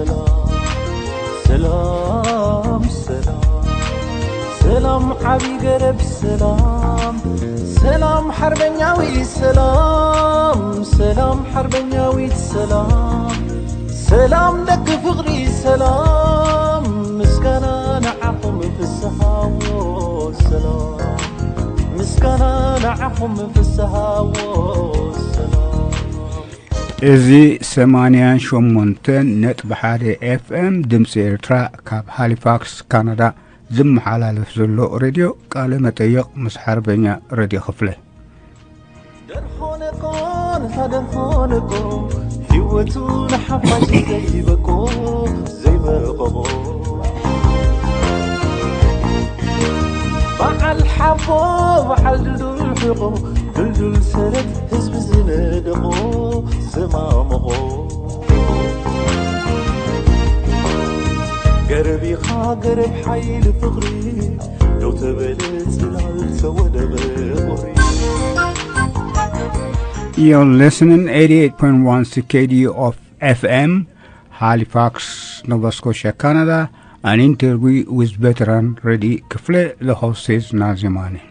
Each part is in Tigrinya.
ሰላም ሰላም ሰላም ዓቢ ገረብ ሰላም ሰላም ሓርበኛዊ ሰላም ሰላም ሓርበኛዊት ሰላም ሰላም ደቂ ፍቕሪ ሰላም ምስጋና ንዓኹም ፍስሃዎ ሰላም ምስጋና ንዓኹም ፍስሃዎ ሰላም እዚ ሰማንያን ሸሞንተን ነጥቢ ሓደ ኤፍኤም ድምፂ ኤርትራ ካብ ሃሊፋክስ ካናዳ ዝመሓላለፍ ዘሎ ሬድዮ ቃለ መጠይቕ ምስ ሓርበኛ ረዲ ክፍለ። ደርሆነቆ ንታ ደርሆነቆ ህይወቱ ንሓፋሽ ዘይበቆ ዘይበቆ በዓል ሓቦ በዓል ድልዱል ሕቆ ድልዱል ሰረት ህዝቢ ዝነደቆ ዝማምቖ ገረብ ኢኻ ገረብ ሓይሊ ፍቕሪ ደው ተበለ ጽላል ተወደበ ቁሪ You're listening eighty-eight point one C K D of F M, Halifax, Nova Scotia, Canada, an interview with veteran Reddy Kifle, the host is Nazimani.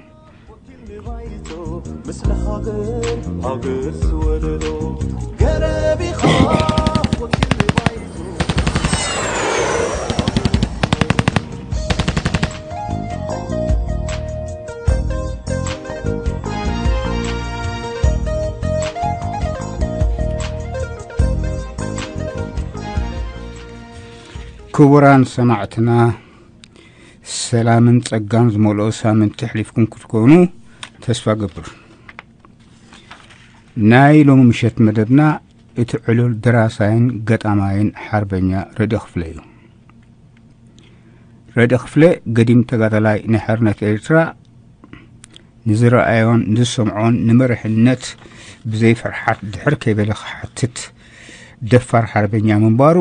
ክቡራን ሰማዕትና፣ ሰላምን ጸጋን ዝመልኦ ሳምንቲ ኣሕሊፍኩም ክትኮኑ ተስፋ ገብር። ናይ ሎሚ ምሸት መደብና እቲ ዕሉል ደራሳይን ገጣማይን ሓርበኛ ረዲ ክፍለ እዩ። ረዲ ክፍለ ገዲም ተጋዳላይ ናይ ሓርነት ኤርትራ ንዝረኣዮን ንዝሰምዖን ንመሪሕነት ብዘይ ፍርሓት ድሕር ከይበለ ክሓትት ደፋር ሓርበኛ ምንባሩ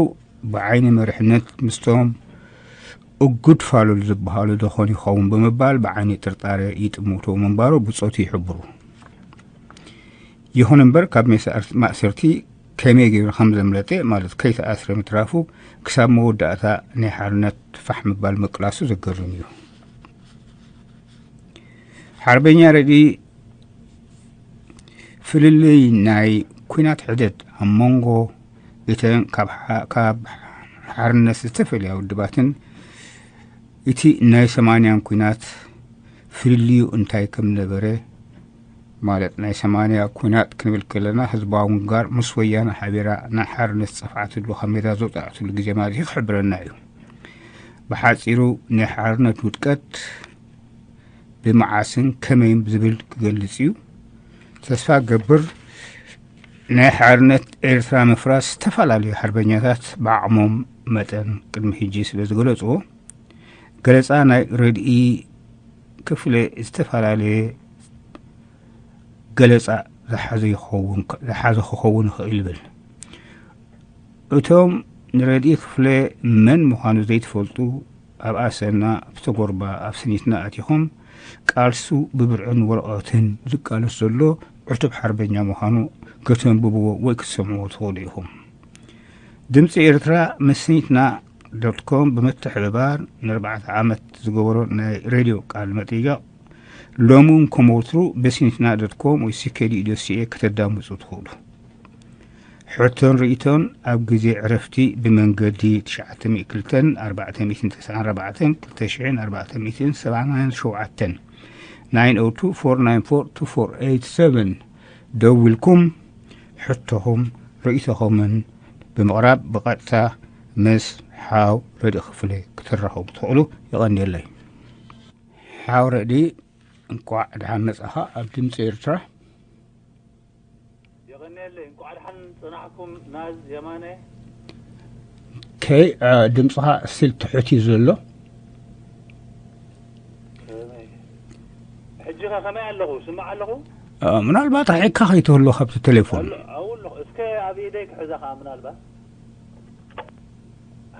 ብዓይኒ መሪሕነት ምስቶም እጉድ ፋሉል ዝበሃሉ ደኾን ይኸውን ብምባል ብዓይኒ ጥርጣረ ይጥምቶ ምንባሩ ብጾቱ ይሕብሩ። ይኹን እምበር ካብ ሜሳ ማእሰርቲ ከመይ ገይሩ ከም ዘምለጠ ማለት ከይተኣስረ ምትራፉ ክሳብ መወዳእታ ናይ ሓርነት ፋሕ ምባል ምቅላሱ ዘገርም እዩ። ሓርበኛ ረዲ ፍልልይ ናይ ኲናት ሕደት ኣብ መንጎ እተን ካብ ሓ- ካብ ሓርነት ዝተፈልያ ውድባትን እቲ ናይ ሰማንያን ኲናት ፍልልዩ እንታይ ከም ነበረ ማለት ናይ ሰማንያ ኲናት ክንብል ከለና ህዝባዊ ግንባር ምስ ወያነ ሓቢራ ናይ ሓርነት ዝጸፍዓትሉ ካብ ሜዳ ዘውጻእትሉ ግዜ ማለት እዩ ክሕብረና እዩ። ብሓጺሩ ናይ ሓርነት ውድቀት ብመዓስን ከመይን ዝብል ክገልጽ እዩ። ተስፋ ገብር ናይ ሓርነት ኤርትራ ምፍራስ ዝተፈላለዩ ሓርበኛታት ብዓቕሞም መጠን ቅድሚ ሕጂ ስለ ዝገለጽዎ ገለጻ ናይ ረድኢ ክፍለ ዝተፈላለየ ገለጻ ዝሓዘ ይኸውን ዝሓዘ ክኸውን ይኽእል ይብል። እቶም ንረድኢ ክፍለ መን ምዃኑ ዘይትፈልጡ ኣብ ኣሰና ኣብ ተጎርባ ኣብ ስኒትና ኣቲኹም ቃልሱ ብብርዕን ወረቐትን ዝቃለስ ዘሎ ዕቱብ ሓርበኛ ምዃኑ ከተንብብዎ ወይ ክትሰምዕዎ ትኽእሉ ኢኹም። ድምፂ ኤርትራ ምስ ስኒትና ዶት ኮም ብምትሕብባር ንኣርባዕተ ዓመት ዝገበሮ ናይ ሬድዮ ቃል መጠይቕ ሎሚ እውን ከም ወትሩ ብስኒትና ዶት ኮም ወይ ሲኬዲ ዶት ሲኤ ከተዳምፁ ትኽእሉ። ሕቶን ርእይቶን ኣብ ግዜ ዕረፍቲ ብመንገዲ ትሽዓተ ሚእቲ ክልተን ኣርባዕተ ሚእትን ተስዓን ኣርባዕተን ክልተ ሽሕን ኣርባዕተ ሚእትን ሰብዓን ሸውዓተን ናይን ኦ ቱ ፎር ናይን ፎር ቱ ፎር ኤይት ሰቨን ደዊልኩም ሕቶኹም ርእይቶኹምን ብምቕራብ ብቐጥታ ምስ ሓው ረድኢ ክፍለ ክትራኸቡ ትኽእሉ። የቐንየለይ። ሓው ረድኢ፣ እንቋዕ ደሓን መጻኻ ኣብ ድምፂ ኤርትራ። የቐንየለይ። እንቋዕ ደሓን ጸናሕኩም ናዝ የማነ። ከይ ድምፅኻ ስቲል ትሑት እዩ ዘሎ። ከመይ? ሕጂ ኸ ከመይ ኣለኹ? ስማዕ ኣለኹ? ምናልባት ኣሒካ ከይትህሎ ካብቲ ቴሌፎን። ኣለኹ እስከ ኣብ ኢደይ ክሕዛ ከዓ ምናልባት።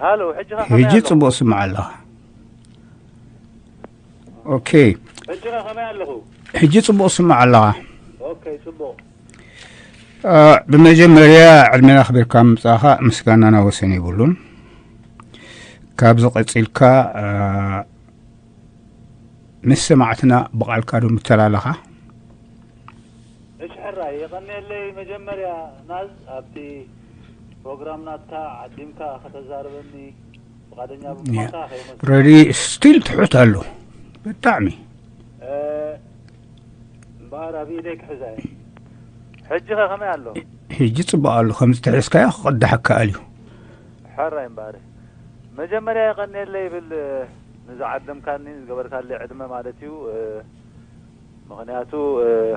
ሃሎ፣ ሕጂ ኸ ከመይ ሕጂ ኣለኹ? ጽቡቕ ስማዕ ኣለኻ። ኦኬ። ሕጂ ኸ ከመይ ኣለኹ? ሕጂ ጽቡቕ ስማዕ ኣለኻ። ኦኬ፣ ጽቡቕ። ብመጀመርያ ዕድሜና ኣኽቢርካ ምምጻእኻ ምስጋናና ወሰን የብሉን። ካብዚ ቀጺልካ፣ እ፣ ምስ ሰማዕትና ብቓልካ ዶ ምተላለኻ? እሺ ሕራይ፣ የቐንየለይ። መጀመርያ ናዝ፣ ኣብቲ ፕሮግራም ናትካ ዓዲምካ ከተዛርበኒ ፍቓደኛ ብምዃንካ ከየመስግን። ረዲ ስቲል ትሑት ኣሎ ብጣዕሚ። እ፣ እምበኣር ኣብ ኢደይ ክሕዛ እየ። ሕጂ ኸ ከመይ ኣሎ? ሕጂ ጽቡቕ ኣሎ። ከምዚ ተሒዝካዮ ክቕዳሕ ይከኣል እዩ። ሕራይ እምበኣር። መጀመርያ የቐንየለይ ይብል፣ ንዝዓደምካኒ፣ ዝገበርካለይ ዕድመ ማለት እዩ። ምኽንያቱ፣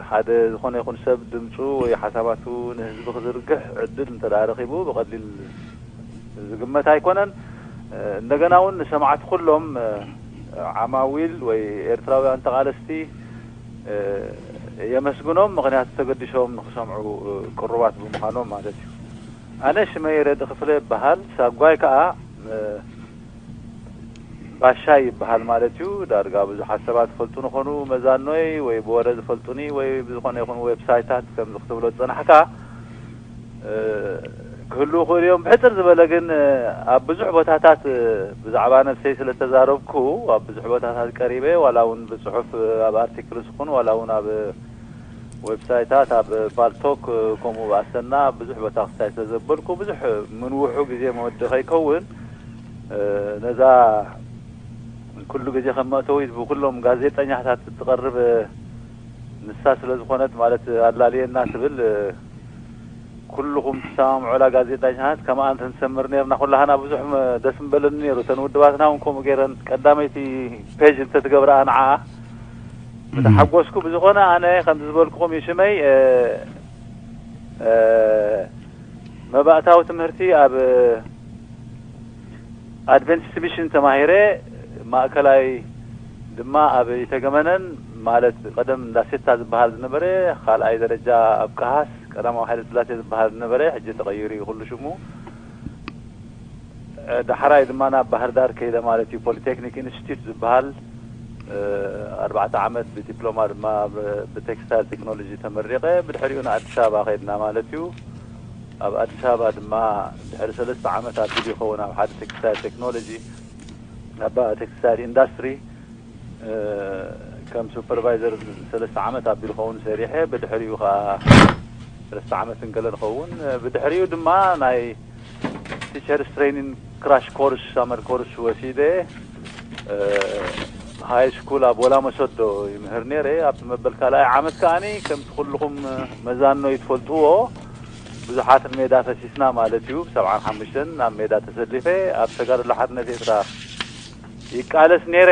ሓደ ዝኾነ ይኹን ሰብ ድምፁ ወይ ሓሳባቱ ንህዝቢ ክዝርግሕ ዕድል እንተ ደኣ ረኺቡ ብቐሊል ዝግመት ኣይኮነን። እንደገና እውን ንሰማዕቲ ኩሎም ዓማዊል ወይ ኤርትራውያን ተቓለስቲ የመስግኖም፣ ምኽንያቱ ተገዲሶም ንኽሰምዑ ቅሩባት ብምዃኖም ማለት እዩ። ኣነ ሽመይ ረዲ ክፍለ ይበሃል። ሳጓይ ከኣ ባሻይ ይበሃል ማለት እዩ። ዳርጋ ብዙሓት ሰባት ዝፈልጡኒ ኾኑ መዛኖይ ወይ ብወረ ዝፈልጡኒ ወይ ብዝኾነ ይኹን ዌብሳይታት ከምዚ ክትብሎ ዝጸናሕካ፣ እ፣ ክህልዉ ይኽእሉ እዮም። ብሕጽር ዝበለ ግን፣ እ፣ ኣብ ብዙሕ ቦታታት፣ እ፣ ብዛዕባ ነብሰይ ስለ ተዛረብኩ፣ ኣብ ብዙሕ ቦታታት ቀሪበ፣ ዋላ እውን ብጽሑፍ፣ እ፣ ኣብ ኣርቲክልስ ይኹን ዋላ እውን ኣብ፣ እ፣ ዌብሳይታት፣ ኣብ ፓልቶክ፣ እ፣ ከምኡ ብኣሰና ብዙሕ ቦታ ክስታይ ስለ ዘበልኩ፣ ብዙሕ ምንውሑ ግዜ መወዲ ከይከውን፣ እ፣ ነዛ ኩሉ ግዜ ከም መእተዊት ብኩሎም ጋዜጠኛታት እትቐርብ፣ እ፣ ንሳ ስለ ዝኾነት፣ ማለት ኣላልየና ትብል፣ እ፣ ኩልኹም ትሰማምዑላ ጋዜጠኛታት ከምኣ እንተንሰምር ነርና ኩላህና ብዙሕ መ-፣ ደስ ምበለኒ ነይሩ። እተን ውድባትና እውን ከምኡ ገይረን ቀዳመይቲ ፔጅ እንተትገብረኣ ንዓኣ ምተሓጎስኩ። ብዝኾነ ኣነ ከምዚ ዝበልኩኹም እዩ ሽመይ፣ እ፣ እ፣ መባእታዊ ትምህርቲ ኣብ ኣድቨንቲስት ሚሽን ተማሂረ፣ ማእከላይ ድማ ኣብ ኢተገመነን፣ ማለት ቀደም እንዳሴታ ዝበሃል ዝነበረ፣ ካልኣይ ደረጃ ኣብ ቀሃስ ቀዳማዊ ሓይለ ስላሴ ዝበሃል ዝነበረ፣ ሕጂ ተቐይሩ እዩ ኩሉ ሽሙ። እ፣ ዳሕራይ ድማ ናብ ባህር ዳር ከይደ ማለት እዩ። ፖሊቴክኒክ ኢንስቲትዩት ዝበሃል፣ እ፣ ኣርባዕተ ዓመት ብዲፕሎማ ድማ ብ-፣ ብቴክስታይል ቴክኖሎጂ ተመሪቐ። ብድሕሪኡ ንኣዲስ ኣበባ ከይድና ማለት እዩ። ኣብ ኣዲስ ኣበባ ድማ ድሕሪ ሰለስተ ዓመት ኣቢሉ ይኸውን ኣብ ሓደ ቴክስታይል ቴክኖሎጂ፣ ኣብ ቴክስታይል ኢንዳስትሪ፣ እ፣ ከም ሱፐርቫይዘር ሰለስተ ዓመት ኣቢሉ ይኸውን ሰሪሐ። ብድሕሪኡ ኸዓ ሰለስተ ዓመት እንገለ ንኸውን። ብድሕሪኡ ድማ ናይ ቲቸርስ ትሬኒንግ ክራሽ ኮርስ፣ ሳመር ኮርስ ወሲደ፣ እ፣ ሃይ ስኩል ኣብ ወላ መሰዶ ይምህር ነይረ። ኣብቲ መበል ካልኣይ ዓመት ከኣኒ ከምቲ ኩልኹም መዛኖ ይትፈልጥዎ ብዙሓት ንሜዳ ፈሲስና ማለት እዩ። ሰብዓን ሓሙሽተን ኣብ ሜዳ ተሰሊፈ ኣብ ተጋድሎ ሓርነት ኤርትራ ይቃለስ ነይረ።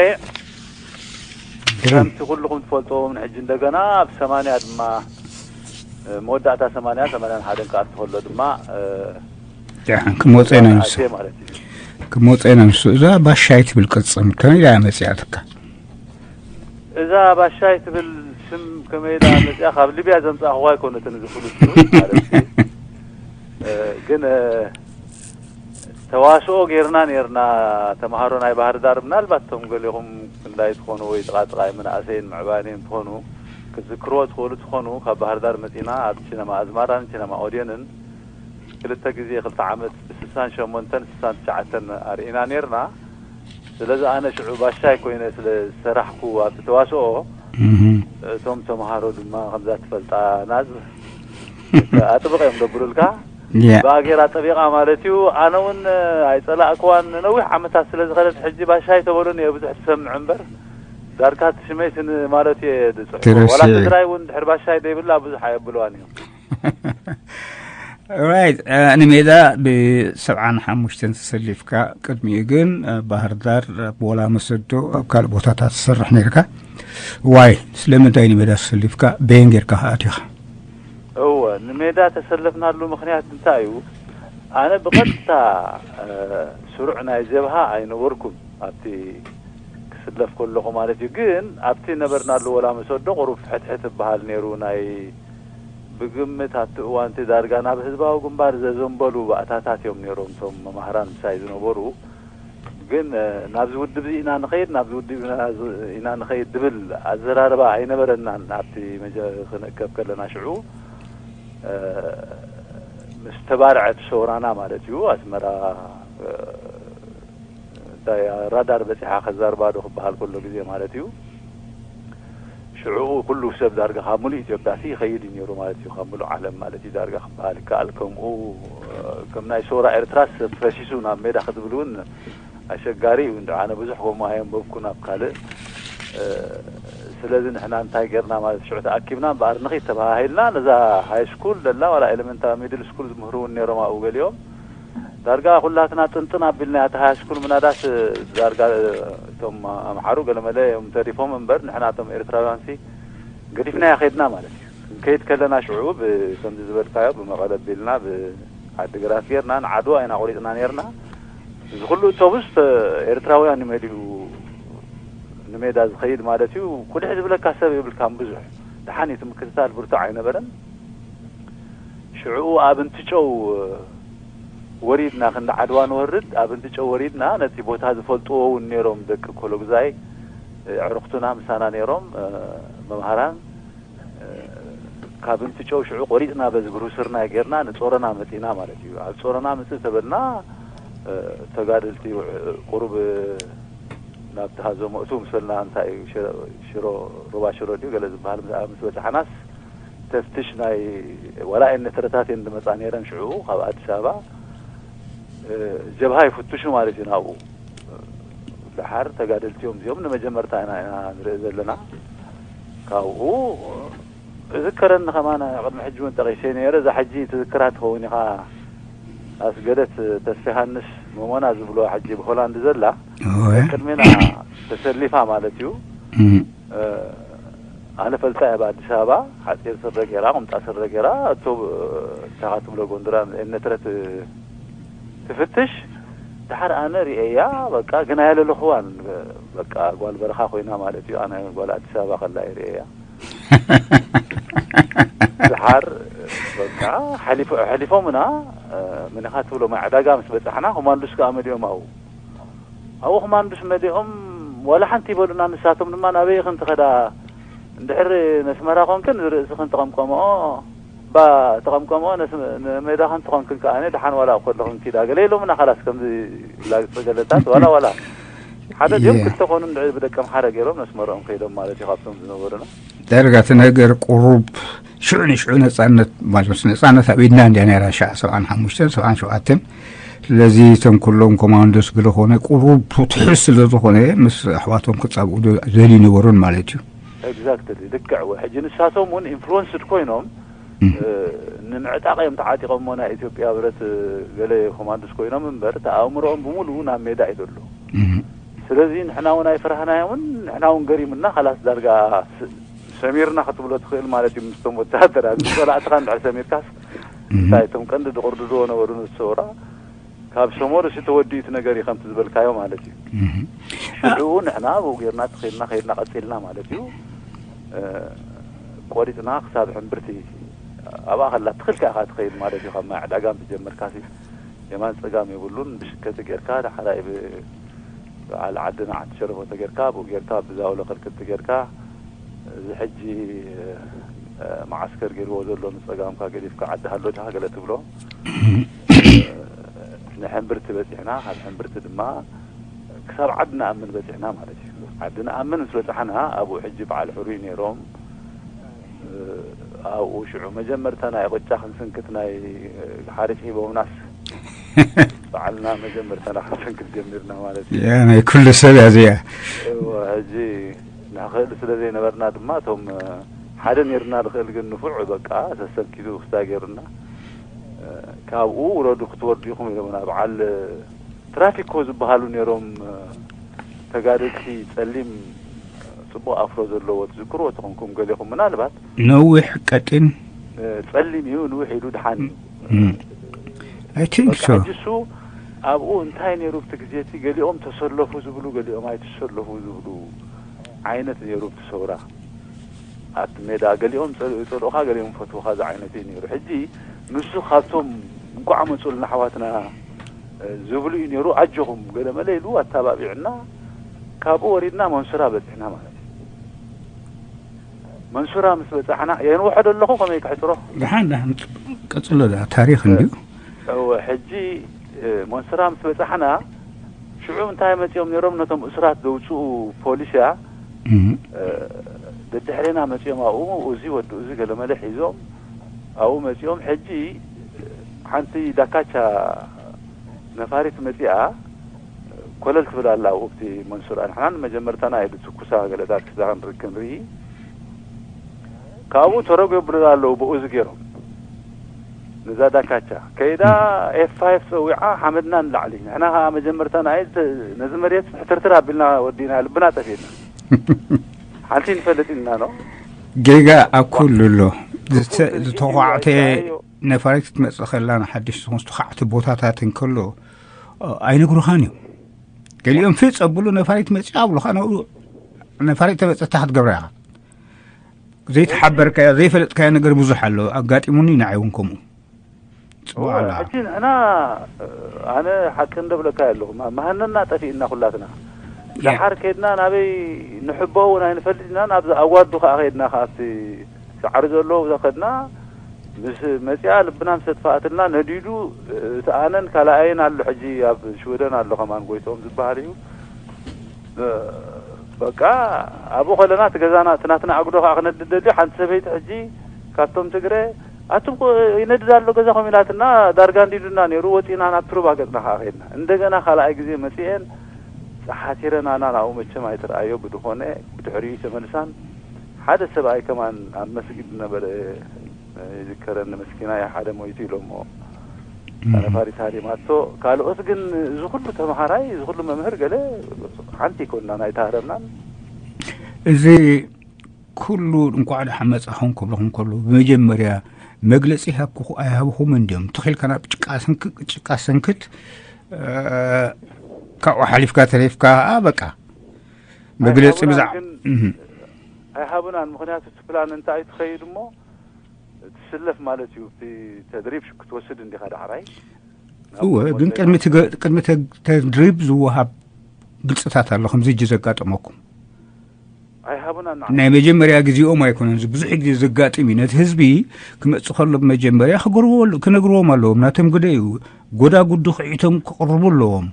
ግርም። ከምቲ ኩልኹም ትፈልጥዎ እውን ሕጂ እንደገና ኣብ ሰማንያ ድማ፣ እ፣ መወዳእታ ሰማንያ፣ ሰማንያን ሓደን ክኣቱ ከሎ ድማ፣ እ፣ ደሓን ክመውፅእ ኢና ንሱ። ኣትየ ማለት እዩ። ክመውፅእ ኢና ንሱ። እዛ ባሻይ ትብል ቅጽል ከመይ ኢላ እያ መጺኣትካ? እዛ ባሻይ ትብል ስም ከመይ ኢላ መጺኣ? ካብ ሊብያ ዘምጻእኽዋ ኣይኮነትን፣ እዚ ፍሉጥ ስም ማለት እዩ። እ፣ ግን፣ እ፣ ተዋስኦ ጌርና ኔርና። ተምሃሮ ናይ ባህር ዳር፣ ምናልባት እቶም ገሊኹም ክንዳይ ትኾኑ ወይ ጥቓጥቓይ መናእሰይን ምዕባይን ትኾኑ ክትዝክርዎ ትኽእሉ ትኾኑ። ካብ ባህር ዳር መጺና ኣብ ሲነማ ኣዝማራን ሲነማ ኦድዮንን ክልተ ግዜ፣ ክልተ ዓመት፣ ብስሳን ሸሞንተን ስሳን ትሽዓተን ኣርኢና ኔርና። ስለዚ ኣነ ሽዑ ባሻይ ኮይነ ስለ ዝሰራሕኩ ኣብቲ ተዋስኦ፣ እቶም ተምሃሮ ድማ ከምዛ ትፈልጣ ናዝ ኣጥብቕ እዮም ደብሩልካ። ያ። ብኣጌራ ጠቢቓ ማለት እዩ። ኣነ እውን ኣይጸላእክዋን፣ ነዊሕ ዓመታት ስለ ዝኸደት፣ ሕጂ ባሻይ ተበሉኒ እየ ብዙሕ ትሰምዕ እምበር፣ ዳርካ እቲ ሽመይ ስን ማለት እየ ዝጽሕፎ። ዋላ ተረሲዑ። ትግራይ እውን ድሕሪ ባሻይ ደይብላ ብዙሕ ኣየብልዋን እዮም። ራይት፣ እ፣ ንሜዳ ብሰብዓን ሓሙሽተን ተሰሊፍካ፣ ቅድሚኡ ግን፣ እ፣ ባህር ዳር፣ እ፣ ቦላ መሰዶ ኣብ ካልእ ቦታታት ትሰርሕ ነርካ። ዋይ፣ ስለምንታይ ንሜዳ ተሰሊፍካ? በየን ጌርካ ከኣ ኣቲኻ? እወ፣ ንሜዳ ተሰለፍናሉ ምኽንያት እንታይ እዩ? ኣነ ብቐጥታ፣ እ፣ ስሩዕ ናይ ጀብሃ ኣይነበርኩን፣ ኣብቲ ክስለፍ ከለኹ ማለት እዩ። ግን ኣብቲ ነበርናሉ ወላ መሰዶ ቁሩብ ፍሕትሕት እበሃል ነይሩ። ናይ ብግምት ኣብቲ እዋንቲ ዳርጋ ናብ ህዝባዊ ግንባር ዘዘንበሉ ባእታታት እዮም ነይሮም እቶም መማህራን ምሳይ ዝነበሩ። ግን፣ እ፣ ናብዚ ውድብ እዚ ኢና ንኸይድ፣ ናብዚ ውድብ ኢና ዝ-፣ ኢና ንኸይድ ዝብል ኣዘራርባ ኣይነበረናን። ኣብቲ መጀ-፣ ክንእከብ ከለና ሽዑ፣ እ፣ ምስ ተባርዐት ሰውራና ማለት እዩ፣ ኣስመራ፣ እ፣ ራዳር በጺሓ ከዛርባ ዶ ክበሃል ከሎ ግዜ ማለት እዩ። ሽዑ ኩሉ ሰብ ዳርጋ ካብ ሙሉእ ኢትዮጵያ ሲ ይኸይድ እዩ ነይሩ ማለት እዩ። ካብ ሙሉእ ዓለም ማለት እዩ ዳርጋ ክበሃል ይከኣል። ከምኡ ከም ናይ ሰውራ ኤርትራስ ሰብ ፈሲሱ ናብ ሜዳ ክትብል እውን ኣሸጋሪ እዩ። እንደ ኣነ ብዙሕ ከምኡ ኣየንበብኩን ኣብ ካልእ። ስለዚ ንሕና እንታይ ጌርና ማለት ሽዑ ተኣኪብና እምበኣር ንኺድ ተባሃሂልና ነዛ ሃይ ስኩል ደላ ዋላ ኤሌመንታሪ ሚድል ስኩል ዝምህሩ እውን ነይሮም ኣብኡ ገሊኦም ዳርጋ ኩላትና ጥንጥን ኣቢልና እታ ሃይ ስኩል ምናዳስ ዳርጋ እቶም ኣምሓሩ ገለመለ እዮም ተሪፎም እምበር ንሕና እቶም ኤርትራውያን ሲ ገዲፍናያ ከይድና ማለት እዩ። ክንከይድ ከለና ሽዑ ብ-፣ ከምዚ ዝበልካዮ ብመቐለ ኣቢልና ብዓዲግራት ጌርና ንዓድዋ ኢና ቆሪፅና ኔርና። እዚ ኩሉ ኣውቶቡስ ተ-፣ ኤርትራውያን እዩ መሊኡ ንሜዳ ዝኸይድ ማለት እዩ። ኩድሕ ዝብለካ ሰብ የብልካን ብዙሕ። ደሓን እዩ እቲ ምክትታል ብርቱዕ ኣይነበረን። ሽዑ ኣብ እንትጨው ወሪድና፣ ክንዲ ዓድዋ ንወርድ ኣብ እንትጨው ወሪድና ነቲ ቦታ ዝፈልጥዎ እውን ነይሮም ደቂ ኮሎግዛይ ኣዕሩኽትና ምሳና ነይሮም መምሃራን። ካብ እንትጨው ሽዑ ቆሪፅና በዚ ግሩስርና ጌርና ንጾረና መፂና ማለት እዩ። ኣብ ጾረና ምፅእ ተበልና ተጋደልቲ ቁሩብ ናብቲ ሃዞ መእቱ ምስ በልና እንታይ እዩ ሽሮ፣ ሽሮ፣ ሩባ ሽሮ ድዩ ገለ ዝበሃል ምስ በፃሕናስ ተፍትሽ ናይ ዋላ እየን ነተረታት እየን ዝመፃ ነይረን ሽዑ ካብ ኣዲስ ኣበባ ጀብሃ ይፍትሹ ማለት እዩ ናብኡ። ደሓር ተጋደልቲ እዮም እዚኦም ንመጀመርታ ኢና ኢና ንርኢ ዘለና። ካብኡ እዝከረኒ ከማን ቅድሚ ሕጂ እውን ጠቒሰ ነይረ። እዛ ሕጂ ትዝክራ ትኸውን ኢኻ ኣስገደት ተስፋ ዮሃንስ መሞና ዝብልዋ ሕጂ ብሆላንድ ዘላ እወ። ቅድሜና ተሰሊፋ ማለት እዩ። እም። ኣነ ፈልጣ እያ ብኣዲስ ኣበባ ሓፂር ስረ ገይራ ቁምጣ ስረ ገይራ እቶ እንታይ ትብሎ ጎንደራ ነትረት ትፍትሽ። ድሓር ኣነ ርእያ በቃ ግን ኣየለለኽዋን። በቃ ጓል በረኻ ኮይና ማለት እዩ። ኣነ ጓል ኣዲስ ኣበባ ከላ እየ ርእያ። ድሓር በቃ ሓሊፎ-፣ ሓሊፎምና ምንኻ ትብሎ ማይ ዕዳጋ ምስ በፃሕና ኮማንዱስ ከዓ መሊኦም ኣብኡ ኣብኡ ኮማንዱስ መሊኦም ዋላ ሓንቲ ይበሉና። ንሳቶም ድማ ናበይ ኢኽን ትኸዳ እንድሕር ነስመራ ኮንክን ንርእስኽን ተቐምቀምኦ ባ ተቐምቀምኦ ነስ-፣ ንሜዳኽን ትኾንክን ከኣ ደሓን ዋላ ከለኽን ኪዳ ገለ ኢሎምና። ካላስ ከምዚ ላግፂ ገለታት ዋላ ዋላ ሓደ ድዮም የ- ክልተ ኮኑ እንድዒ ብደቀም ሓደ ገይሮም ነስመርኦም ከይዶም ማለት እዩ ካብቶም ዝነበሩና። ዳርጋ እቲ ነገር ቁሩብ ሽዑ ንሽዑ ነጻነት ማለት ነጻነት ኣብ ኢድና እንድያ ነይራ ሻዕ ሰብዓን ሓሙሽተን ሰብዓን ሸውዓተን። ስለዚ እቶም ኩሎም ኮማንዶስ ገለ ኮነ ቁሩብ ትሑዝ ስለ ዝኾነ ምስ ኣሕዋቶም ክጻብኡ ዶ-፣ ደልዩ ነበሩን ማለት እዩ። ኤግዛክትሊ ልክዕ ወ ሕጂ ንሳቶም እውን ኢንፍሉወንስድ ኮይኖም እም። እ፣ ንምዕጣቕ እዮም ተዓጢቖሞ ናይ ኢትዮጵያ ብረት ገለ ኮማንዶስ ኮይኖም እምበር እቲ ኣእምሮኦም ብምሉኡ ናብ ሜዳ እዩ ዘሎ። እም። ስለዚ ንሕና እውን ኣይፈራህናዮምን ንሕና እውን ገሪሙና ካላስ ዳርጋ ስ-፣ ሰሚርና ክትብሎ ትኽእል ማለት እዩ። ምስቶም ወተሃደራት ጸላእትኻ እንድሕር ሰሚርካስ እም። እንታይ እቶም ቀንዲ ድቕርድድዎ ነበሩ ንሰውራ ካብ ሰሞር እሱ ተወዲኡ እቲ ነገር እዩ ከምቲ ዝበልካዮ ማለት እዩ። እም። ሽዑ ንሕና ብኡ ጌርና ተኸይድና ከይድና ቀፂልና ማለት እዩ። እ፣ ቆሪፅና ክሳብ ሕምብርቲ ኣብኣ ከላ ትኽልካ ኢኻ ትኸይድ ማለት እዩ። ካብ ማይ ዕዳጋ ምስ ጀመርካ ሲ የማን ጸጋም የብሉን። ብሽከቲ ጌርካ ዳሕራይ ብ-፣ በዓል ዓድና ዓዲ ሸረፎ ተጌርካ ብኡ ጌርካ ብዛውለ ክርክርቲ ጌርካ እዚ ሕጂ እ፣ መዓስከር ገይርዎ ዘሎ ንጸጋምካ ገዲፍካ ዓዲ ሃሎ ዲኻ ገለ ትብሎ። ንሕምብርቲ በጺሕና፣ ካብ ሕምብርቲ ድማ ክሳብ ዓዲ ንኣምን በጺሕና ማለት እዩ። ዓዲ ንኣምን ምስ በጻሕና ኣብኡ ሕጂ በዓል ሕሩይ ነይሮም። እ፣ ኣብኡ ሽዑ መጀመርታ ናይ ቅጫ ክንስንክት ናይ፣ እ፣ ሓሪጭ ሂቦምናስ በዓልና መጀመርታና ክንስንክት ጀሚርና ማለት እዩ። ያ ናይ ኩሉ ሰብ እያ እዚኣ። እወ፣ ሕጂ ንኽእል ስለ ዘይነበርና ድማ እቶም፣ እ፣ ሓደ ነይርና ዝኽእል ግን ንፉዕ በቃ ሰሰኪቱ ክስታ ገይሩና፣ እ፣ ካብኡ ውረዱ ክትወርዱ ኢኹም ኢሎምና። በዓል ትራፊኮ ዝበሃሉ ነይሮም፣ እ፣ ተጋደልቲ ጸሊም ጽቡቕ ኣፍሮ ዘለዎ ትዝክርዎ ተኾንኩም ገሊኹም ምናልባት። ነዊሕ ቀጢን። እ፣ ጸሊም እዩ፣ ንውሕ ኢሉ ድሓን እዩ። እም። I think በቃ so። ሕጂ እሱ ኣብኡ እንታይ ነይሩ ኣብቲ ግዜ እቲ ገሊኦም ተሰለፉ ዝብሉ ገሊኦም ኣይተሰለፉ ዝብሉ ዓይነት ነይሩ ኣብቲ ሰውራ። ኣብቲ ሜዳ ገሊኦም ጸል-፣ ይጸልኡኻ ገሊኦም ፈትውኻ ዝዓይነት እዩ ነይሩ። ሕጂ ንሱ ካብቶም እንቋዕ መጹልና ኣሕዋትና፣ እ፣ ዝብሉ እዩ ነይሩ። ኣጆኹም ገለ መለ ኢሉ ኣተባቢዕና ካብኡ ወሪድና መንሱራ በጺሕና ማለት እዩ። መንሱራ ምስ በጻሕና የንውሖ ዶ ኣለኹ ከመይ ክሕጽሮ? ደሓን፣ ደሓን፣ ቀጽሎ ደኣ፣ ታሪኽ እንድዩ። እወ፣ ሕጂ፣ እ፣ መንሱራ ምስ በጻሕና ሽዑ እንታይ መጺኦም ነይሮም? ነቶም እሱራት ዘውፅኡ ፖሊስያ ደድሕሬና መጺኦም ኣብኡ እዚ ወዲ እዚ ገለመለ ሒዞም ኣብኡ መጺኦም። ሕጂ ሓንቲ ዳካቻ ነፋሪት መጺኣ ኮለል ትብል ኣላ ኣብኡ ኣብቲ መንሱራ። ንሕና ንመጀመርታና እዩ ትኩሳ ገለታት ክዛን ክንርኢ ካብኡ ተረጉ የብሉላ ኣለዉ። ብኡ እዚ ገይሮም ነዛ ዳካቻ ከይዳ ኤፍ ፋይፍ ጸዊዓ ሓመድና ንላዕሊ። ንሕና ከዓ መጀመርታና እዩ ነዚ መሬት ሕትርትር ኣቢልና ወዲና ልብና ጠፊእና ሓንቲ ንፈልጥ ኢና ነው። ጌጋ ኣብ ኩሉ ኣሎ። ዝተኳዕተ ነፋሪት ክትመፅእ ከላ ንሓድሽ ዝኾን ዝተኳዕተ ቦታታት እንከሎ ኣይነግሩኻን እዮም። ገሊኦም ፍፅ ኣብሉ ነፋሪት መፂኣ ኣብሉኻ ነብኡ ነፋሪት ተመፀታ ክትገብራ ኢኻ። ዘይተሓበርካዮ ዘይፈለጥካዮ ነገር ብዙሕ ኣሎ። ኣጋጢሙኒ ንዓይ እውን ከምኡ። ጽቡቕ ኣላ። ሕጂ ንሕና ኣነ ሓቂ እንደብለካ ኣለኹ መሃነና ጠፊእና ኩላትና። ደሓር ከድና ናበይ ንሕቦ እውን ኣይንፈልጥ ኢና። ናብዚ ኣዋዱ ከዓ ከድና ካብቲ ሳዕሪ ዘለዎ ብዛ ከድና ምስ መጺኣ ልብና ምስ ተጥፋኣትልና ነዲዱ እቲ ኣነን ካልኣየን ኣሎ ሕጂ ኣብ ሽወደን ኣሎ ከማን ጎይቶም ዝበሃል እዩ። በቃ ኣብኡ ከለና እቲ ገዛና እቲ ናትና ኣጉዶ ከዓ ክነድድ ደልዩ ሓንቲ ሰበይቲ ሕጂ ካብቶም ትግረ ኣቱም ይነድድ ኣሎ ገዛኹም ኢላትና ዳርጋ እንዲዱና ነይሩ። ወፂና ናብ ትሩባ ገፅና ከዓ ከድና እንደገና ካልኣይ ግዜ መፂኤን ሓሲረን ኣና ናብኡ መቸም ኣይትረኣዮ ብድኾነ ብድሕሪኡ ተመልሳን ሓደ ሰብኣይ ከማን ኣብ መስጊድ ነበረ ይዝከረኒ መስኪናይ ሓደ ሞይቱ ኢሎሞ ነፋሪት ሃሪማቶ ካልኦት ግን እዚ ኩሉ ተምሃራይ እዚ ኩሉ መምህር ገለ ሓንቲ ይኮንና ናይ ታህረምናን እዚ ኩሉ እንኳዕ ደሓን መጻኹም ክብለኹም ከሎ ብመጀመርያ መግለጺ ሃብኩኹ ኣይሃብኹም እንዲዮም ተኺልካ ናብ ጭቃ ሰንክት ካብኡ ሓሊፍካ ተሪፍካ በቃ መግለጺ ብዛዕ ኣይሃቡናን ምክንያቱ እቲ ፕላን እንታይ ትኸይድ እሞ ትስለፍ ማለት እዩ። እቲ ተድሪብ ክትወስድ እንዲኻ ዳዕራይ እወ ግን ቅድሚ ተድሪብ ዝወሃብ ግልፅታት ኣሎ ከምዚ እጅ ዘጋጠመኩም ኣይሃቡና ናይ መጀመርያ ግዜኦም ኣይኮነን ብዙሕ ግዜ ዘጋጥም እዩ ነቲ ህዝቢ ክመፅእ ከሎ ብመጀመርያ ክገርዎ ክነግርዎም ኣለዎም ናቶም ግደ እዩ ጎዳጉዲ ክዒቶም ክቕርቡ ኣለዎም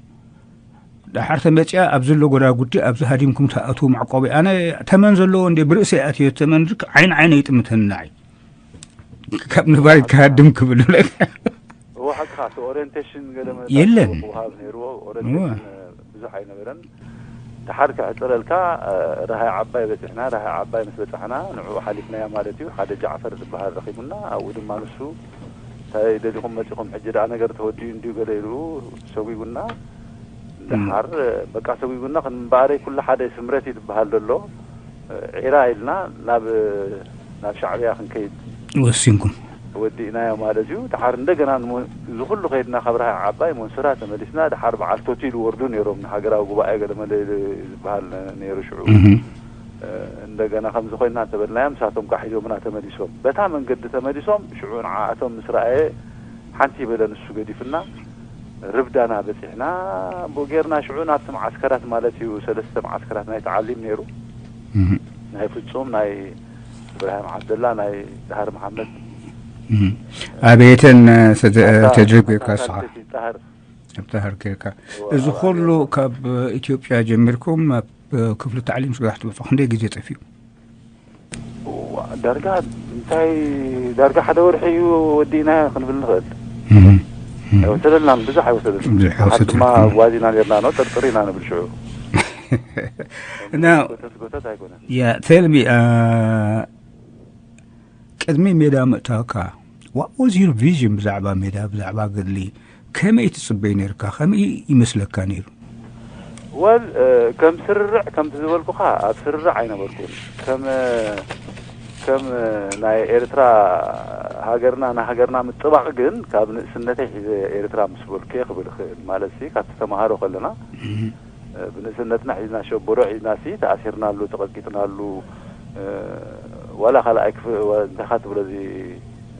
ዳሓር ተመፅያ ኣብ ዘሎ ጎዳጉዲ ኣብዚ ሃዲምኩም ተኣትዉ መዕቆቢ ኣነ ተመን ዘለዎ እንደ ብርእሲ ኣትዮ ተመን ዓይን ዓይነ ይጥምተኒ ንዓይ ካብ ነባሪት ክሃድም ክብል እወ ሓቅኻ እቲ ኦሪንቴሽን ገለ የለን ብዙሕ ኣይነበረን ድሓር ክዕፅረልካ ራሃይ ዓባይ በፂሕና ራሃይ ዓባይ ምስ በፃሕና ንዕኡ ሓሊፍናያ ማለት እዩ ሓደ ጃዕፈር ዝበሃል ረኪቡና ኣብኡ ድማ ንሱ እንታይ ደሊኹም መፂኹም ሕጂ ደኣ ነገር ተወዲኡ እንድዩ ገለ ኢሉ ሰጒጉና ድሓር በቃ ሰጒጉና ክንበኣረይ ኩሉ ሓደ ስምረት እዩ ዝበሃል ዘሎ ዒራ ኢልና ናብ ናብ ሻዕብያ ክንከይድ ወሲንኩም ወዲእናዮ ማለት እዩ። ድሓር እንደገና እዚ ኩሉ ከይድና ካብ ረሃ ዓባይ መንሱራ ተመሊስና ድሓር በዓል ቶቲል ወርዱ ነይሮም ንሃገራዊ ጉባኤ ገለ መለ ዝበሃል ነይሩ ሽዑ እንደገና ከምዚ ኮይና ተበልናዮም ንሳቶም ከዓ ሒዞምና ተመሊሶም በታ መንገዲ ተመሊሶም ሽዑ ንዓኣቶም ምስ ረኣየ ሓንቲ በለ ንሱ ገዲፍና ርብዳና በፂሕና ብኡ ጌርና ሽዑ ናብቲ መዓስከራት ማለት እዩ ሰለስተ መዓስከራት ናይ ተዓሊም ነይሩ ናይ ፍፁም ናይ እብራሂም ዓብደላ ናይ ዳህር መሓመድ ኣበየተን ተድሪብ ጌርካ ስኻ ዳህር ጌርካ እዚ ኩሉ ካብ ኢትዮጵያ ጀሚርኩም ኣብ ክፍሊ ታዕሊም ስጋሕ ትበፅሑ ክንደይ ግዜ ጠፊኡ ዳርጋ እንታይ ዳርጋ ሓደ ወርሒ እዩ ወዲእና ክንብል ንኽእል ኣይወሰደልናን ብዙሕ ኣይወሰደልናን ብዙሕ ኣይወሰደልኩም። ድማ ጓዚና ኔርና ነው ጥርጥር ኢና ንብል ሽዑ Now, ጎተት ጎተት ኣይኮነን yeah, tell me, uh, ቅድሚ ሜዳ ምእታውካ what was your vision ብዛዕባ ሜዳ ብዛዕባ ገድሊ ከመይ ትፅበይ ነርካ ከመይ ይመስለካ ነይሩ ወል ከም ስርርዕ ከምቲ ዝበልኩኻ ኣብ ስርርዕ ኣይነበርኩን ከም ከም ናይ ኤርትራ ሃገርና ንሃገርና ምጥባቕ ግን ካብ ንእስነተይ ሒዘ ኤርትራ ምስ በልኩ ክብል ይኽእል ማለት ሲ ካብቲ ተምሃሮ ከለና ብንእስነትና ሒዝና ሸቦሮ ሒዝና ሲ ተኣሲርናሉ ተቐጥቂጥናሉ ዋላ ካልኣይ ክፍ እንታይ ካ ትብሎ እዚ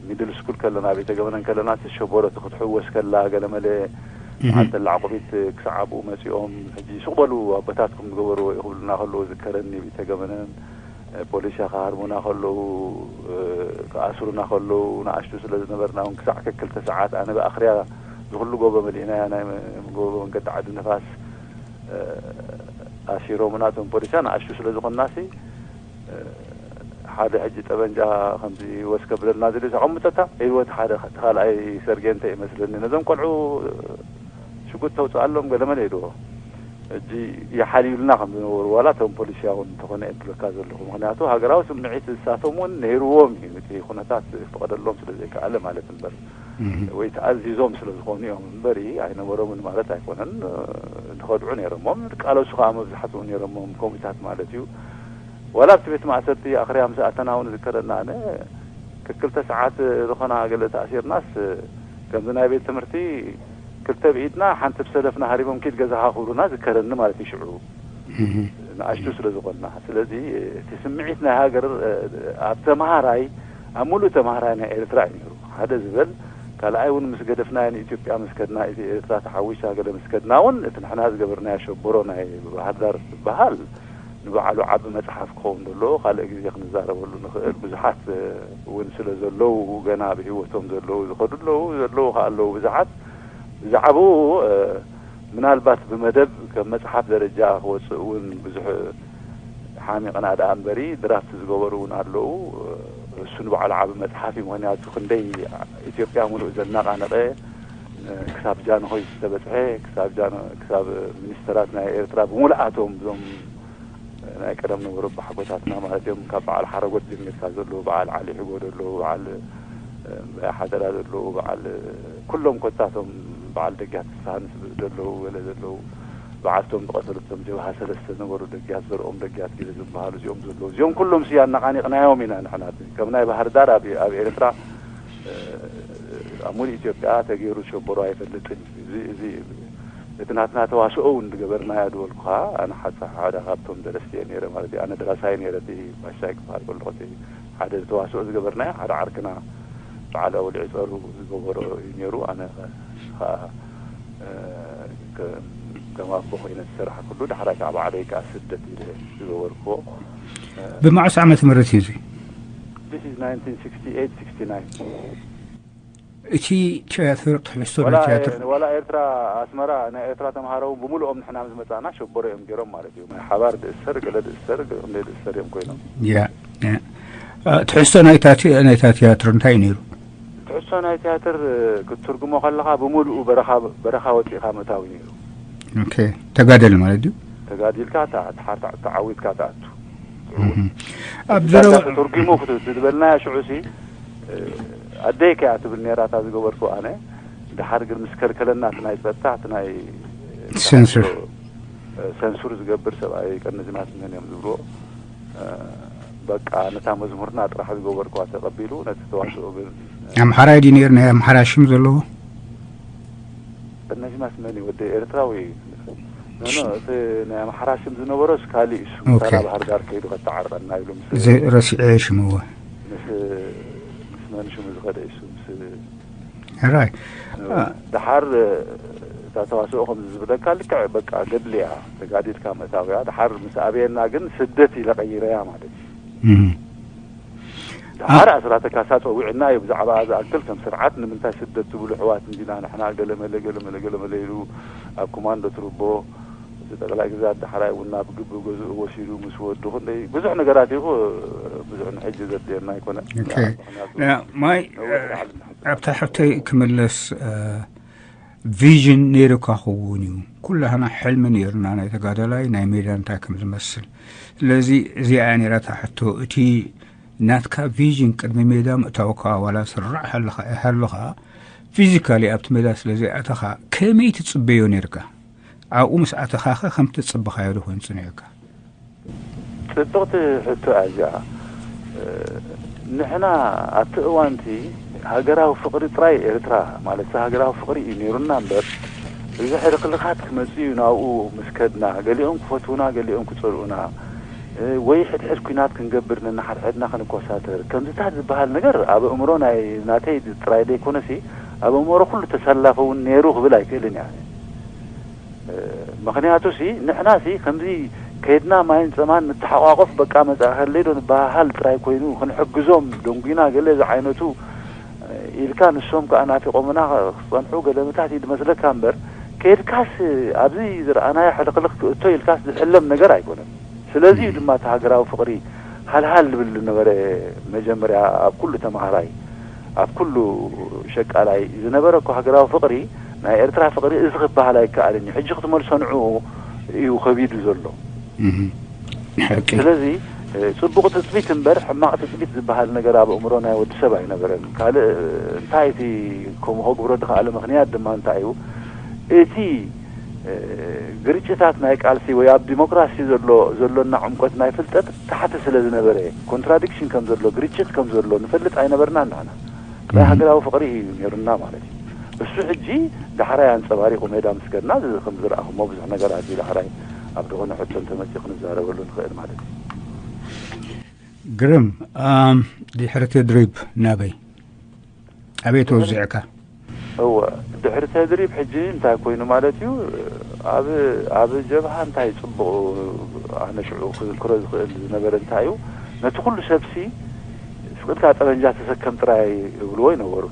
ሚድል ስኩል ከለና ቤተ ገመነን ከለና ሲ ሸቦሮ ክትሕወስ ከላ ገለመለ መዓልቲ ላዕቁቢት ክሳዕ ኣብኡ መፂኦም ሕጂ ሱቕ በሉ ኣቦታትኩም ዝገበርዎ ይኽብሉና ከለዉ ዝከረኒ ቤተ ገመነን ፖሊስ ክሃርሙና ከለዉ ክኣስሩና ከለዉ ንኣሽቱ ስለ ዝነበርና እውን ክሳዕ ከክልተ ሰዓት ኣነ ብኣኽርያ ዝኩሉ ጎቦ መሊእናያ ናይ ጎቦ መንገዲ ዓዲ ንፋስ ኣሲሮምና እቶም ፖሊሳ ንኣሽቱ ስለ ዝኾንናሲ ሓደ ሕጂ ጠበንጃ ከምዚ ወስ ከብለልና ዝደልዩ ኣቐምጠታ ኢልዎ እቲ ሓደ እቲ ካልኣይ ሰርጌንተ ይመስለኒ ነዞም ቆልዑ ሽጉጥ ተውፅኣሎም ገለመለ ኢልዎ። ሕጂ ይሓልዩልና ከም ዝነበሩ ዋላ እቶም ፖሊስያ እውን እንተኾነ እየ ዝብለካ ዘለኹ። ምክንያቱ ሃገራዊ ስምዒት ንሳቶም እውን ነይርዎም እዩ፣ እቲ ኩነታት ክፍቐደሎም ስለ ዘይከኣለ ማለት እምበር። ወይ ተኣዚዞም ስለ ዝኾኑ እዮም እምበሪ ኣይነበሮምን ማለት ኣይኮነን። ዝኸድዑ ነይሮሞም፣ ዝቃለሱ ከዓ መብዛሕትኡ ነይሮሞም ከምኡታት ማለት እዩ። ዋላ ኣብቲ ቤት ማእሰርቲ ኣኽርያ ምስ ኣተና እውን ዝከረና ኣነ ክክልተ ሰዓት ዝኾና ገለ ተኣሲርናስ ከምዚ ናይ ቤት ትምህርቲ ክልተ ብኢድና ሓንቲ ብሰለፍና ሃሪቦም ኪድ ገዛኻ ክብሉና ዝከረኒ ማለት እዩ። ሽዑ ንኣሽቱ ስለ ዝኾንና፣ ስለዚ እቲ ስምዒት ናይ ሃገር ኣብ ተምሃራይ ኣብ ሙሉእ ተምሃራይ ናይ ኤርትራ እዩ ነይሩ። ሓደ ዝበል ካልኣይ እውን ምስ ገደፍናዮ ንኢትዮጵያ ምስ ከድና፣ ኢትዮ ኤርትራ ተሓዊሳ ገለ ምስ ከድና እውን እቲ ንሕና ዝገበርናዮ ሸቦሮ ናይ ባህርዳር ዝበሃል ንባዕሉ ዓቢ መጽሓፍ ክኸውን ዘለዎ ካልእ ግዜ ክንዛረበሉ ንኽእል። ብዙሓት እውን ስለ ዘለዉ ገና ብህይወቶም ዘለዉ ዝኸዱ ኣለዉ ዘለዉ ከኣ ኣለዉ ብዙሓት ብዛዕባኡ ምናልባት ብመደብ ከም መጽሓፍ ደረጃ ክወጽእ እውን ብዙሕ ሓሚቕና ደኣ እምበሪ ድራፍት ዝገበሩ እውን ኣለዉ። እሱ ንባዕሉ ዓቢ መጽሓፍ እዩ። ምክንያቱ ክንደይ ኢትዮጵያ ሙሉእ ዘናቓነቐ ክሳብ ጃንሆይ ዝተበጽሐ ክሳብ ሚኒስተራት ናይ ኤርትራ ብምሉኣቶም እዞም ናይ ቀደም ነበሩ ኣቦሓጎታትና ማለት እዮም። ካብ በዓል ሓረጎት ጀሚርካ ዘለዉ በዓል ዓሊ ሕጎ ዘለዉ በዓል ሓደራ ዘለዉ በዓል ኩሎም ኮታቶም በዓል ደጊያት ፍስሃ ንስብእ ዘለዉ ገለ ዘለዉ በዓልቶም ዝቐተለቶም ጀብሃ ሰለስተ ነበሩ ደጊያት ዘርኦም ደጊያት ገለ ዝበሃሉ እዚኦም ዘለዉ እዚኦም ኩሎም ስያ እናቓኒቕናዮም ኢና ንሕና ከም ናይ ባህር ዳር ኣብ ኤርትራ ኣብ ሙሉእ ኢትዮጵያ ተገይሩ ሸበሮ ኣይፈልጥን። እዚ እዚ እቲ ናትና ተዋስኦ እውን ዝገበርናዮ ዝበልኩኻ ኣነ ሓሳ ሓደ ካብቶም ደረስቲ እየ ነይረ ማለት እዩ። ኣነ ደራሳይ ነይረ እቲ ባሻይ ክበሃል ከለኹ እቲ ሓደ ተዋስኦ ዝገበርናዮ ሓደ ዓርክና በዓል ኣውልዒ ጸሩ ዝገበሮ እዩ ነይሩ። ኣነ ከዓ ከም ኣቦ ኮይነ ዝሰራሕኩሉ ዳሕራይ ከዓ ባዕለይ ከዓ ስደት ኢለ ዝገበርክዎ። ብመዓስ ዓመተ ምህረት እዩ እዚ? This is nineteen sixty-eight sixty-nine። እቲ ትያትር ትሕዝቶ ናይ ትያትር ዋላ ኤርትራ ኣስመራ ናይ ኤርትራ ተምሃሮ እውን ብምሉኦም ንሕና ምስ መጻና ሸበሮ እዮም ገይሮም ማለት እዩ። ናይ ሓባር ድእሰር ገለ ድእሰር ክንደይ ድእሰር እዮም ኮይኖም። ያ ትሕዝቶ ናይታ ናይታ ትያትር እንታይ እዩ ነይሩ? ትሕዝቶ ናይ ትያትር ክትትርጉሞ ከለኻ ብምሉኡ በረኻ ወፂእኻ ምእታው እዩ ነይሩ። ተጋደል ማለት እዩ። ተጋዲልካ ተዓዊትካ ትኣቱ። ኣብ ተተርጉሙ ክትዝበልናያ ሽዑ ሲ ኣደይ ከያ ትብል ነራ እታ ዝገበርኩ ኣነ ድሓር ግን ምስ ከልከለና እቲ ናይ ፀጥታ እቲ ናይ ሴንሱር ሰንሱር ዝገብር ሰብኣይ ቀነዚማት መን እዮም ዝብልዎ በቃ ነታ መዝሙርና ጥራሕ ዝገበርኩዋ ተቐቢሉ ነቲ ተዋስኦ ግን ኣምሓራይ ድዩ ነይሩ ናይ ኣምሓራ ሽም ዘለዎ ቀነዚማት መን እዩ ወዲ ኤርትራዊ እዩ እቲ ናይ ኣምሓራ ሽም ዝነበሮስ ካሊእ እሱ ተራ ባህር ዳር ከይዱ ከተዓርቀና ኢሉ ምስ ረሲዐ ሽምዎ ምስ ምስ መን ሽሙ ዝኸደ እሱ ምስ ሕራይ ድሓር እታ ተዋስኦ ከም ዝብለካ ልክዕ በቃ ገድሊ እያ ተጋዲድካ ምእታው እያ ድሓር ምስ ኣበየና ግን ስደት ኢለ ቀይረያ ማለት እዩ ድሓር ኣስራተ ካሳ ፀዊዕና እዩ ብዛዕባ ዝኣክል ከም ስርዓት ንምንታይ ስደት ትብሉ ኣሕዋት እንዲና ንሕና ገለመለ ገለመለ ገለመለ ኢሉ ኣብ ኮማንዶ ትርቦ እቲ ጠቅላይ ግዛት ዳሕራይ እውን ናብ ግቢ ገዝኡ ወሲዱ ምስ ወዱ ክንደይ ብዙሕ ነገራት ኢኹ ብዙሕ ንሕጂ ዘድልየና ኣይኮነን ማይ ኣብታ ሕቶይ ክምለስ ቪዥን ነይሩካ ክውን እዩ ኩላህና ሕልሚ ነይሩና ናይ ተጋዳላይ ናይ ሜዳ እንታይ ከም ዝመስል ስለዚ እዚኣ ነይራታ ሕቶ እቲ ናትካ ቪዥን ቅድሚ ሜዳ ምእታውካ ዋላ ስራዕ ሃለኻ ፊዚካሊ ኣብቲ ሜዳ ስለ ዘይኣተኻ ከመይ ትጽበዮ ነርካ ኣብኡ ምስ ኣተኻኸ ከም ትጽበኻዮ ዶ ኮይኑ ጽኒዑካ ጽብቕቲ ሕቶ እያ እዚኣ ንሕና ኣብቲ እዋንቲ ሃገራዊ ፍቕሪ ጥራይ ኤርትራ ማለት ሃገራዊ ፍቕሪ እዩ ነይሩና እምበር እዚ ሕልኽልኻት ክመጽእ እዩ ናብኡ ምስ ከድና ገሊኦም ክፈትዉና ገሊኦም ክጸልኡና ወይ ሕድሕድ ኲናት ክንገብር ነንሓድሕድና ክንኮሳተር ከምዚታት ዝበሃል ነገር ኣብ ኣእምሮ ናይ ናተይ ጥራይ ዘይኮነሲ ኣብ ኣእምሮ ኩሉ ተሰላፊ እውን ነይሩ ክብል ኣይክእልን እያ። ምኽንያቱ ሲ ንሕና ሲ ከምዚ ከይድና ማይን ጸማን ንተሓቋቆፍ በቃ መጻእ ከለይ ዶ ንበሃሃል ጥራይ ኮይኑ ክንሕግዞም ደንጉና ገለ ዝዓይነቱ ኢልካ ንሶም ከኣ ናፊቆምና ክጸንሑ ገለምታት እዩ ዝመስለካ እምበር ከይድካስ ኣብዚ ዝረኣናዮ ሕልኽልኽ ክእቶ ኢልካስ ዝሕለም ነገር ኣይኮነን። ስለዚ እዩ ድማ እቲ ሃገራዊ ፍቕሪ ሃልሃል ዝብል ዝነበረ። መጀመርያ ኣብ ኩሉ ተማሃራይ፣ ኣብ ኩሉ ሸቃላይ ዝነበረ እኮ ሃገራዊ ፍቕሪ፣ ናይ ኤርትራ ፍቕሪ እዚ ክበሃል ኣይከኣልን እዩ። ሕጂ ክትመልሶ ንዕኡ እዩ ከቢዱ ዘሎ። ሓቂ። ስለዚ ጽቡቕ ትጽቢት እምበር ሕማቕ ትጽቢት ዝበሃል ነገር ኣብ ኣእምሮ ናይ ወዲ ሰብ ኣይነበረን። ካልእ እንታይ እቲ ከምኡ ከግብሮ ዝኸኣለ ምኽንያት ድማ እንታይ እዩ? እቲ ግርጭታት ናይ ቃልሲ ወይ ኣብ ዲሞክራሲ ዘሎ ዘሎና ዕምቆት ናይ ፍልጠት ታሕቲ ስለ ዝነበረ፣ ኮንትራዲክሽን ከም ዘሎ፣ ግርጭት ከም ዘሎ ንፈልጥ ኣይነበርና። ንሕና ጥራይ ሃገራዊ ፍቕሪ እዩ ነይሩና ማለት እዩ። እሱ ሕጂ ዳሕራይ ኣንጸባሪቑ ሜዳ ምስ ከድና እዚ ከም ዝረኣኹሞ ብዙሕ ነገራት እዩ ዳሕራይ ኣብ ዝኾነ ሕቶ እንተመጺኡ ክንዛረበሉ ንኽእል ማለት እዩ። ግርም። ኣም፣ ድሕሪ ተድሪብ ናበይ ኣበይ ተወዚዕካ? እወ፣ ድሕሪ ተድሪብ ሕጂ እንታይ ኮይኑ ማለት እዩ? ኣብ ኣብ ጀብሃ እንታይ ጽቡቕ፣ ኣነ ሽዑ ክዝክሮ ዝኽእል ዝነበረ እንታይ እዩ? ነቲ ኩሉ ሰብሲ ስቕልካ ጠበንጃ ተሰከም ጥራይ እብልዎ ይነበሩ።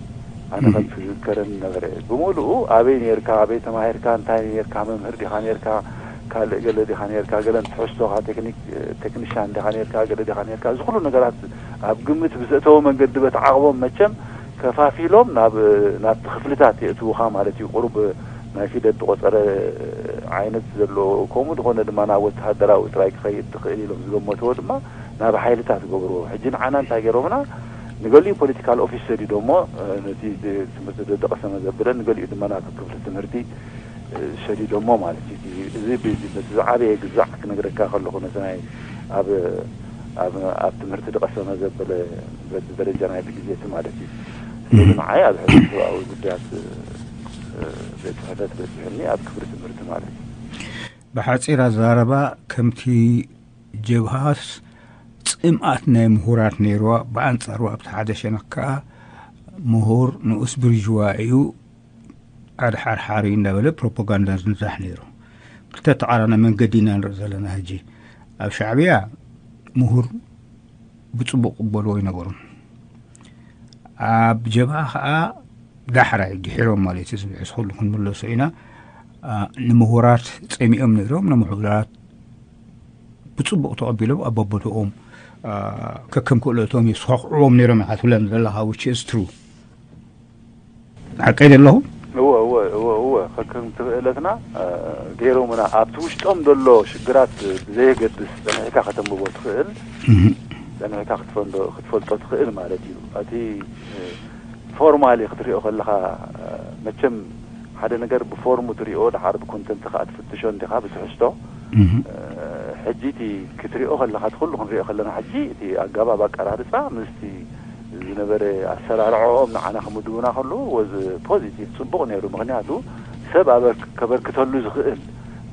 ኣነ ከም ዝዝከረኒ ነበረ። ብምሉኡ ኣበይ ነርካ፣ ኣበይ ተማሂርካ፣ እንታይ ነርካ፣ መምህር ዲኻ ነርካ፣ ካልእ ገለ ዲኻ ነርካ፣ ገለ ትሕዝቶኻ፣ ቴክኒክ ቴክኒሻን ዲኻ ነርካ፣ ገለ ዲኻ ነርካ፣ እዚ ኩሉ ነገራት ኣብ ግምት ብዘእተወ መንገዲ በቲ ዓቕቦም መቸም ከፋፊሎም ናብ ናብቲ ክፍልታት የእትውኻ ማለት እዩ። ቁሩብ ናይ ፊደል ዝቆጸረ ዓይነት ዘለዎ፣ ከምኡ ዝኾነ ድማ ናብ ወተሃደራዊ ጥራይ ክኸይድ ትኽእል ኢሎም ዝገመትዎ ድማ ናብ ሓይልታት ገብርዎ። ሕጂ ንዓና እንታይ ገይሮምና? ንገሊኡ ፖለቲካል ኦፊስ ሰዲዶሞ፣ ነቲ ትምህርቲ ደቀሰመ ዘብለ፣ ንገሊኡ ድማ ናብ ክፍሊ ትምህርቲ ሰዲዶሞ ማለት እዩ። እዚ በቲ ዝዓበየ ግዛዕ ክነግረካ ከለኹ፣ ነቲ ናይ ኣብ ኣብ ኣብ ትምህርቲ ዝቐሰመ ዘበለ በቲ ደረጃ ናይቲ ግዜ እቲ ማለት እዩ። ስለዚ ንዓይ ኣብ ሕዚ ሰብኣዊ ጉዳያት ቤት ጽሕፈት በጺሑኒ፣ ኣብ ክፍሊ ትምህርቲ ማለት እዩ። ብሓጺር ኣዛረባ፣ ከምቲ ጀብሃስ ጽምኣት ናይ ምሁራት ነይርዋ፣ ብኣንጻሩ ኣብቲ ሓደ ሸነኽ ከኣ ምሁር ንኡስ ብርዥዋ እዩ፣ ኣድሓርሓሪ እንዳበለ ፕሮፓጋንዳ ዝንዛሕ ነይሩ። ክልተ ተቓራኒ መንገዲ ኢና ንርኢ ዘለና። ሕጂ ኣብ ሻዕብያ ምሁር ብጽቡቕ ቅበልዎ ኣይነበሩን። ኣብ ጀብሃ ከኣ ዳሕራይ ድሒሮም ማለት እዩ፣ ዝብሕስ ኩሉ ክንምለሶ ኢና። ንምሁራት ጸሚኦም ነይሮም፣ ንምሁራት ብጽቡቕ ተቐቢሎም ኣብ በቦትኦም ከከም ክእለቶም ይስኳዕዕዎም ነይሮም ኢኻ ትብለን ዘለኻ፣ which is true። ሓቀይ ደለኹ? እወ እወ እወ እወ ከከም ትኽእለትና ገይሮምና። ኣብቲ ውሽጦም ዘሎ ሽግራት ብዘየገድስ ጸኒሕካ ከተንብቦ ትኽእል፣ ጸኒሕካ ክትፈልጦ ክትፈልጦ ትኽእል ማለት እዩ። እቲ ፎርማሊ ክትሪኦ ከለኻ፣ መቸም ሓደ ነገር ብፎርሙ ትሪኦ፣ ድሓር ብኮንተንት ከኣ ትፍትሾ እንዲኻ ብትሕዝቶ። ሕጂ እቲ ክትሪኦ ከለኻ፣ እቲ ኩሉ ክንሪኦ ከለና፣ ሕጂ እቲ ኣገባብ ኣቀራርጻ ምስቲ ዝነበረ ኣሰራርዖኦም ንዓና ክምድቡና ከለዉ ወዝ ፖዚቲቭ ጽቡቕ ነይሩ። ምኽንያቱ ሰብ ኣበርክ- ከበርክተሉ ዝኽእል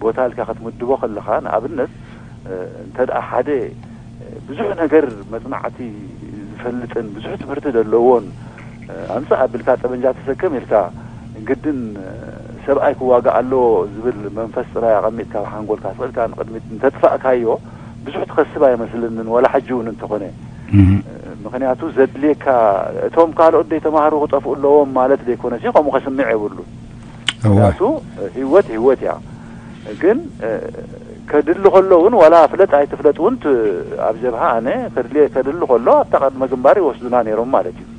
ቦታ ኢልካ ክትምድቦ ከለኻ፣ ንኣብነት እንተ ደኣ ሓደ ብዙሕ ነገር መጽናዕቲ ዝፈልጥን ብዙሕ ትምህርቲ ዘለዎን ኣምጽእ ኣቢልካ ጠበንጃ ተሰከም ኢልካ ግድን ሰብኣይ ክዋጋእ ኣለዎ ዝብል መንፈስ ጥራይ ኣቐሚጥካ ኣብ ሓንጎልካ ስቕልካ ንቕድሚት እንተጥፋእካዮ ብዙሕ ትኸስብ ኣይመስልንን፣ ወላ ሕጂ እውን እንተኾነ። ምኽንያቱ ዘድልየካ እቶም ካልኦት ዘይተማህሩ ክጠፍኡ ኣለዎም ማለት ዘይኮነሲ ከምኡ ከስምዕ የብሉን። ምኽንያቱ ህይወት ህይወት እያ። ግን ከድሊ ከሎ እውን ዋላ ፍለጥ ኣይትፍለጥ እውን ት- ኣብ ጀብሃ ኣነ ከድሊ ከድሊ ከሎ ኣብታ ቅድመ ግንባር ይወስዱና ነይሮም ማለት እዩ።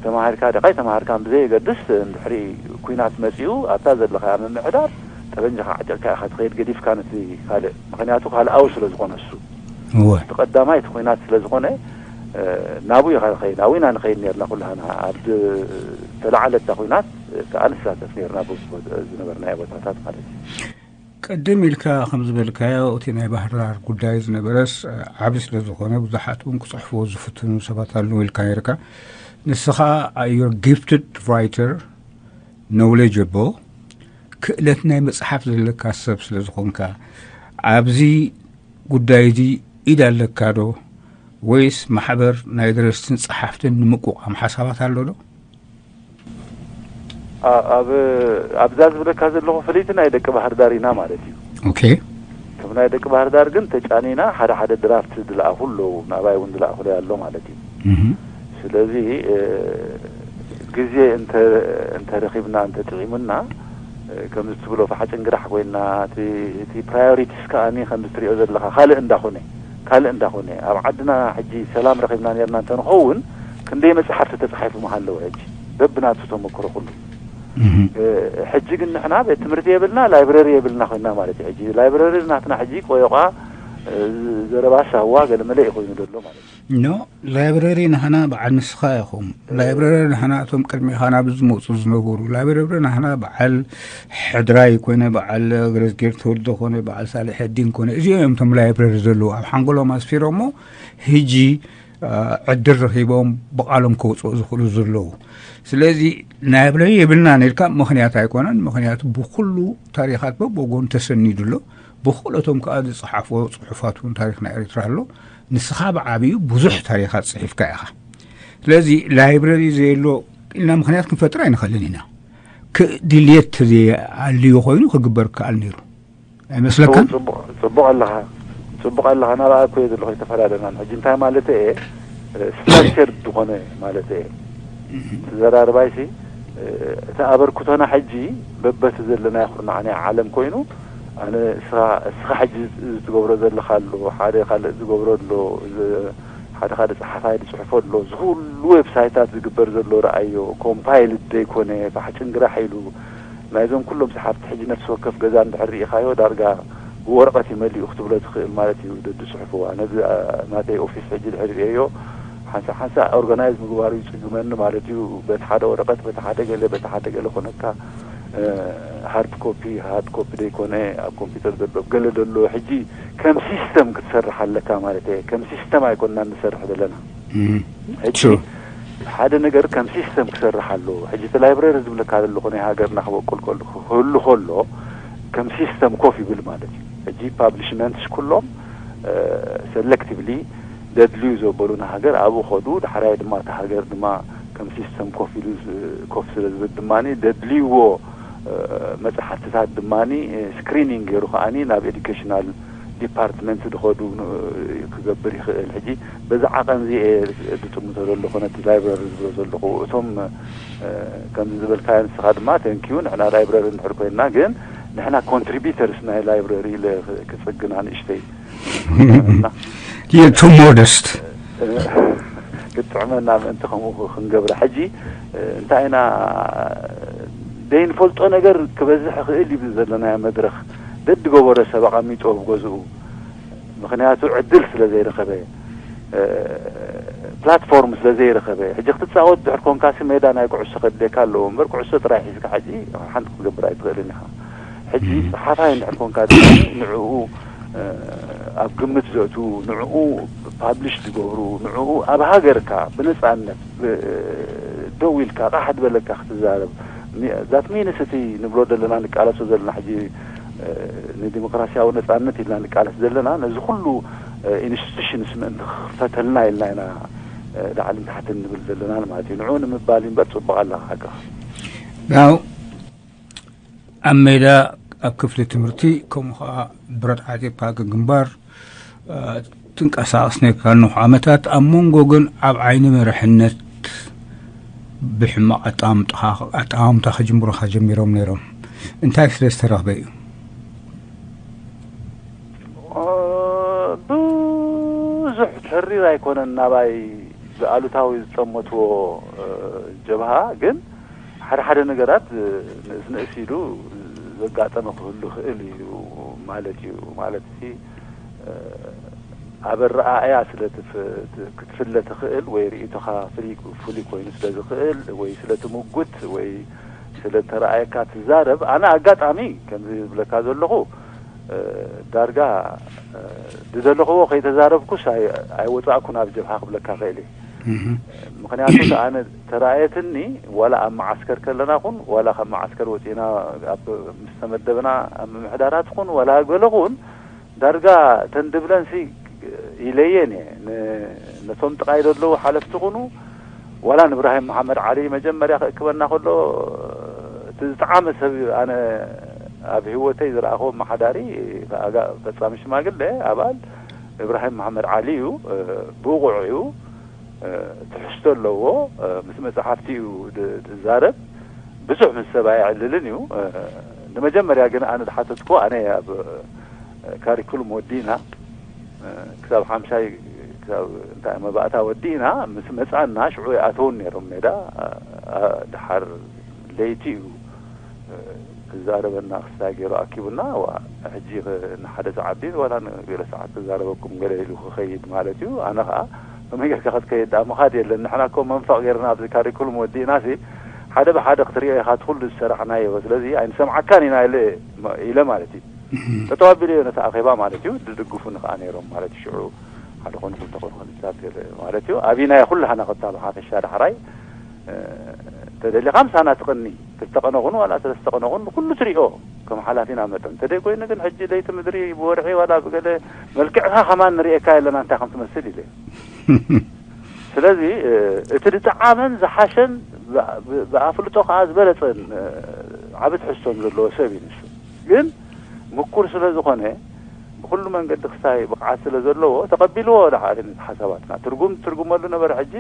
ተማሂርካ ደቃይ ተማሂርካን ብዘየገድስ እንድሕሪ ኩናት መጺኡ ኣብታ ዘለኻያ ምምሕዳር ጠበንጃኻ ዓጢቕካ ኢኻ ትኸይድ፣ ገዲፍካ ነቲ ካልእ። ምኽንያቱ ካልኣዊ ስለ ዝኾነ እሱ እወ እቲ ቀዳማይ እቲ ኩናት ስለ ዝኾነ ናብኡ ኢኻ ትኸይድ፣ ኣብኡ ኢና ንኸይድ ነርና ኩላህና። ኣብ ዝተላዓለ እታ ኩናት ከኣ ንሳተፍ ነርና፣ ዝነበርናዮ ቦታታት ማለት እዩ። ቅድም ኢልካ ከም ዝበልካዮ እቲ ናይ ባህር ዳር ጉዳይ ዝነበረስ ዓቢ ስለ ዝኾነ ብዙሓት እውን ክጽሕፍዎ ዝፍትኑ ሰባት ኣለዉ ኢልካ ነርካ። ንስኻ you're gifted writer፣ knowledgeable፣ ክእለት ናይ መጽሓፍ ዘለካ ሰብ ስለ ዝኾንካ ኣብዚ ጉዳይ እዚ ኢድ ኣለካ ዶ ወይስ ማሕበር ናይ ደረስትን ጸሓፍትን ንምቁቋም ሓሳባት ኣሎ ዶ? ኣብ ኣብዛ ዝብለካ ዘለኹ ፍልይቲ ናይ ደቂ ባህር ዳር ኢና ማለት እዩ። ኦኬ። ከም ናይ ደቂ ባህር ዳር ግን ተጫኒና ሓደ ሓደ ድራፍት ዝለኣኹ ኣለዉ፣ ናባይ እውን ዝለኣኹለይ ኣሎ ማለት እዩ። ስለዚ ግዜ እንተ እንተረኺብና እንተጥዒሙና ከምዚ ትብሎ ፋሕጭን ግራሕ ኮይና፣ እቲ፣ እቲ ፕራዮሪቲስ ከኣኒ ከምዚ ትሪኦ ዘለኻ ካልእ እንዳኾነ፣ ካልእ እንዳኾነ፣ ኣብ ዓድና ሕጂ ሰላም ረኺብና ኔርና እንተንኸውን ክንደይ መጽሓፍቲ ተጻሒፉ ምሃለወ። ሕጂ በብናቱ ተመክሮ ኩሉ። ሕጂ ግን ንሕና ቤት ትምህርቲ የብልና፣ ላይብረሪ የብልና ኮይና ማለት እዩ። ሕጂ ላይብረሪ ናትና ሕጂ ቆዮቋ፣ ዘረባ ሳዋ ገለመለ እዩ ኮይኑ ዘሎ ማለት እዩ። ኖ፣ ላይብረሪ ናህና በዓል ንስኻ ኢኹም። ላይብረሪ ናህና እቶም ቅድሚኻ ናብ ዝመፁ ዝነበሩ። ላይብረሪ ናህና በዓል ሕድራይ ኮነ፣ በዓል ገረዝጌር ተወልደ ኮነ፣ በዓል ሳልሕ ዲን ኮነ፣ እዚኦም እዮም እቶም ላይብረሪ ዘለዉ። ኣብ ሓንጎሎም ኣስፊሮሞ፣ ህጂ ዕድል ረኺቦም ብቓሎም ከውፅኦ ዝኽእሉ ዘለዉ። ስለዚ ላይብረሪ የብልናን ኢልካ ምኽንያት ኣይኮነን። ምኽንያቱ ብኩሉ ታሪኻት በብወገኑ ተሰኒዱ ኣሎ። ብክእለቶም ከኣ ዝጸሓፎ ጽሑፋት እውን ታሪኽ ናይ ኤርትራ ኣሎ። ንስኻ ብዓብዩ ብዙሕ ታሪኻት ጽሒፍካ ኢኻ። ስለዚ ላይብረሪ ዘየሎ ኢልና ምኽንያት ክንፈጥር ኣይንኽእልን ኢና። ክድልየት ተዘይኣልዩ ኮይኑ ክግበር ክከኣል ነይሩ ኣይመስለካን? ጽቡቕ፣ ጽቡቕ ኣለኻ። ጽቡቕ ኣለኻ። ናብኣ እኮ እየ ዘለኹ፣ ኣይተፈላለናን። ሕጂ እንታይ ማለት እየ? ስትራክቸርድ ዝኾነ ማለት እየ። እቲ ዘራርባይሲ፣ እቲ ኣበርክቶና ሕጂ በበቲ ዘለናዮ ኩርናዕ ናይ ዓለም ኮይኑ፣ ኣነ እስኻ፣ እስኻ ሕጂ እዚ ትገብሮ ዘለኻ ኣሎ፣ ሓደ ካልእ ዝገብሮ ኣሎ፣ እዚ ሓደ ሓደ ጸሓፋይ ዝጽሕፎ ኣሎ፣ እዚ ኩሉ ዌብሳይታት ዝግበር ዘሎ ረኣዮ፣ ኮምፓይልድ ዘይኮነ፣ ፋሕጭን ግራሕ ኢሉ፣ ናይዞም ኩሎም ጸሓፍቲ ሕጂ ነፍሲ ወከፍ ገዛ እንድሕር ርኢኻዮ፣ ዳርጋ ብወረቐት እዩ መሊኡ ክትብሎ ትኽእል ማለት እዩ። ደዲ ጽሑፍዋ ነዚ፣ ኣ፣ ናተይ ኦፊስ ሕጂ ድሕሪ ርእዮ፣ ሓንሳእ ሓንሳእ ኦርጋናይዝ ምግባሩ ይጽግመኒ ማለት እዩ። በቲ ሓደ ወረቐት፣ በቲ ሓደ ገለ፣ በቲ ሓደ ገለ ኮነካ፣ እ፣ ሃርድ ኮፒ፣ ሃርድ ኮፒ ዘይኮነ ኣብ ኮምፒውተር ዘሎ ገለ ዘሎ፣ ሕጂ ከም ሲስተም ክትሰርሕ ኣለካ ማለት እየ። ከም ሲስተም ኣይኮንና ንሰርሕ ዘለና። እም፣ ሕጂ ትሩ። ሓደ ነገር ከም ሲስተም ክሰርሕ ኣለዎ። ሕጂ እቲ ላይብረሪ ዝብለካ ዘለኹ ናይ ሃገርና ክበቁል ከሎ፣ ክህሉ ከሎ፣ ከም ሲስተም ኮፍ ይብል ማለት እዩ። ሕጂ ፓብሊሽመንትስ ኩሎም፣ እ፣ ሰለክቲቭሊ ደድልዩ ዘበሉ ንሃገር ኣብኡ ኸዱ፣ ዳሕራይ ድማ እታ ሃገር ድማ ከም ሲስተም ኮፍ ኢሉ ዝ-፣ ኮፍ ስለ ዝብል ድማኒ ደድልይዎ፣ እ፣ መጽሓፍትታት ድማኒ፣ እ፣ ስክሪኒንግ ገይሩ ከኣኒ ናብ ኤዱኬሽናል ዲፓርትመንት ዝኸዱ ን-፣ ክገብር ይኽእል። ሕጂ በዚ ዓቐን እዚ እየ ዝጥምቶ ዘለኹ ነቲ ላይብረሪ ዝብሎ ዘለኹ። እቶም፣ እ፣ ከምዚ ዝበልካዮ ንስኻ ድማ ተንኪዩ ንሕና ላይብረሪ እንድሕር ኮይንና ግን ንሕና ኮንትሪቢተርስ ናይ ላይብረሪ ኢለ ክጽግና ንእሽተይ። እና You're too modest. ክጥዕመና ምእንቲ ከምኡ ክንገብራ። ሕጂ እንታይ ኢና ደይንፈልጦ ነገር ክበዝሕ ይኽእል እዩ ዘለናዮ መድረኽ። ደድገበሮ ሰብ ኣቐሚጡ ኣብ ገዝኡ። ምኽንያቱ ዕድል ስለ ዘይረኸበ፣ እ፣ ፕላትፎርም ስለ ዘይረኸበ። ሕጂ ክትጻወት ድሕር ኮንካሲ ሜዳ ናይ ኩዕሶ ከድልየካ ኣለዎ እምበር፣ ኩዕሶ ጥራይ ሒዝካ ሕጂ ሓንቲ ክትገብር ኣይትኽእልን ኢኻ። ሕጂ ም። ጸሓፋይ እንድሕር ኮንካ ድማ ንዕኡ፣ እ፣ ኣብ ግምት ዘእትዉ፣ ንዕኡ ፓብሊሽ ዝገብሩ፣ ንዕኡ ኣብ ሃገርካ ብነጻነት፣ ብ-፣ ደው ኢልካ ቃሕ ዝበለካ ክትዛረብ። ሚ-፣ ዛት ሚንስ እቲ ንብሎ ዘለና፣ ንቃለሶ ዘለና ሕጂ፣ እ፣ ንዲሞክራሲያዊ ነጻነት ኢልና ንቃለስ ዘለና፣ ነዚ ኩሉ፣ እ፣ ኢንስቲቱሽንስ ምእንቲ ክኽፈተልና ኢልና ኢና፣ እ፣ ላዕልን ታሕትን ንብል ዘለና ማለት እዩ። ንዕኡ ንምባል እዩ እምበር ጽቡቕ ኣለኻ ሓቅኻ። ናው ኣብ ሜዳ፣ ኣብ ክፍሊ ትምህርቲ፣ ከምኡ ኸዓ ብረት ዓጢቕካ ግንባር፣ እ፣ ትንቀሳቐስ ነርካ ንነዊሕ ዓመታት። ኣብ መንጎ ግን ኣብ ዓይኒ መሪሕነት ብሕማቕ ኣጠማምጣኻ-፣ ኣጠማምታ ክጅምሩኻ ጀሚሮም ነይሮም። እንታይ ስለ ዝተረኽበ እዩ? እ፣ ብዙሕ ተሪር ኣይኮነን ናባይ ብኣሉታዊ ዝጠመትዎ፣ እ፣ ጀብሃ፣ ግን ሓደ ሓደ ነገራት፣ እ፣ ንእስ ንእስ ኢሉ ዘጋጠመ ክህሉ ይኽእል እዩ ማለት እዩ። ማለት፣ እቲ፣ እ፣ ኣብ ኣረኣእያ ስለ ትፍ-፣ ት-፣ ክትፍለ ትኽእል ወይ ርእይቶኻ ፍልይ፣ ፍሉይ ኮይኑ ስለ ዝኽእል ወይ ስለ ትምጉት ወይ ስለ ተረኣየካ ትዛረብ። ኣነ ኣጋጣሚ ከምዚ ዝብለካ ዘለኹ፣ እ፣ ዳርጋ፣ እ፣ ዝደለኽዎ ከይተዛረብኩስ ኣይ-፣ ኣይወጻእኩን ኣብ ጀብሃ ክብለካ ክእል እየ። እህ። ምኽንያቱ፣ ኣነ ተራእየትኒ፣ ዋላ ኣብ መዓስከር ከለና ኹን፣ ዋላ ካብ መዓስከር ወጺእና ኣብ፣ ምስ ተመደብና ኣብ ምምሕዳራት ኹን፣ ዋላ ኣብ ገለ ኹን፣ ዳርጋ እተን ድብለንሲ ኢለየን እየ። ን-፣ ነቶም ጥቓይ ዘለዉ ሓለፍቲ ኹኑ፣ ዋላ ንእብራሂም መሓመድ ዓሊ መጀመርያ ክእክበና ከሎ፣ እቲ ዝጠዓመ ሰብ ኣነ ኣብ ህይወተይ ዝረኣኽዎ ኣመሓዳሪ፣ ኣጋ-፣ ፈጻሚ ሽማግለ ኣባል እብራሂም መሓመድ ዓሊ እዩ። እ፣ ብቑዕ እዩ። እ፣ ትሕዝቶ ኣለዎ። እ፣ ምስ መጻሕፍቲ እዩ ድ-፣ ዝዛረብ። ብዙሕ ምስ ሰብ ኣየዕልልን እዩ። ንመጀመርያ ግን ኣነ ዝሓተትኩ፣ ኣነ ኣብ ካሪኩሉም ወዲእና ክሳብ ሓምሻይ፣ ክሳብ እንታይ መባእታ ወዲእና ምስ መጻና ሽዑ ይኣተውን ነይሮም ሜዳ። ድሓር ለይቲ እዩ ክዛረበና ክስታይ ገይሩ ኣኪቡና። ዋ፣ ሕጂ ንሓደ ሰዓት ድዩ ዋላ ንገለ ሰዓት ክዛረበኩም ገለ ኢሉ ክኸይድ ማለት እዩ። ኣነ ኸዓ ከመይ ጌርካ ክትከይድ ደኣ ምኻድ የለን። ንሕና እኮ መንፈቕ ጌርና ኣብዚ ካሪኩሉም ወዲእና ሲ ሓደ ብሓደ ክትሪኦ ኢኻ እቲ ኩሉ ዝሰራሕናዮ። ስለዚ ኣይንሰምዓካን ኢና ኢለ ኢለ ማለት እዩ። ጠጠው ኣቢለዮ ነቲ ኣኼባ ማለት እዩ። ድድግፉኒ ኸዓ ነይሮም ማለት እዩ። ሽዑ ሓደ ኮን ክልተ ኮን ክልተ ገለ ማለት እዩ። ኣቢናዮ ኩላህና ከታ ብሓፈሻ ዳሕራይ ተደሊኻ ምሳና ትቕኒ፣ ክልተ ቀነ ኹን ዋላ ሰለስተ ቀነ ኹን ንኩሉ ትሪኦ ከም ሓላፊና መጠን። እንተደይ ኮይኑ ግን ሕጂ ለይቲ ምድሪ ብወርሒ ዋላ ብገለ መልክዕካ ከማን ንርእየካ የለና እንታይ ከም ትመስል ኢለ። ስለዚ እቲ ዝጠዓመን ዝሓሸን ብኣፍልጦ ከዓ ዝበለፀን ዓቢ ትሕዝቶን ዘለዎ ሰብ እዩ ንሱ። ግን ምኩር ስለ ዝኾነ ብኩሉ መንገዲ ክስታይ ብቕዓት ስለ ዘለዎ ተቐቢልዎ ደሓር ነቲ ሓሳባትና። ትርጉም ትርጉመሉ ነበረ። ሕጂ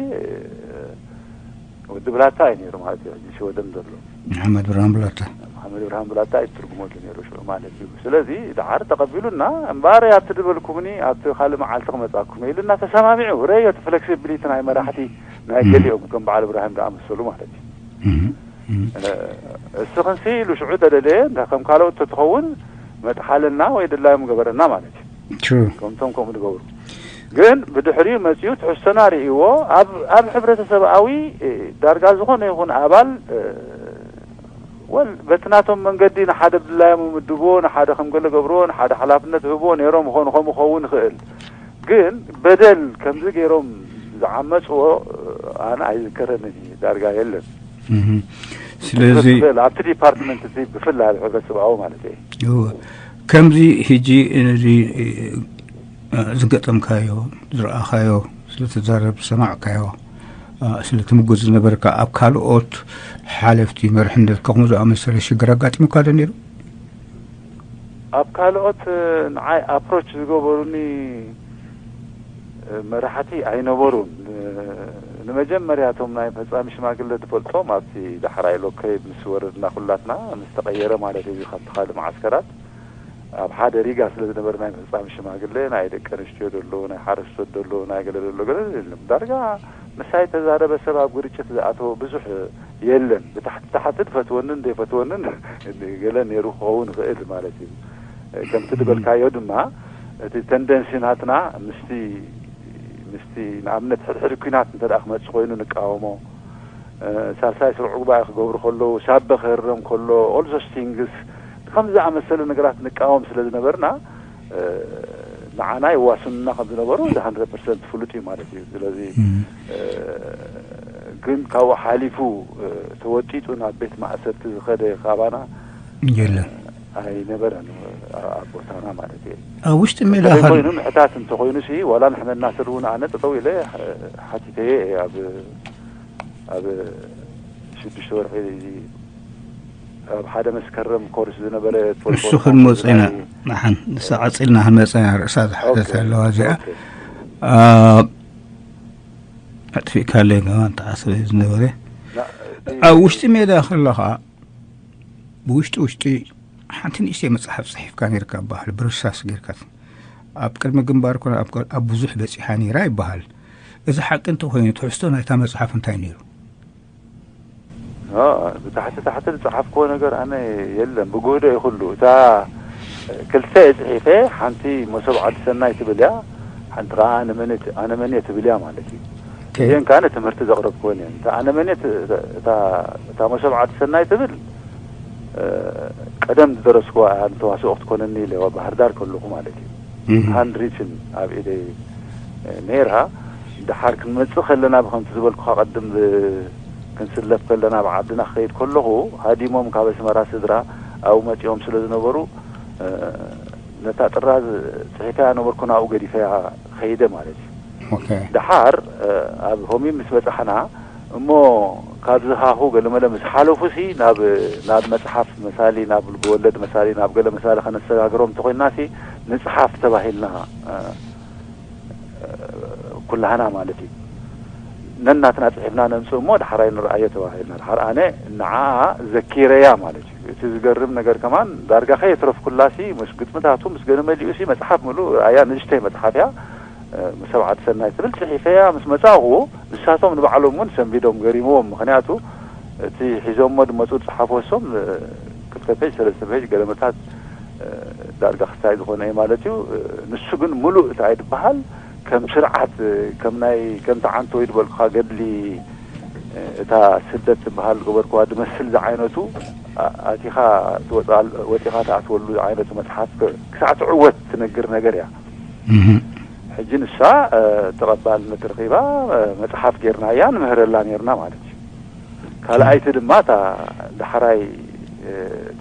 ወዲ ብላታ እዩ ነይሩ ማለት እዩ። ሕጂ ሽወደን ዘሎ መሓመድ ብርሃን ብላታ። መሓመድ ብርሃን ብላታ እዩ ትርጉመሉ ነይሩ ሽዑ ማለት እዩ። ስለዚ ደሓር ተቐቢሉና እምበኣር ኣብቲ ዝበልኩምኒ ኣብቲ ካልእ መዓልቲ ክመጻኩም ኢሉና ተሰማሚዑ። ረዮ እቲ ፍሌክሲቢሊቲ ናይ መራሕቲ ናይ ገሊኦም ከም በዓል እብራሂም ዝኣመሰሉ ማለት እዩ። እስኽንሲ ኢሉ ሽዑ ተደለየ እንዳ ከም ካልኦት ተትኸውን መጥሓለና ወይ ድላዮም ገበረና ማለት እዩ። ከምቶም ከምኡ ዝገብሩ ግን ብድሕሪኡ መፅኡ ትሕዝቶና ርእይዎ ኣብ ኣብ ሕብረተሰብኣዊ ዳርጋ ዝኾነ ይኹን ኣባል ወል በቲ ናቶም መንገዲ ንሓደ ብድላዮም ምድብዎ ንሓደ ከም ገለ ገብርዎ ንሓደ ሓላፍነት ዝህብዎ ነይሮም ይኾኑ ከም ክኸውን ይኽእል። ግን በደል ከምዚ ገይሮም ዝዓመፅዎ ኣነ ኣይዝከረንን እዩ። ዳርጋ የለን። ስለዚ ኣብቲ ዲፓርትመንት እዚ ብፍላይ ኣብ ሕብረተሰብኣዊ ማለት እዩ። ከምዚ ሕጂ ነዚ ዝገጠምካዮ ዝረኣኻዮ ስለተዛረብ ዝሰማዕካዮ ስለትምጉት ዝነበርካ ኣብ ካልኦት ሓለፍቲ መርሕነት ከምኡ ዝኣመሰለ ሽግር ኣጋጢሙካ ዶ ነይሩ? ኣብ ካልኦት ንዓይ ኣፕሮች ዝገበሩኒ መራሕቲ ኣይነበሩን። ንመጀመርያ እቶም ናይ ፈጻሚ ሽማግለ ዝፈልጦም ኣብቲ ዳሕራይ ሎከይ ምስ ወረድና ኩላትና ምስ ተቐየረ ማለት እዩ። ካብቲ ካልእ መዓስከራት ኣብ ሓደ ሪጋ ስለ ዝነበረ ናይ ፈጻሚ ሽማግለ ናይ ደቂ ኣንስትዮ ደሎ ናይ ሓረስቶት ደሎ ናይ ገለ ደሎ ገለ የለን። ዳርጋ ምሳይ ተዛረበ ሰብ ኣብ ግርጭት ዝኣተወ ብዙሕ የለን። ብታሕቲ ታሕቲ ዝፈትወንን ዘይፈትወንን ገለ ነይሩ ክኸውን ይኽእል ማለት እዩ። ከምቲ ዝበልካዮ ድማ እቲ ተንደንሲ ናትና ምስቲ ምስቲ ንኣብነት ሕድሕድ ኲናት እንተ ደኣ ክመጽእ ኮይኑ ንቃወሞ፣ ሳልሳይ ስሩዕ ጉባኤ ክገብሩ ከለዉ ሳበ ክህረም ከሎ all those things ከምዚ ዝኣመሰለ ነገራት ንቃወም ስለ ዝነበርና ንዓና ይዋስኑና ከም ዝነበሩ እዚ hundred percent ፍሉጥ እዩ ማለት እዩ። ስለዚ ግን ካብኡ ሓሊፉ ተወጢጡ ናብ ቤት ማእሰርቲ ዝኸደ ካባና የለን። ኣይነበረን ኣብ ቦታና ማለት እዩ። ኣብ ውሽጢ ሜዳ እንተዘይ ኮይኑ ምሕታት እንተኮይኑ ሲ ዋላ ንሕመድ ናስር እውን ኣነ ጠጠው ኢለ ሓቲተየ እየ ኣብ ኣብ ሽዱሽተ ወርሒ ኣብ ሓደ መስከረም ኮርስ ዝነበረ ንሱ ክንመፅ ኢና። ንሓን ንሳ ቀፂልና ክንመፅ ኢና። ርእሳ ዝሓተት ኣለዋ እዚኣ። ኣጥፊእካለይ ገና እንተዓሰበ ዝነበረ ኣብ ውሽጢ ሜዳ ከለኻ ብውሽጢ ውሽጢ ሓንቲ ንእሽተይ መፅሓፍ ፅሒፍካ ነርካ ይበሃል። ብርሳስ ጌርካ ኣብ ቅድሚ ግንባር ኮነ ኣብ ብዙሕ በፂሓ ነይራ ይበሃል። እዚ ሓቂ እንተኮይኑ ትሕዝቶ ናይታ መፅሓፍ እንታይ ነይሩ? ብታሕቲ ታሕቲ ዝፀሓፍክዎ ነገር ኣነ የለን። ብጉህዶ እዩ ኩሉ። እታ ክልተ እየ ፅሒፈ። ሓንቲ መሶብ ዓዲ ሰናይ ትብል እያ፣ ሓንቲ ከዓ ኣነ መን እየ ትብል እያ ማለት እዩ። እዚአን ከዓ ንትምህርቲ ዘቕረብክወን እየን። እታ ኣነ መን እየ እታ መሶብ ዓዲ ሰናይ ትብል ቀደም ዝደረስክዋ እያ። ንተዋስኦ ክትኮነኒ ኢለ ባህር ዳር ከለኹ ማለት እዩ። ሃንድ ሪትን ኣብ ኢደይ ነይራ። ደሓር ክንመጽእ ከለና ብከምቲ ዝበልኩኻ ቅድም ክንስለፍ ከለና ኣብ ዓድና ክኸይድ ከለኹ ሃዲሞም ካብ ኣስመራ ስድራ ኣብኡ መጺኦም ስለ ዝነበሩ ነታ ጥራዝ ጽሒፈያ ነበርኩ ናብኡ ገዲፈያ ከይደ ማለት እዩ። ደሓር ኣብ ሆሚም ምስ በጻሕና እሞ ካብዚ ሃሁ ገለመለ ምስ ሓለፉ ሲ ናብ ናብ መጽሓፍ መሳሊ ናብ ልብወለድ መሳሊ ናብ ገለ መሳሊ ከነሰጋግሮም እንተኮይንና ሲ ንጽሓፍ ተባሂልና ኩላህና ማለት እዩ። ነናትና ጽሒፍና ነምጽእ እሞ ዳሕራይ ንረኣዮ ተባሂልና። ድሓር ኣነ ንዓኣ ዘኪረያ ማለት እዩ። እቲ ዝገርም ነገር ከማን ዳርጋ ከየትረፍኩላሲ ምስ ግጥምታቱ ምስ ገለ መሊኡሲ መጽሓፍ ምሉእ ኣያ ንእሽተይ መጽሓፍ እያ። እ፣ ምስ ሰብዓት ሰናይ ትብል ጽሒፈያ ምስ መጻኹ ንሳቶም ንባዕሎም እውን ሰንቢዶም ገሪምዎም። ምኽንያቱ እቲ ሒዞሞ ድመጹ ዝጸሓፍዎ እሶም፣ እ፣ ክልተ ፔጅ ሰለስተ ፔጅ ገለመታት፣ እ፣ ዳርጋ ክስታይ ዝኾነ እዩ ማለት እዩ። እ፣ ንሱ ግን ምሉእ እንታይ ድበሃል ከም ስርዓት፣ እ፣ ከም ናይ ከም ተዓንቶ ወይ ድበልኩኻ ገድሊ፣ እ፣ እታ ስደት ትበሃል ዝገበርኩዋ ድመስል ዝዓይነቱ፣ ኣ-፣ ኣቲኻ ትወጽኣል-፣ ወጺኻ ትኣትወሉ ዝዓይነቱ መጽሓፍ ክ-፣ ክሳዕ ትዕወት ትነግር ነገር እያ። እህ። ሕጂ ንሳ፣ እ፣ ተቐባልነት ረኺባ፣ እ፣ መጽሓፍ ጌርናያ ንምህረላ ኔርና ማለት እዩ። ካልኣይቲ ድማ እታ ዳሕራይ፣ እ፣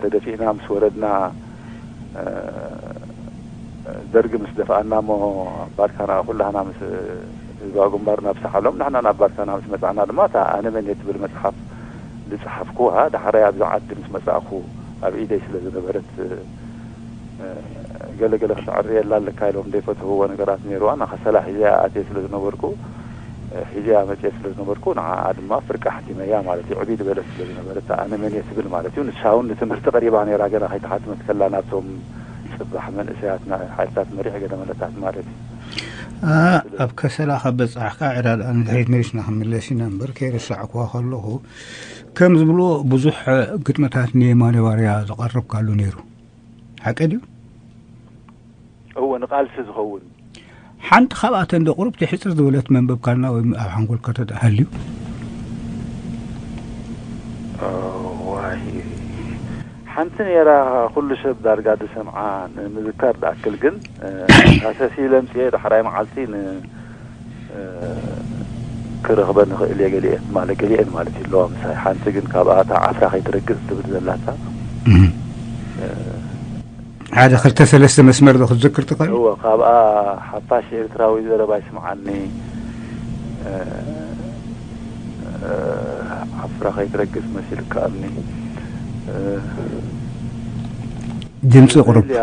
ተደፊእና ምስ ወረድና፣ እ፣ ደርጊ ምስ ደፍኣና እሞ ኣባድካና ኩላህና ምስ ህዝባዊ ግንባር ናብ ሳሕሎም ንሕና ናብ ኣባድካና ምስ መጻእና ድማ እታ ኣነ መን እየ ትብል መጽሓፍ ዝጸሓፍኩዋ ዳሕራይ ኣብዚ ዓዲ ምስ መጻእኩ ኣብ ኢደይ ስለ ዝነበረት፣ እ፣ ገለ ገለ ክትዕርየላ ኣለካ ኢሎም ዘይፈትህዎ ነገራት ነይርዋ። ንኸሰላ ሒዘያ ኣትየ ስለ ዝነበርኩ፣ እ፣ ሒዘያ መጽየ ስለ ዝነበርኩ ንዓኣ ድማ ፍርቂ ሓቲመያ ማለት እዩ። ዕብይ ዝበለት ስለ ዝነበረት ኣነ መን እየ ትብል ማለት እዩ። ንሳ እውን ንትምህርቲ ቀሪባ ነይራ ገና ከይተሓትመት ከላ ናብቶም ጽባሕ መንእሰያት ና-፣ ሓይልታት መሪሕ ገለ መለታት ማለት እዩ። ኣ፣ ኣብ ከሰላ ካብ በጻሕካ ዕላል ንድሕሪት መሊስና ክንምለስ ኢና እምበር ከይረሳዕኩዋ ከለኹ ከም ዝብልዎ ብዙሕ ግጥምታት ንየማነ ባርያ ዘቐረብካሉ ነይሩ። ሓቂ ድዩ? እወ፣ ንቃልሲ ዝኸውን። ሓንቲ ካብኣተን ዶ ቁሩብቲ ሕጽር ዝበለት መንበብካልና ወይ ኣብ ሓንጎልካ ተተሃልዩ? እዋይ፣ ሓንቲ ነይራ፣ ኩሉ ሰብ ዳርጋ ዝሰምዓ ንምዝካር ዝኣክል ግን፣ እ፣ ሃሰስ ኢለ ኣምጽኤ ዳሕራይ መዓልቲ ን-፣ እ፣ ክረኽበን ይኽእል እየ፣ ገሊኤን ማለት፣ ገሊኤን ማለት ይለዋ ምሳይ። ሓንቲ ግን ካብኣ እታ ዓፍራ ከይትረግጽ ትብል ዘላታ፣ እህ። እ፣ ሓደ ክልተ ሰለስተ መስመር ዶ ክትዝክር ትኽእል? እወ፣ ካብኣ ሓፋሽ ኤርትራዊ ዘረባ ይስምዓኒ፣ እ፣ እ፣ ዓፍራ ከይትረግጽ መሲሉካ እምኒ፣ እ፣ ድምጺ ቁሩብ። እያ፣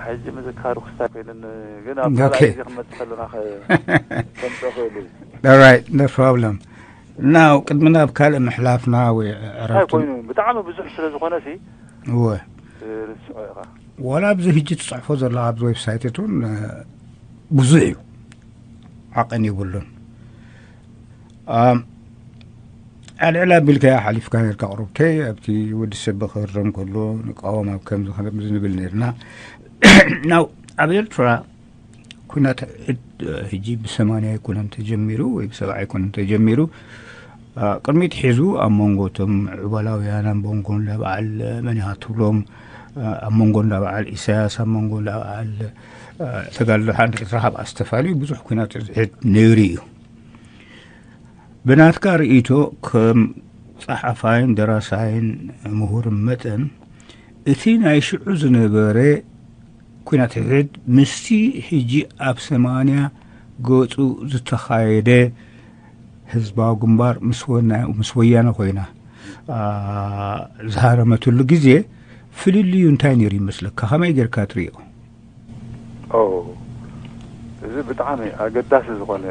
ሕጂ ምዝካሩ ክስታይ ኮይኑን፣ ግን ኣብ ኦኬ። ካልኣይ ግዜ ክንመጽእ ከለና ከ-፣ ከምጽኦ ክእል እዩ። All right, no problem. Now ቅድሚ ናብ ካልእ ምሕላፍና ወይ እንታይ ዕረፍቲ ኮይኑ ብጣዕሚ ብዙሕ ስለ ዝኾነ ሲ እወ። ትርስዖ ኢኻ። ዋላ ኣብዚ ሕጂ ትጽሕፎ ዘለኻ ኣብዚ ዌብሳይት እውን፣ እ፣ ብዙሕ እዩ። ዓቐን የብሉን። ኣም፣ ኣልዕል ኣቢልካያ ሓሊፍካ ነርካ ቁሩብተይ፣ ኣብቲ ወዲ ሰብ ብክህረም ከሎ ንቃወም ኣብ ከምዚ ከምዚ ንብል ነርና። ናው ኣብ ኤርትራ ኩናት ሕድ-፣ ሕጂ ብሰማንያ ኣይኮነን ተጀሚሩ ወይ ብሰብዓ ኣይኮነን ተጀሚሩ። ኣ፣ ቅድሚት ሒዙ ኣብ መንጎ እቶም ዕባላውያን ኣብ መንጎ እንዳ በዓል መን ኢኻ ትብሎም፣ ኣ፣ ኣብ መንጎ እንዳ በዓል ኢሳያስ፣ ኣብ መንጎ እንዳ በዓል፣ ኣ፣ ተጋድሎ ሓርነት ኤርትራ ካብ ኣስተፋልዩ ብዙሕ ኩናት ሕድ ነይሩ እዩ። ብናትካ ርእይቶ ከም ጸሓፋይን ደራሳይን ምሁርን መጠን፣ እቲ ናይ ሽዑ ዝነበረ ኲናት ሕድሕድ ምስቲ ሕጂ ኣብ ሰማንያ ገጹ ዝተኻየደ ህዝባዊ ግንባር ምስ ወና-፣ ምስ ወያነ ኮይና፣ ኣ፣ ዝሃረመትሉ ግዜ ፍልልዩ እንታይ ነይሩ ይመስለካ? ከመይ ጌርካ ትርእዮ? ኦ፣ እዚ ብጣዕሚ ኣገዳሲ ዝኾነ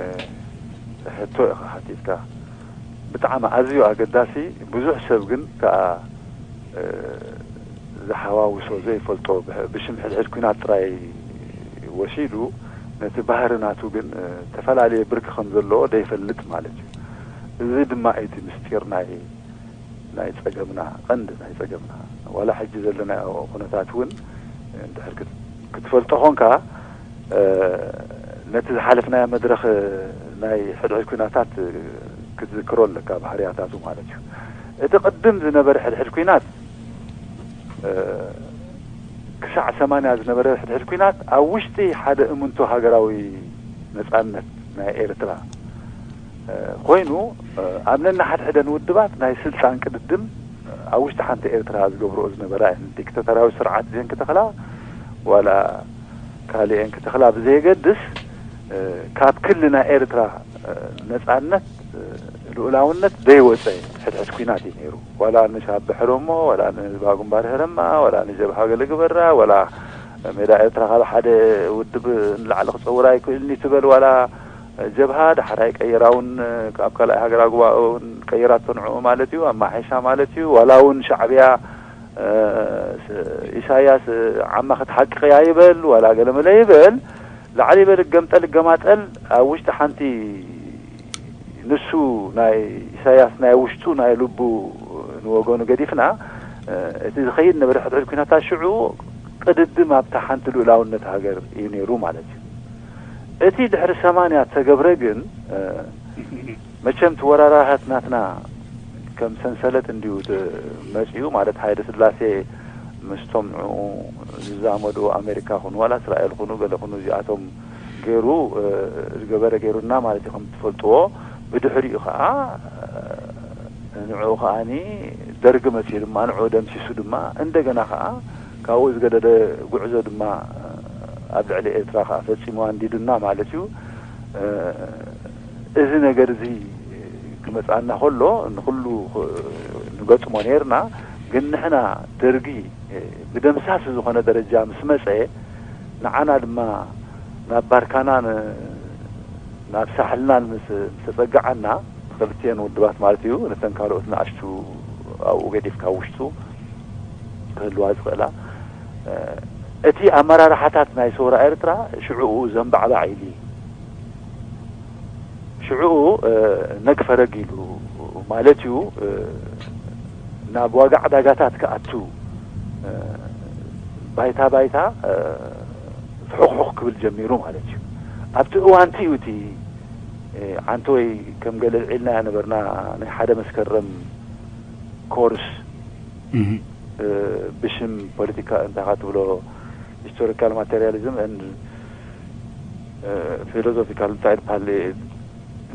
ሕቶ ኢኻ ሓቲትካ። ብጣዕሚ ኣዝዩ ኣገዳሲ፣ ብዙሕ ሰብ ግን ከኣ፣ እ፣ ዝሓዋውሶ ዘይፈልጦ፣ ብሕ-፣ ብሽም ሕድሕድ ኲናት ጥራይ ወሲዱ፣ ነቲ ባህሪ ናቱ ግን፣ እ፣ ዝተፈላለየ ብርኪ ከም ዘለዎ ዘይፈልጥ ማለት እዩ። እዚ ድማ እዩ እቲ ምስጢር ናይ ናይ ጸገምና፣ ቀንዲ ናይ ጸገምና፣ ዋላ ሕጂ ዘለናዮ ኩነታት እውን እንድሕር ክት-፣ ክትፈልጦ ኾንካ፣ እ፣ ነቲ ዝሓለፍናዮ መድረኽ ናይ ሕድሕድ ኲናታት ክትዝክሮ ኣለካ፣ ባህርያታቱ ማለት እዩ። እቲ ቅድም ዝነበረ ሕድሕድ ኲናት፣ እ፣ ክሳዕ ሰማንያ ዝነበረ ሕድሕድ ኲናት ኣብ ውሽጢ ሓደ እምንቶ ሃገራዊ ነጻነት ናይ ኤርትራ፣ እ፣ ኮይኑ፣ እ፣ ኣብ ነንሓድሕደን ውድባት ናይ ስልጣን ቅድድም፣ እ፣ ኣብ ውሽጢ ሓንቲ ኤርትራ ዝገብርኦ ዝነበራ እየን። ዲክታቶራዊ ስርዓት እዚአን ክተኽላ ዋላ ካልእን ክተኽላ ብዘየገድስ፣ እ፣ ካብ ክሊ ናይ ኤርትራ፣ እ፣ ነጻነት፣ እ፣ ልኡላውነት ዘይወጸ ሕድሕድ ኲናት እዩ ነይሩ። ዋላ ንሻዕብያ ሕረሞ፣ ዋላ ንህዝባዊ ግንባር ሕረማ፣ ዋላ ንጀብሃ ገለ ግበራ፣ ዋላ ሜዳ ኤርትራ ካብ ሓደ ውድብ ንላዕሊ ክጸውር ኣይክእልን እዩ ትበል፣ ዋላ ጀብሃ ዳሕራይ ቀይራ እውን ካብ ካልኣይ ሃገራዊ ጉባኤ እውን ቀይራቶ ንዕኡ ማለት እዩ፣ ኣማሓይሻ ማለት እዩ። ዋላ እውን ሻዕብያ፣ እ፣ ስ-፣ ኢሳያስ ዓማ ክትሓቅቕያ ይበል ዋላ ገለመለ ይበል፣ ላዕሊ ይበል፣ እገምጠል እገማጠል፣ ኣብ ውሽጢ ሓንቲ ንሱ ናይ ኢሳያስ ናይ ውሽጡ ናይ ልቡ ንወገኑ ገዲፍና፣ እ፣ እቲ ዝኸይድ ነበረ ሕድሕድ ኩነታት ሽዑ ቅድድም ኣብታ ሓንቲ ልኡላውነት ሃገር እዩ ነይሩ ማለት እዩ። እቲ ድሕሪ ሰማንያ ተገብረ ግን፣ እ፣ መቸም እቲ ወራራት ናትና ከም ሰንሰለት እንድዩ ድ-፣ መጺኡ ማለት ሃይለ ስላሴ ምስቶም ንዕኡ ዝዛመዱ ኣሜሪካ ኩኑ ዋላ እስራኤል ኩኑ ገለ ኩኑ እዚኣቶም ገይሩ፣ እ፣ ዝገበረ ገይሩና ማለት እዩ ከም ትፈልጥዎ። ብድሕሪኡ ኸዓ፣ እ፣ ንዕኡ ኸዓኒ ደርጊ መጺኡ ድማ ንዕኡ ደምሲሱ ድማ እንደገና ኸዓ ካብኡ ዝገደደ ጉዕዞ ድማ ኣብ ልዕሊ ኤርትራ ኸዓ ፈጺሙ ኣንዲዱና ማለት እዩ። እ፣ እዚ ነገር እዚ ክመጽኣና ከሎ ንኹሉ ኽ-፣ ንገጥሞ ነይርና። ግን ንሕና ደርጊ ብደምሳስ ዝኾነ ደረጃ ምስ መጸ፣ ንዓና ድማ ናብ ባርካናን ናብ ሳሕልናን ምስ፣ ምስ ተጸግዓና፣ ክልቲኤን ውድባት ማለት እዩ፣ ነተን ካልኦት ንኣሽቱ ኣብኡ ገዲፍካ ውሽጡ ክህልዋ ዝኽእላ፣ እ፣ እቲ ኣመራርሓታት ናይ ሰውራ ኤርትራ ሽዕኡ ዘንባዕባዕ ኢሉ እዩ። ሽዕኡ፣ እ፣ ነግፈረግ ኢሉ ማለት እዩ፣ እ፣ ናብ ዋጋ ዕዳጋታት ክኣቱ፣ እ፣ ባይታ ባይታ፣ እ፣ ፍሑኽሑኽ ክብል ጀሚሩ ማለት እዩ። ኣብቲ እዋንቲ እዩ እቲ፣ እ፣ ዓንተወይ ከም ገለ ኣልዒልናዮ ነበርና፣ ናይ ሓደ መስከረም ኮርስ፣ እህ። እ፣ ብሽም ፖለቲካ እንታይ ኻ ትብሎ፣ ሂስቶሪካል ማቴሪያሊዝም ኤንድ፣ እ፣ ፊሎዞፊካል እንታይ ይበሃል፣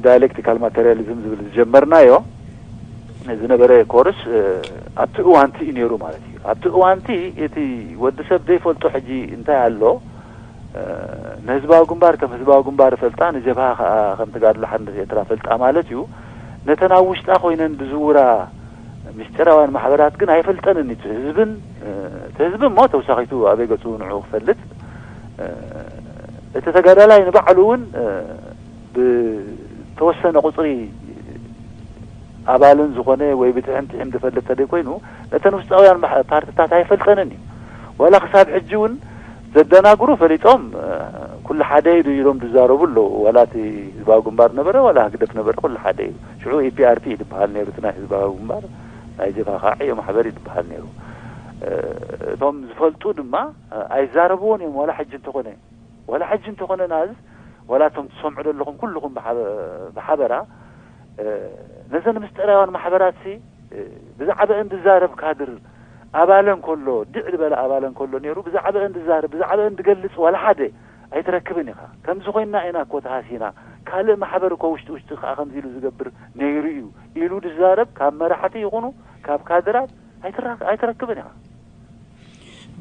ዳያሌክቲካል ማቴሪያሊዝም ዝብል ዝጀመርናዮ ዝነበረ ኮርስ፣ እ፣ ኣብቲ እዋንቲ እዩ ነይሩ ማለት እዩ። ኣብቲ እዋንቲ እቲ ወዲ ሰብ ዘይፈልጦ ሕጂ እንታይ ኣሎ፣ እ፣ ንህዝባዊ ግንባር ከም ህዝባዊ ግንባር ፈልጣ፣ ንጀብሃ ኸዓ ከም ተጋድሎ ሓርነት ኤርትራ ፈልጣ ማለት እዩ። ነተን ኣብ ውሽጣ ኮይነን ዝዝውራ ምስጢራውያን ማሕበራት ግን ኣይፈልጠንን እዩ። እቲ ህዝብን፣ እ፣ እቲ ህዝቢ እሞ ተውሳኺቱ ኣበይ ገጹ ንዕኡ ክፈልጥ፣ እ፣ እቲ ተጋዳላይ ንባዕሉ እውን፣ እ፣ ብተወሰነ ቁጽሪ ኣባልን ዝኾነ ወይ ብትሕም ትሕም ዝፈልጥ ተደይ ኮይኑ፣ ነተን ውስጣውያን ማሕ-፣ ፓርትታት ኣይፈልጠንን እዩ። ዋላ ክሳብ ሕጂ እውን ዘደናግሩ ፈሊጦም፣ እ፣ ኩሉ ሓደ እዩ ኢሎም ዝዛረቡ ኣለዉ። ዋላ እቲ ህዝባዊ ግንባር ነበረ፣ ዋላ ህግደፍ ነበረ፣ ኩሉ ሓደ እዩ። ሽዑ ኢ ፒ ኣር ፒ እዩ ዝበሃል ነይሩ፣ እቲ ናይ ህዝባዊ ግንባር፣ ናይ ጀብሃ ከዓ ዕዮ ማሕበር እዩ ዝበሃል ነይሩ። እ፣ እቶም ዝፈልጡ ድማ፣ እ፣ ኣይዛረብዎን እዮም፣ ዋላ ሕጂ እንተኾነ። ዋላ ሕጂ እንተኾነ ናዝ፣ ዋላ እቶም ትሰምዑ ዘለኹም ኩልኹም ብሓበ-፣ ብሓበራ፣ እ፣ ነዘን ምስጢራውያን ማሕበራትሲ፣ እ፣ ብዛዕባአን ዝዛረብ ካድር ኣባለን ከሎ፣ ድዕ ዝበለ ኣባለን ከሎ ነይሩ፣ ብዛዕባአን ዝዛረብ፣ ብዛዕባአን ዝገልጽ ዋላ ሓደ ኣይትረክብን ኢኻ። ከምዚ ኮይንና ኢና እኮ ተሃሲና፣ ካልእ ማሕበር እኮ ውሽጢ ውሽጢ ከኣ ከምዚ ኢሉ ዝገብር ነይሩ እዩ ኢሉ ዝዛረብ ካብ መራሕቲ ይኹኑ ካብ ካድራት ኣይትራ-፣ ኣይትረክብን ኢኻ።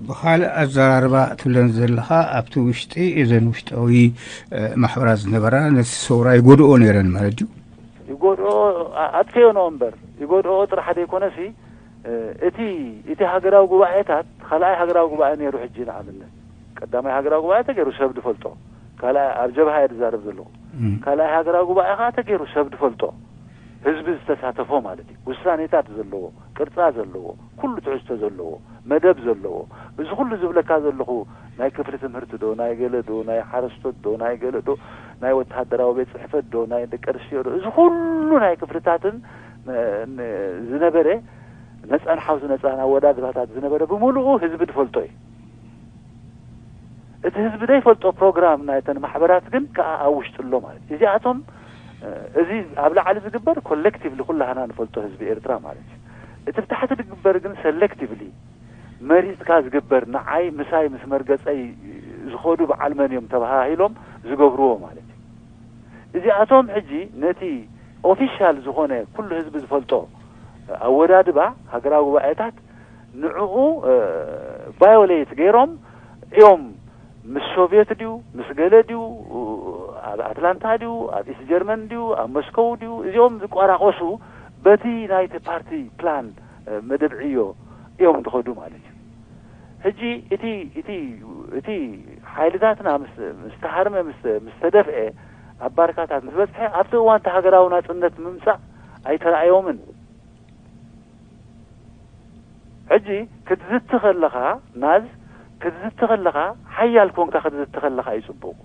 ብኻልእ ኣዘራርባ ትብለን ዘለኻ፣ ኣብቲ ውሽጢ እዘን ውሽጣዊ፣ እ፣ ማሕበራት ዝነበራ ነቲ ሰውራ ይጎድኦ ነይረን ማለት ድዩ? ይጎድኦ፣ ኣ-፣ ኣጥፍኦንኦ እምበር፣ ይጎድኦ ጥራሕ ዘይኮነሲ፣ እ፣ እቲ፣ እቲ ሃገራዊ ጉባኤታት፣ ካልኣይ ሃገራዊ ጉባኤ ነይሩ ሕጂ ንኣብነት። ቀዳማይ ሃገራዊ ጉባኤ ተገይሩ ሰብ ዝፈልጦ። ካልኣይ፣ ኣብ ጀብሃ እየ ዝዛረብ ዘለኹ። እም። ካልኣይ ሃገራዊ ጉባኤ ኸዓ ተገይሩ ሰብ ዝፈልጦ። ህዝቢ ዝተሳተፎ ማለት እዩ። ውሳኔታት ዘለዎ፣ ቅርጻ ዘለዎ፣ ኩሉ ትሕዝቶ ዘለዎ፣ መደብ ዘለዎ፣ እዚ ኩሉ ዝብለካ ዘለኹ ናይ ክፍሊ ትምህርቲ ዶ፣ ናይ ገለ ዶ፣ ናይ ሓረስቶት ዶ፣ ናይ ገለ ዶ፣ ናይ ወተሃደራዊ ቤት ጽሕፈት ዶ፣ ናይ ደቂ ኣንስትዮ ዶ፣ እዚ ኩሉ ናይ ክፍልታትን ን-፣ ን-፣ ዝነበረ ነጻን ሓውሲ ነጻን ኣወዳድባታት ዝነበረ ብምሉኡ ህዝቢ ዝፈልጦ እዩ። እቲ ህዝቢ ዘይፈልጦ ፕሮግራም ናይተን ማሕበራት ግን ከኣ ኣብ ውሽጢ ኣሎ ማለት እዩ። እዚኣቶም፣ እ፣ እዚ ኣብ ላዕሊ ዝግበር ኮሌክቲቭሊ ኩላህና ንፈልጦ ህዝቢ ኤርትራ ማለት እዩ። እቲ ብታሕቲ ዝግበር ግን ሰሌክቲቭሊ መሪጽካ ዝግበር፣ ንዓይ ምሳይ ምስ መርገጸይ ዝኸዱ በዓል መን እዮም ተባሃሂሎም ዝገብርዎ ማለት እዩ። እዚኣቶም ሕጂ ነቲ ኦፊሻል ዝኾነ ኩሉ ህዝቢ ዝፈልጦ ኣወዳድባ ሃገራዊ ጉባኤታት ንዕኡ፣ እ፣ ቫዮሌት ገይሮም እዮም። ምስ ሶቭየት ድዩ፣ ምስ ገለ ድዩ፣ ኣብ ኣትላንታ ድዩ፣ ኣብ ኢስት ጀርመን ድዩ፣ ኣብ ሞስኮው ድዩ፣ እዚኦም ዝቆራቆሱ በቲ ናይቲ ፓርቲ ፕላን፣ እ፣ መደብ ዕዮ እዮም ዝኸዱ ማለት እዩ። ሕጂ እቲ፣ እቲ፣ እቲ ሓይልታትና ምስ፣ ምስ ተሃርመ፣ ምስ፣ ምስ ተደፍአ፣ ኣብ ባርካታት ምስ በጽሐ ኣብቲ እዋን እቲ ሃገራዊ ናጽነት ምምጻእ ኣይተራእዮምን። ሕጂ ክትዝቲ ከለኻ ናዝ ክትዝቲ ከለኻ ሓያል ኮንካ ክትዝቲ ከለኻ እዩ ጽቡቕ።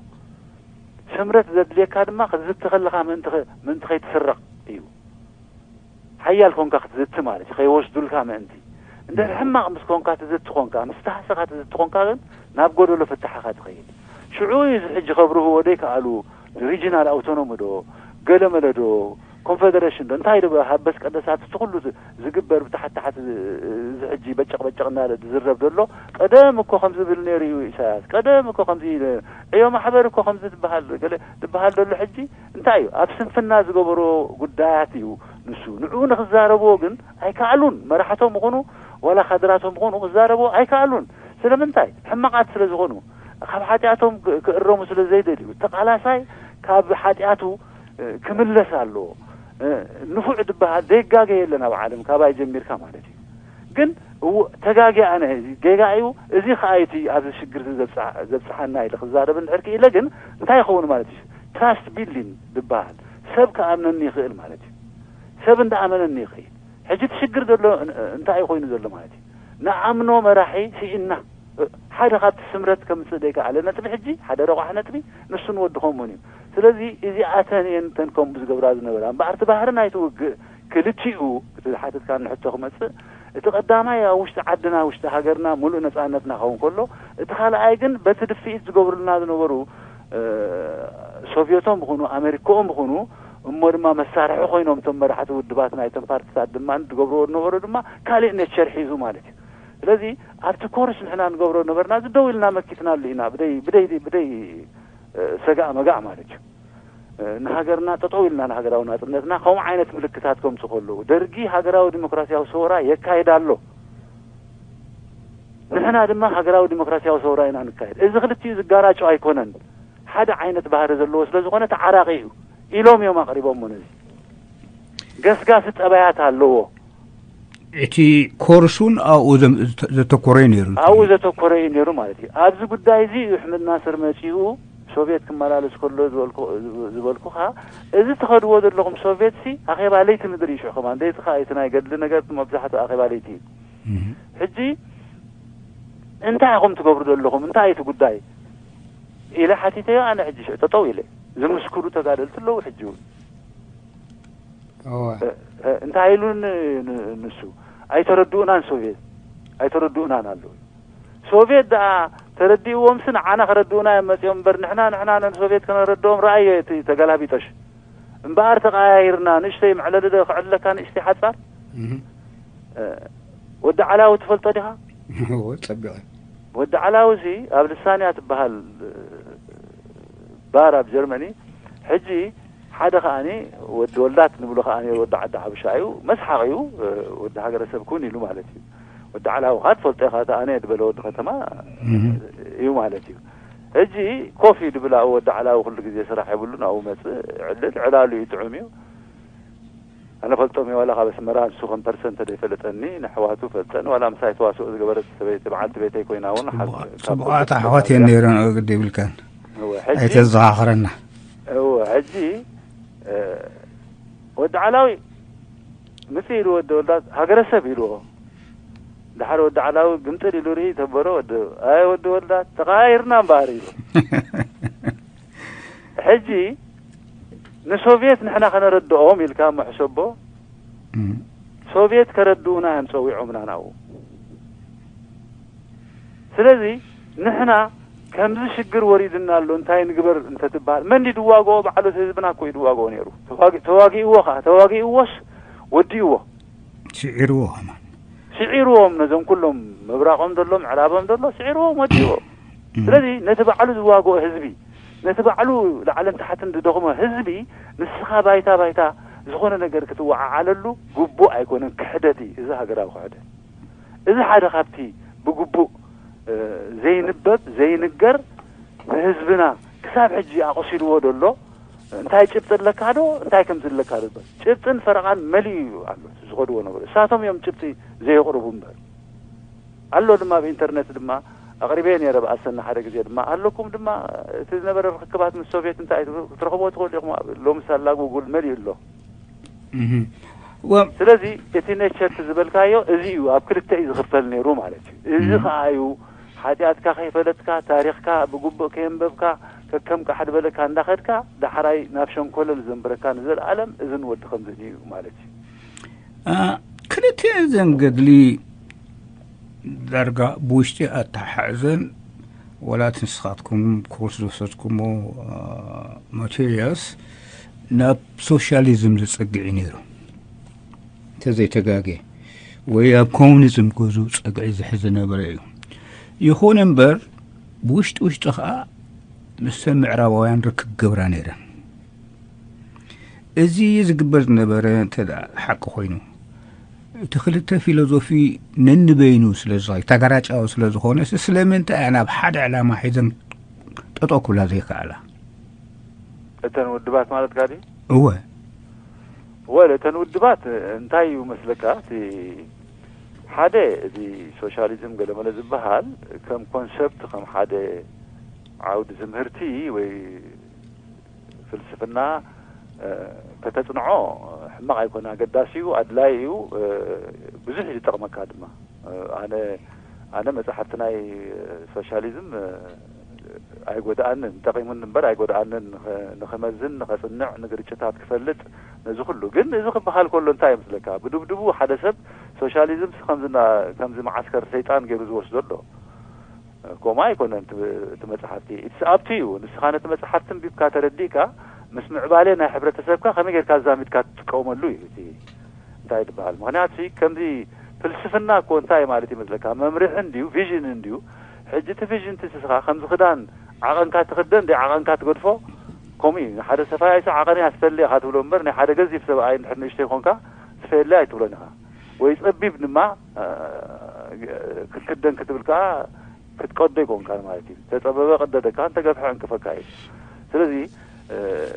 ስምረት ዘድልየካ ድማ ክትዝቲ ከለኻ ምእንቲ ኸ- ምእንቲ ከይትስረቕ እዩ። ሓያል ኮንካ ክትዝቲ ማለት እዩ፣ ከይወስዱልካ ምእንቲ። እንድሕር ሕማቕ ምስ ኮንካ ትዝቲ ኮንካ፣ ምስ ተሃሰኻ ትዝቲ ኮንካ ግን ናብ ጎደሎ ፍታሕኻ ትኸይድ። ሽዑ እዩ እዚ ሕጂ ከብርህዎ ዘይከኣሉ ሪጂናል ኣውቶኖሚ ዶ ገለመለ ዶ ኮንፌደሬሽን ዶ እንታይ ዶ ሃበስ ቀደሳት እቲ ኩሉ ዝ- ዝግበር ብታሕት ታሕት ዝ- እዚ ሕጂ በጨቕ በጨቕ እናለ ዝዝረብ ዘሎ ቀደም እኮ ከም ዝብል ነይሩ እዩ ኢሳያስ። ቀደም እኮ ከምዚ ኢለ ዕዮ ማሕበር እኮ ከምዚ ዝበሃል ገለ ዝበሃል ዘሎ ሕጂ እንታይ እዩ ኣብ ስንፍና ዝገበሮ ጉዳያት እዩ ንሱ። ንዕኡ ንክዛረብዎ ግን ኣይከኣሉን። መራሕቶም ይኹኑ ዋላ ካድራቶም ይኹኑ ክዛረብዎ ኣይከኣሉን። ስለምንታይ? ሕማቓት ስለ ዝኾኑ፣ ካብ ሓጢኣቶም ክ- ክእረሙ ስለ ዘይደልዩ። ተቓላሳይ ካብ ሓጢኣቱ እ፣ ክምለስ ኣለዎ። እ፣ ንፉዕ ዝበሃል ዘይጋገ የለን ኣብ ዓለም ካባይ ጀሚርካ ማለት እዩ። ግን እው ተጋጊ ኣነ እዚ ጌጋ እዩ እዚ ከኣ እቲ ኣብዚ ሽግር እዚ ዘብጽሓ- ዘብጽሓና ኢለ ክዛረብ እንድሕር ክኢለ ግን እንታይ ይኸውን ማለት እዩ? ትራስት ቢልዲንግ ዝበሃል ሰብ ክኣምነኒ ይኽእል ማለት እዩ። ሰብ እንዳኣመነኒ ይኽእል። ሕጂ እቲ ሽግር ዘሎ እ- እንታይ እዩ ኮይኑ ዘሎ ማለት እዩ? ንኣምኖ መራሒ ስኢና ሓደ ካብቲ ስምረት ከምጽእ ዘይከኣለ ነጥቢ ሕጂ ሓደ ረቋሕ ነጥቢ ንሱ ንወዲ ከሙን እዩ። ስለዚ እዚኣተን እየን እተን ከምኡ ዝገብራ ዝነበራ እምበኣር እቲ ባህሪ ናይቲ ውግእ ክልቲኡ እቲ ዝሓተትካኒ ሕቶ ክመጽእ እቲ ቀዳማይ ኣብ ውሽጢ ዓድና ውሽጢ ሃገርና ሙሉእ ነጻነትና ክኸውን ከሎ እቲ ካልኣይ ግን በቲ ድፍኢት ዝገብሩልና ዝነበሩ እ፣ ሶቭየቶም ይኹኑ ኣሜሪካኦም ይኹኑ እሞ ድማ መሳርሒ ኮይኖም እቶም መራሕቲ ውድባት ናይቶም ፓርቲታት ድማ ዝገብርዎ ዝነበሩ ድማ ካሊእ ኔቸር ሒዙ ማለት እዩ። ስለዚ ኣብቲ ኮርስ ንሕና ንገብሮ ነበርና እዚ ደው ኢልና መኪትናሉ ኢና ብደይ ብደይ ብደይ እ፣ ሰጋእ መጋእ ማለት እዩ። እ፣ ንሃገርና ጠጠው ኢልና ንሃገራዊ ናጽነትና ከምኡ ዓይነት ምልክታት ከምጽእ ከለዉ ደርጊ ሃገራዊ ዲሞክራሲያዊ ሰውራ የካይድ ኣሎ። ንሕና ድማ ሃገራዊ ዲሞክራሲያዊ ሰውራ ኢና ንካየድ። እዚ ክልቲኡ ዝጋራጮ ኣይኮነን። ሓደ ዓይነት ባህሪ ዘለዎ ስለ ዝኾነ ተዓራቒ እዩ ኢሎም እዮም ኣቕሪቦሞ። ነዚ ገስጋሲ ጠባያት ኣለዎ። እቲ ኮርስ እውን ኣብኡ ዘም- ዘተ- ዘተኮረ እዩ ነይሩ። ኣብኡ ዘተኮረ እዩ ነይሩ ማለት እዩ። ኣብዚ ጉዳይ እዚ እዩ ኣሕመድ ናስር መፂኡ ሶቪየት ክመላለስ ከሎ ዝበልኩ- ዝበልኩኻ እዚ ትኸድዎ ዘለኹም ሶቪየት ሲ ኣኼባ ለይቲ ምድሪ እዩ። ሽዑ ከማን ለይቲ ከዓ እቲ ናይ ገድሊ ነገር መብዛሕትኡ ኣኼባ ለይቲ እዩ። ሕጂ እንታይ ኢኹም ትገብሩ ዘለኹም እንታይ እቲ ጉዳይ ኢለ ሓቲተዮ። ኣነ ሕጂ ሽዑ ጠጠው ኢለ ዝምስክሩ ተጋደልቲ ኣለዉ። ሕጂ እውን እንታይ ኢሉን ንሱ ኣይተረድኡናን ሶቪየት ኣይተረድኡናን ኣለዉ። ሶቪየት ደኣ ተረዲእዎምሲ ንዓና ከረድኡና እዮም መፂኦም እምበር ንሕና ንሕና ንሶቪየት ከነረድኦም ረኣዮ እቲ ተገላቢጦሽ እምበኣር ተቐያይርና ንእሽተይ መዕለሊ ዶ ክዕለካ ንእሽተይ ሓፃር ወዲ ዓላዊ ትፈልጦ ዲኻ? ፀቢቐ ወዲ ዓላዊ ሲ ኣብ ልሳንያ ትበሃል ባር ኣብ ጀርመኒ ሕጂ ሓደ ከኣኒ ወዲ ወልዳት ንብሎ ከኣ ወዲ ዓዲ ሓበሻ እዩ መስሓቕ እዩ ወዲ ሃገረሰብ ኩን ኢሉ ማለት እዩ። ወዲ ዓላዊ ካ ትፈልጦ ኢኻ እቲ ኣነ ድበለ ወዲ ከተማ እዩ ማለት እዩ። ሕጂ ኮፍ እዩ ድብል ኣብኡ ወዲ ዓላዊ ኩሉ ግዜ ስራሕ የብሉን ኣብኡ መፅእ ዕልል ዕላሉ እዩ ጥዑም እዩ። ኣነ ፈልጦም እየ ዋላ ካብ ኣስመራ ንሱ ከም ፐርሰንት ተደይፈለጠኒ ንሕዋቱ ፈልጠን ዋላ ምሳይ ተዋስኦ ዝገበረት ሰበይቲ በዓልቲ ቤተይ ኮይና እውን ሓ- ካብ ጽቡቓት ኣሕዋት እየን ነይረን። ግዲ ይብልካን እወ፣ ሕጂ ኣይተዘኻኽረና። እወ፣ ሕጂ እ፣ ወዲ ዓላዊ ምጽእ ኢሉ ወዲ ወልዳት ሃገረሰብ ኢልዎ። ድሓር ወዲ ዓላዊ ግምጥል ኢሉ ርኢ ተበሮ ወዲ ኣይ ወዲ ወልዳት ተቐያይርና እምበኣር ኢሉ። ሕጂ ንሶቪየት ንሕና ከነረድኦም ኢልካ እሞ ሕሰቦ። ሶቪየት ከረድኡና እዮም ጸዊዖምና ናብኡ። ስለዚ ንሕና ከምዚ ሽግር ወሪድና ኣሎ እንታይ ንግበር እንተትበሃል መን ድዩ ድዋግኦ? ባዕሉ እቲ ህዝብና እኮ እዩ ድዋግኦ ነይሩ። ተዋጊ- ተዋጊእዎ ኸዓ ተዋጊእዎስ ወዲእዎ። ስዒርዎ ከማን ስዒርዎም ነዞም ኩሎም ምብራቖም ዘሎ ምዕራቦም ዘሎ ስዒርዎም ወዲእዎ። ስለዚ ነቲ ባዕሉ ዝዋግኦ ህዝቢ ነቲ ባዕሉ ላዕልን ታሕትን ዝደኽሞ ህዝቢ ንስኻ ባይታ ባይታ ዝኾነ ነገር ክትወዓዓለሉ ግቡእ ኣይኮነን። ክሕደት እዩ እዚ ሃገራዊ ክሕደት። እዚ ሓደ ካብቲ ብግቡእ ዘይንበብ ዘይንገር ንህዝብና ክሳብ ሕጂ ኣቑሲልዎ ደሎ እንታይ ጭብጢ ኣለካ ዶ እንታይ ከምዚ ኣለካ ዶ ጭብጥን ፈረቓን መሊኡ እዩ ኣሎ። ዝኸድዎ ነበሩ እሳቶም እዮም ጭብጢ ዘየቕርቡ እምበር ኣሎ ድማ ኣብ ኢንተርነት ድማ ኣቕሪበ ነይረ ብኣሰና ሓደ ግዜ ድማ ኣለኩም ድማ እቲ ዝነበረ ርክክባት ምስ ሶቪየት እንታይ ክትረኽቦ ትኽእሉ ኢኹም። ሎሚ ሳላ ጉግል መሊኡ ኣሎ። እህ። ወ- ስለዚ እቲ ኔቸር ዝበልካዮ እዚ እዩ ኣብ ክልተ እዩ ዝኽፈል ነይሩ ማለት እዩ። እዚ እህ። ከኣ እዩ ሓጢኣትካ ከይፈለጥካ ታሪኽካ ብግቡእ ከየንበብካ ከከም ቃሕ ዝበለካ እንዳኸድካ ዳሕራይ ናብ ሸንኮለል ዘንብረካ ንዘለኣለም እዝን ወዲ ከምዝን እዩ ማለት እዩ። ክልቲኤን ዘን ገድሊ ዳርጋ ብውሽጢ ኣተሓሕዘን ወላ እቲ ንስኻትኩም ኮርስ ዝወሰድኩሞ ማቴሪያልስ ናብ ሶሻሊዝም ዝጸግዕ እዩ ነይሩ። እንተዘይተጋጌ ወይ ኣብ ኮሙኒዝም ገዙ ጸግዒ ዝሕዝ ዝነበረ እዩ። ይኹን እምበር ብውሽጢ ውሽጢ ኸዓ ምስ ምዕራባውያን ርክብ ገብራ ነይረን። እዚ ዝግበር ዝነበረ እንተ ደኣ ሓቂ ኮይኑ እቲ ክልተ ፊሎዞፊ ነንበይኑ ስለ ዝኸ- ተጋራጫዊ ስለ ዝኾነ ስለምንታይ እያ ናብ ሓደ ዕላማ ሒዘን ጠጠው ክብላ ዘይከኣላ? እተን ውድባት ማለት ጋዲ እወ ወል እተን ውድባት እንታይ እዩ መስለካ እቲ ሓደ እዚ ሶሻሊዝም ገለመለ ዝበሃል ከም ኮንሰፕት ከም ሓደ ዓውዲ ትምህርቲ ወይ ፍልስፍና ከተጽንዖ ሕማቕ ኣይኮነ ኣገዳሲ እዩ ኣድላይ እዩ ብዙሕ እዩ ዝጠቕመካ ድማ ኣነ ኣነ መጽሓፍቲ ናይ ሶሻሊዝም ኣይጎድኣንን ጠቒሙኒ እምበር ኣይጎድኣንን ንኸመዝን ንኸጽንዕ ንግርጭታት ክፈልጥ ነዚ ኩሉ ግን እዚ ክበሃል ከሎ እንታይ ይመስለካ ብድብድቡ ሓደ ሰብ ሶሻሊዝም ከምዚ መዓስከር ሰይጣን ገይሩ ዝወስዶ ኣሎ ከምኡ ኣይኮነን እቲ መጽሓፍቲ it's up to you ንስኻ ነቲ መጽሓፍቲ እንቢብካ ተረዲእካ ምስ ምዕባሌ ናይ ሕብረተሰብካ ከመይ ጌርካ ኣዛሚድካ ትጥቀመሉ እዩ እቲ እንታይ ዝበሃል ምክንያቱ ከምዚ ፍልስፍና እኮ እንታይ ማለት ይመስለካ መምርሒ እንድዩ ቪዥን እንድዩ ሕጂ እቲ ቪዥን እቲ ስኻ ከምዚ ክዳን ዓቐንካ ትኽደን እንደ ዓቐንካ ትገድፎ ከምኡ እዩ ሓደ ሰፋያይ ሰ ዓቐን እያ ትፈሊ ኢኻ ትብሎ እምበር ናይ ሓደ ገዚፍ ሰብኣይ እንድሕር ንእሽተይ ኮንካ ትፈሊ ኣይትብሎን ኢኻ ወይ ጸቢብ ድማ ክትክደን ክትብል ከዓ ክትቀዶ ይኮንካ ማለት እዩ ተጸበበ ቅደደካ እንተገፍሐ እንቅፈካ እዩ ስለዚ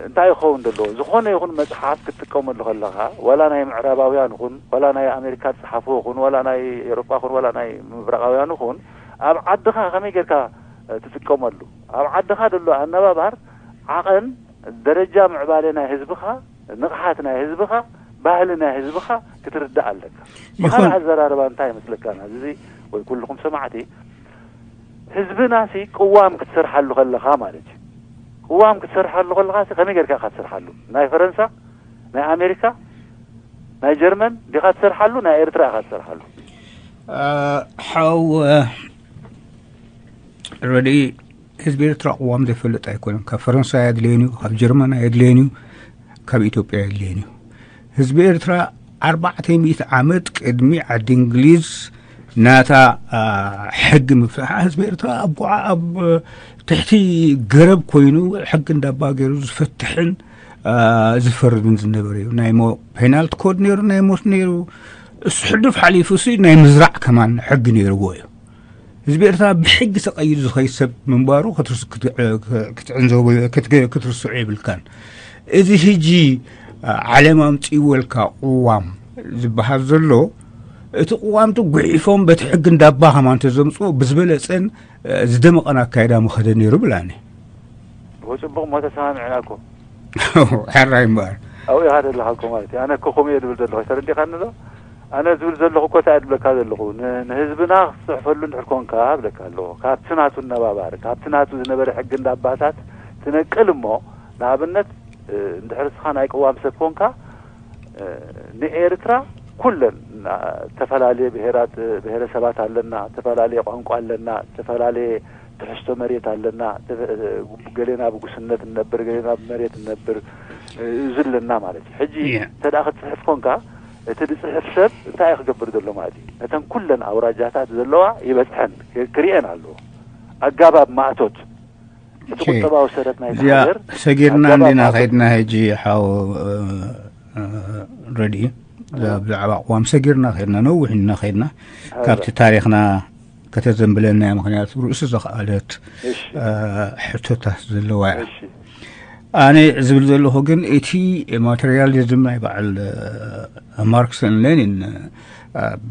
እንታይ ይኸውን ዘለዎ ዝኾነ ይኹን መጽሓፍ ክትጥቀመሉ ከለኻ ዋላ ናይ ምዕራባውያን ይኹን ዋላ ናይ ኣሜሪካ ዝጽሓፍዎ ይኹን ዋላ ናይ ኤሮጳ ይኹን ዋላ ናይ ምብራቃውያን ይኹን ኣብ ዓድኻ ከመይ ጌርካ ትጥቀመሉ ኣብ ዓድኻ ዘሎ ኣነባባር ዓቐን ደረጃ ምዕባለ ናይ ህዝብኻ ንቕሓት ናይ ህዝብኻ ባህሊ ናይ ህዝብኻ ክትርዳእ ኣለካ ብኻልእ ኣዘራርባ እንታይ ይመስለካ እዚ ወይ ኩልኹም ሰማዕቲ ህዝብና ሲ ቅዋም ክትሰርሓሉ ከለኻ ማለት እዩ ቅዋም ክትሰርሓሉ ከለኻ ሲ ከመይ ጌርካ ኢኻ ትሰርሓሉ ናይ ፈረንሳ ናይ ኣሜሪካ ናይ ጀርመን ዲኻ ትሰርሓሉ ናይ ኤርትራ ኢኻ ትሰርሓሉ ሓው ረዲ ህዝቢ ኤርትራ ቅዋም ዘይፈልጥ ኣይኮነን ካብ ፈረንሳ ኣየድልየን እዩ ካብ ጀርመን ኣየድልየን እዩ ካብ ኢትዮጵያ ኣየድልየን እዩ ህዝቢ ኤርትራ ኣርባዕተ ሚእቲ ዓመት ቅድሚ ዓዲ እንግሊዝ ናታ ሕጊ ምፍትሓ ህዝቢ ኤርትራ ኣብ ጎዓ ኣብ ትሕቲ ገረብ ኮይኑ ሕጊ እንዳባ ገይሩ ዝፈትሕን ዝፈርድን ዝነበረ እዩ ናይ ፔናልቲ ኮድ ነይሩ ናይ ሞት ነይሩ እሱ ሕሉፍ ሓሊፉ ሲ ናይ ምዝራዕ ከማን ሕጊ ነይርዎ እዩ ህዝቢ ኤርትራ ብሕጊ ተቐይዱ ዝኸይድ ሰብ ምንባሩ ክትዕንዘቦ ክትርስዑ የብልካን እዚ ሕጂ ዓለም ኣምፅእወልካ ቅዋም ዝበሃል ዘሎ እቲ ቅዋምቲ ጉሒፎም በቲ ሕጊ እንዳባ ከማን ተዘምፅኡ ብዝበለፀን ዝደመቐን ኣካይዳ ምኸደ ነይሩ ብላኒ ጽቡቕ ሞ ተሰማሚዕና እኮ ሕራይ እምበኣር ኣብኡ ኢኻ ዘለኻ እኮ ማለት እዩ ኣነ እኮ ከምኡ እየ ዝብል ዘለኹ ተረዲኻኒ ዶ ኣነ ዝብል ዘለኹ እኮ እንታይ እየ ዝብለካ ዘለኹ ንህዝብና ክትፅሕፈሉ እንድሕር ኮንካ እብለካ ኣለኹ ካብቲ ናቱ ነባባር ካብቲ ናቱ ዝነበረ ሕጊ እንዳ ኣባታት ትነቅል እሞ ንኣብነት እንድሕር እስኻ ናይ ቅዋም ሰብ ኮንካ ንኤርትራ ኩለን ዝተፈላለየ ብሄራት ብሄረሰባት ኣለና ዝተፈላለየ ቋንቋ ኣለና ዝተፈላለየ ትሕዝቶ መሬት ኣለና ገሌና ብጉስነት ንነብር ገሌና ብመሬት ንነብር እዚ ኣለና ማለት እዩ ሕጂ እንተ ክትፅሕፍ ኮንካ እቲ ዝፅሕፍ ሰብ እንታይ እዩ ክገብር ዘሎ ማለት እዩ ነተን ኩለን ኣውራጃታት ዘለዋ ይበፅሐን ክርኤን ኣለዎ ኣጋባብ ማእቶት እቲ ቁጠባዊ ሰረት ናይ እዚኣ ሰጊርና እንዲና ከይድና ሕጂ ሓው ረዲ ብዛዕባ ቅዋም ሰጊርና ከይድና ነዊሕ እንዲና ከይድና ካብቲ ታሪክና ከተዘንብለና ምክንያቱ ርእሱ ዘኽኣለት ሕቶታት ዘለዋ እያ ኣነ ዝብል ዘለኹ ግን እቲ ማቴሪያሊዝም ናይ በዓል ማርክስን ሌኒን ኣብ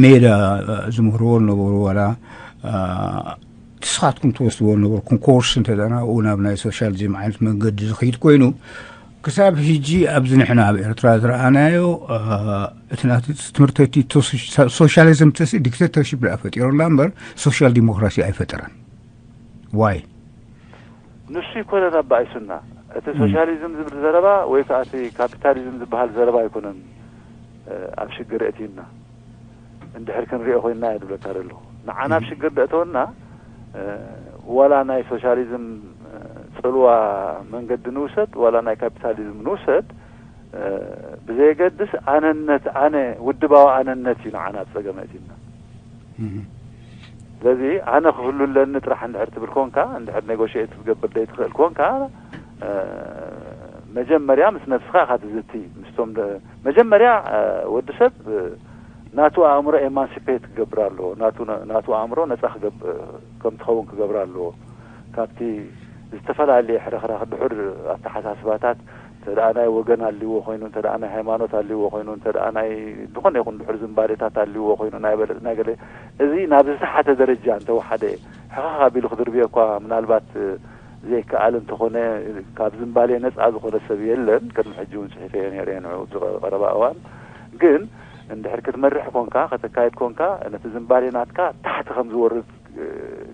ሜዳ ዝምህርዎ ዝነበሩ ዋላ ንስኻትኩም ትወስድዎ ነበርኩም ኮርስ እንተ ናብኡ ናብ ናይ ሶሻሊዝም ዓይነት መንገዲ ዝኸይድ ኮይኑ ክሳብ ሕጂ ኣብዚ ንሕና ኣብ ኤርትራ ዝረኣናዮ እቲ ናቲ ትምህርቲ ሶሻሊዝም ተሲ ዲክቴተርሽፕ ደኣ ፈጢሩና እምበር ሶሻል ዲሞክራሲ ኣይፈጠረን። ዋይ? ንሱ ይኮነን ኣባኢሱና። እቲ ሶሻሊዝም ዝብል ዘረባ ወይ ከዓ እቲ ካፒታሊዝም ዝበሃል ዘረባ ኣይኮነን ኣብ ሽግር እቲና። እንድሕር ክንሪኦ ኮይንና እየ ዝብለካ ዘለኹ። ንዓና ኣብ ሽግር ደእተወና ዋላ ናይ ሶሻሊዝም ፅልዋ መንገዲ ንውሰድ ዋላ ናይ ካፒታሊዝም ንውሰድ ብዘየገድስ ኣነነት ኣነ ውድባዊ ኣነነት እዩ ንዓና ኣብ ፀገም እቲና። ስለዚ ኣነ ክህሉ ኣለኒ ጥራሕ እንድሕር ትብል ኮንካ እንድሕር ኔጎሽት ክትገብር ዘይትኽእል ኮንካ መጀመርያ ምስ ነብስኻ ኢኻ ትዝቲ። ምስቶም መጀመርያ ወዲ ሰብ ናቱ ኣእምሮ ኤማንሲፔት ክገብር ኣለዎ። ናቱ ኣእምሮ ነፃ ከም ትኸውን ክገብር ኣለዎ። ካብቲ ዝተፈላለየ ሕርኽራኽ ድሑር ኣተሓሳስባታት እንተ ናይ ወገን ኣልዎ ኮይኑ እንተ ናይ ሃይማኖት ኣልዎ ኮይኑ እንተ ናይ ዝኾነ ይኹን ድሑር ዝንባሌታት ኣልዎ ኮይኑ ናይ በለፅ ናይ ገለ እዚ ናብ ዝተሓተ ደረጃ እንተወሓደ ሕኸኽ ኣቢሉ ክድርብዮ እኳ ምናልባት ዘይከኣል እንተኾነ ካብ ዝንባሌ ነፃ ዝኾነ ሰብ የለን። ቅድሚ ሕጂ እውን ፅሒፈዮ ነይረ ንዑ ቀረባ እዋን ግን እንድሕር ክትመርሕ ኮንካ ከተካየድ ኮንካ ነቲ ዝንባሌ ናትካ ታሕቲ ከም ዝወርድ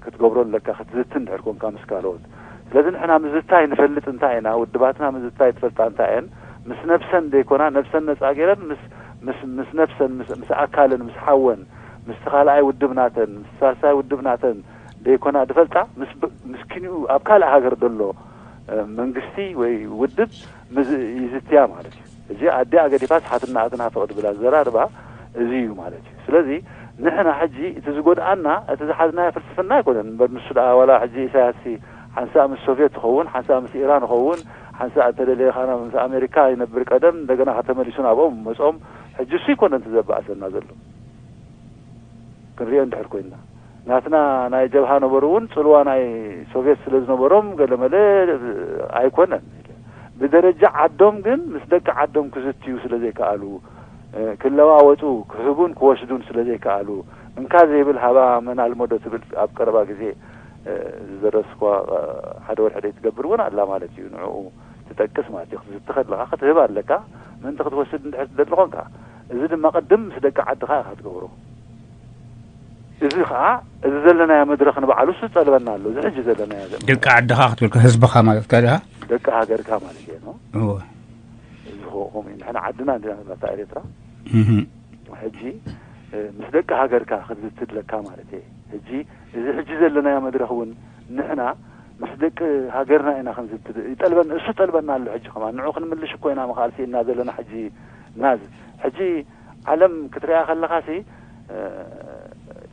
ክትገብሮ ኣለካ ክትዝቲ እንድሕር ኮንካ ምስ ካልኦት። ስለዚ ንሕና ምዝታይ ንፈልጥ እንታይ ኢና ውድባትና ምዝታይ ትፈልጣ እንታይ እየን ምስ ነብሰን ዘይኮና ነብሰን ነፃ ገይረን ምስ ምስ ምስ ነብሰን ምስ ምስ ኣካለን ምስ ሓወን ምስቲ ካልኣይ ውድብ ናተን ምስ ሳልሳይ ውድብ ናተን ዘይኮና ድፈልጣ ምስ ምስ ኪንኡ ኣብ ካልእ ሃገር ዘሎ መንግስቲ ወይ ውድብ ይዝትያ ማለት እዩ። እዚ ኣዲኣ ገዲፋ ስሓትና ኣትና ፍቕድ ብላ ዘራርባ እዚ እዩ ማለት እዩ። ስለዚ ንሕና ሕጂ እቲ ዝጎድኣና እቲ ዝሓዝናዮ ፍልስፍና ኣይኮነን እምበር ንሱ ደኣ ዋላ ሕጂ ኢሳያስ ሓንሳእ ምስ ሶቪየት ይኸውን ሓንሳእ ምስ ኢራን ይኸውን ሓንሳእ እንተደለየ ካና ምስ ኣሜሪካ ይነብር ቀደም እንደገና ከተመሊሱ ናብኦም መጾም ሕጂ እሱ ይኮነ እቲ ዘባእሰና ዘሎ። ክንሪኦ እንድሕር ኮይንና ናትና ናይ ጀብሃ ነበሩ እውን ፅልዋ ናይ ሶቪየት ስለ ዝነበሮም ገለመለ ኣይኮነን። ብደረጃ ዓዶም ግን ምስ ደቂ ዓዶም ክዝትዩ ስለ ዘይከኣሉ ክለዋወጡ ክህቡን ክወስዱን ስለ ዘይከኣሉ እንካ ዘይብል ሃባ መን ኣልመዶ ትብል ኣብ ቀረባ ግዜ ዝደረስኳ ሓደ ወርሒ ደይ ትገብር እውን ኣላ ማለት እዩ። ንዕኡ ትጠቅስ ማለት እዩ። ክትዝቲ ከለካ ክትህብ ኣለካ ምእንቲ ክትወስድ እንድሕር ትደሊ ኮንካ እዚ ድማ ቅድም ምስ ደቂ ዓድኻ ኢኻ ትገብሮ። እዚ ከዓ እዚ ዘለናዮ መድረኽ ንባዕሉ እሱ ጸልበና ኣሎ። እዚ ሕጂ ዘለናዮ ዘመን ደቂ ዓድኻ ክትብል ህዝብኻ ማለትካ ዲኻ? ደቂ ሃገርካ ማለት እየ ነው። እወ። እዚ ከምኡ እዩ። ንሕና ዓድና እንዲና ንብላ እታ ኤርትራ። እህ። ሕጂ ምስ ደቂ ሃገርካ ክትዝትድለካ ማለት እየ። ሕጂ እዚ ሕጂ ዘለናዮ መድረኽ እውን ንሕና ምስ ደቂ ሃገርና ኢና ክንዝትድ ይጠልበን እሱ ጠልበና ኣሎ። ሕጂ ከማን ንዑ ክንምልሽ እኮ ኢና ምኻል ስኢና ዘለና ሕጂ ናዝ ሕጂ ዓለም ክትሪኣ ከለኻሲ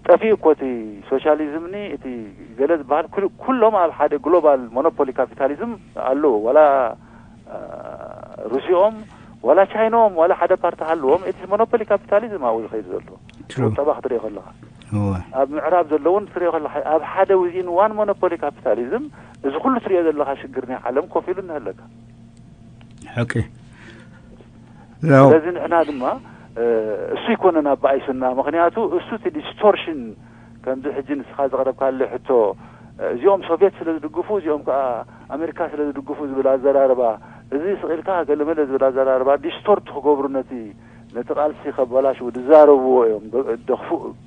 ጠፊኡ እኮ እቲ ሶሻሊዝምኒ እቲ ገለ ዝበሃል ኩሎም ኣብ ሓደ ግሎባል ሞኖፖሊ ካፒታሊዝም ኣለዉ። ዋላ ሩሲኦም ዋላ ቻይናኦም ዋላ ሓደ ፓርቲ ሃለዎም እቲ ሞኖፖሊ ካፒታሊዝም ኣብኡ ዝኸይድ ዘሎ ቁጠባ ክትሪኦ ከለኻ ኣብ ምዕራብ ዘለውን ክትሪኦ ከለኻ ኣብ ሓደ ዊዝን ዋን ሞኖፖሊ ካፒታሊዝም እዚ ኩሉ ትሪኦ ዘለኻ ሽግር ናይ ዓለም ኮፍ ኢሉ እነሀለካ። ሓቂ ስለዚ ንሕና ድማ እሱ ይኮነን ኣባኣይሱና። ምክንያቱ እሱ እቲ ዲስቶርሽን ከምዚ ሕጂ ንስኻ ዘቕረብካለ ሕቶ እዚኦም ሶቪየት ስለ ዝድግፉ እዚኦም ከዓ ኣሜሪካ ስለ ዝድግፉ ዝብል ኣዘራርባ እዚ ስቕ ኢልካ ገለመለ ዝብል ኣዘራርባ ዲስቶርት ክገብሩ ነቲ ነቲ ቃልሲ ከበላሽው ዝዛረብዎ እዮም።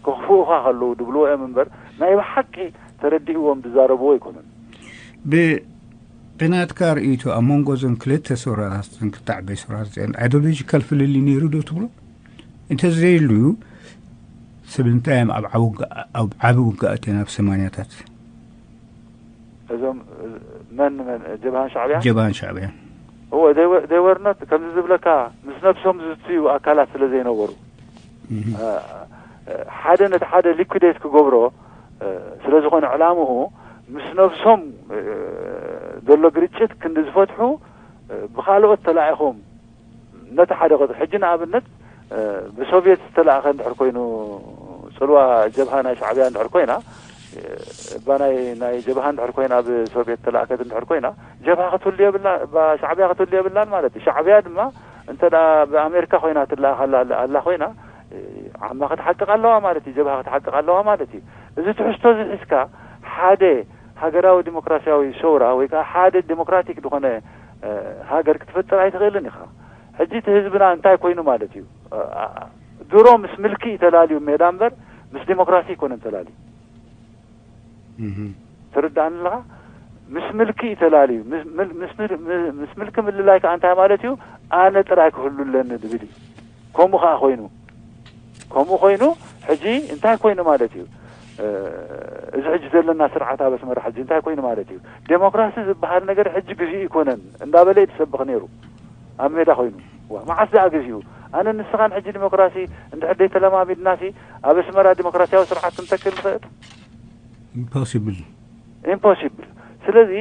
ከኽፍኡኻ ከለዉ ዝብልዎ እዮም እምበር ናይ ብሓቂ ተረዲእዎም ዝዛረብዎ ኣይኮኑን። ብናትካ ርእይቶ ኣብ መንጎ እዞን ክልተ ሰውራታት እዞን ክልተ ዓበይ ሰውራታት እዚኣን ኣይዲዮሎጂካል ፍልልይ ነይሩ ዶ ትብሎ? እንተዘይሉ ስለምንታይ እዮም ኣብ ዓቢ ውግእ ኣትዮም ኣብ ሰማንያታት? እዞም መን መን ጀብሃን ሻዕብያን ጀብሃን ሻዕብያን እወ they were not ከምዚ ዝብለካ ምስ ነብሶም ዝዝትዩ ኣካላት ስለ ዘይነበሩ ሓደ ነቲ ሓደ ሊኩዴት ክገብሮ ስለ ዝኾነ ዕላምኡ ምስ ነብሶም ዘሎ ግርጭት ክንዲ ዝፈትሑ ብኻልኦት ተላኢኾም ነቲ ሓደ ቅጥሪ ሕጂ ንኣብነት ብሶቪየት ዝተላእኸ እንድሕር ኮይኑ ፅልዋ ጀብሃ ናይ ሻዕብያ እንድሕር ኮይና እባ ናይ ናይ ጀብሃ እንድሕር ኮይና ብሶቪየት ተላእከት እንድሕር ኮይና ጀብሃ ክትህሉ የብላ እባ ሻዕብያ ክትህሉ የብላን ማለት እዩ። ሻዕብያ ድማ እንተ ብኣሜሪካ ኮይና ትላእኸ ኣላ ኮይና ዓማ ክትሓቅቕ ኣለዋ ማለት እዩ። ጀብሃ ክትሓቅቕ ኣለዋ ማለት እዩ። እዚ ትሕዝቶ እዚ ሒዝካ ሓደ ሃገራዊ ዲሞክራሲያዊ ሰውራ ወይ ከዓ ሓደ ዲሞክራቲክ ዝኾነ ሃገር ክትፈጥር ኣይትኽእልን ኢኻ። ሕጂ እቲ ህዝብና እንታይ ኮይኑ ማለት እዩ? ድሮ ምስ ምልኪ እዩ ተላልዩ ሜዳ እምበር ምስ ዲሞክራሲ ኣይኮነን ተላልዩ። ትርዳእኒ ኣለኻ? ምስ ምልኪ እዩ ተላልዩ። ምስ ምልኪ ምልላይ ከዓ እንታይ ማለት እዩ? ኣነ ጥራይ ክህሉ ኣለኒ ዝብል እዩ። ከምኡ ከዓ ኮይኑ ከምኡ ኮይኑ ሕጂ እንታይ ኮይኑ ማለት እዩ? እዚ ሕጂ ዘለና ስርዓት ኣብ ኣስመራ ሕጂ እንታይ ኮይኑ ማለት እዩ? ዴሞክራሲ ዝበሃል ነገር ሕጂ ግዚኡ ኣይኮነን እንዳበለ እዩ ዝሰብኽ ነይሩ ኣብ ሜዳ ኮይኑ። መዓስ ደኣ ግዚኡ? ኣነ ንስኻን ሕጂ ዴሞክራሲ እንድሕር ደይተለማሚድናሲ ኣብ ኣስመራ ዴሞክራሲያዊ ስርዓት ክንተክል ንኽእል? ኢምፖሲብል። ኢምፖሲብል። ስለዚ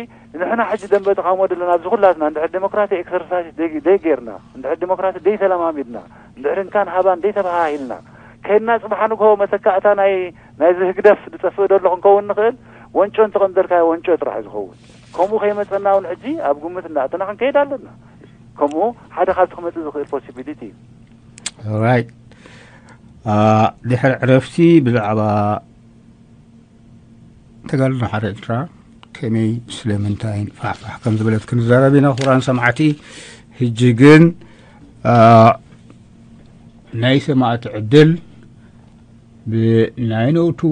ንሕና ሕጂ ደንበ ተቃውሞ ዘለና ኣብዚ ኩላትና እንድሕር ዴሞክራሲ ኤክሰርሳይዝ ደይ- ደይጌርና፣ እንድሕር ዴሞክራሲ ደይተለማሚድና፣ እንድሕር እንካን ሃባን ደይተበሃሂልና ከይድና ጽባሕ ንግሆ መተካእታ ናይ ናይዚ ህግደፍ ዝጠፍእ ደሎ ክንከውን ንኽእል። ወንጮ እንተቐምደልካዮ ወንጮ ጥራሕ እዩ ዝኸውን። ከምኡ ከይመጸና እውን ሕጂ ኣብ ግምት እናእተና ክንከይድ ኣለና። ከምኡ ሓደ ካብቲ ክመጽእ ዝኽእል ፖሲቢሊቲ እዩ። ራይት። ድሕሪ ዕረፍቲ ብዛዕባ ተጋድሎ ሓረ ኤርትራ ከመይ ስለምንታይን ፋሕፋሕ ከም ዝበለት ክንዛረብ ኢና። ክቡራን ሰማዕቲ፣ ሕጂ ግን ናይ ሰማዕቲ ዕድል ብ ናይን ኦ ቱ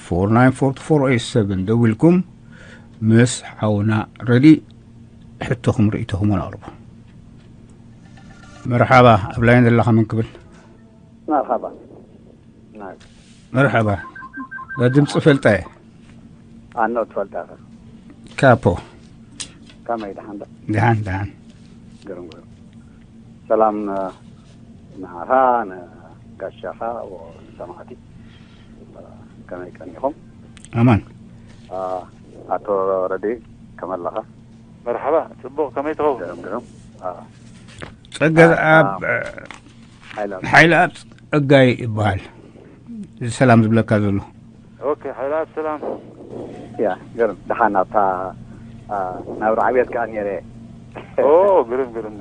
ፎር ናይን ፎር ቱ ፎር ኤት ሰቨን ደዊልኩም ምስ ሓውና ረዲ ሕቶኹም ርእይቶኹምን ኣቕርቡ። መርሓባ፣ ኣብ ላይን ዘለኻ መን ክብል? መርሓባ። መርሓባ። ድምፂ ፈልጣ እየ። ኣኖ ትፈልጣ ኢኻ። ካፖ። ከመይ ደሓን ዶ? ደሓን ደሓን። ግርም ግርም። ሰላም ንዓኻ ንጋሻኻ ንሰማዕቲ። ከመይ ቀኒኹም? ኣማን። ኣቶ ረዲ ከመይ ኣለኻ? መርሓባ፣ ጽቡቕ፣ ከመይ ትኸውን? ግርም ግርም። ጸጋዝኣብ ሓይልኣብ ጸጋይ ይበሃል። እዚ ሰላም ዝብለካ ዘሎ። ኦኬ፣ ሓይልኣብ ሰላም። ያ፣ ግርም። ደሓን ኣብታ ናብራ ዕብየት ከኣ ነይረ። ኦ፣ ግርም ግርም።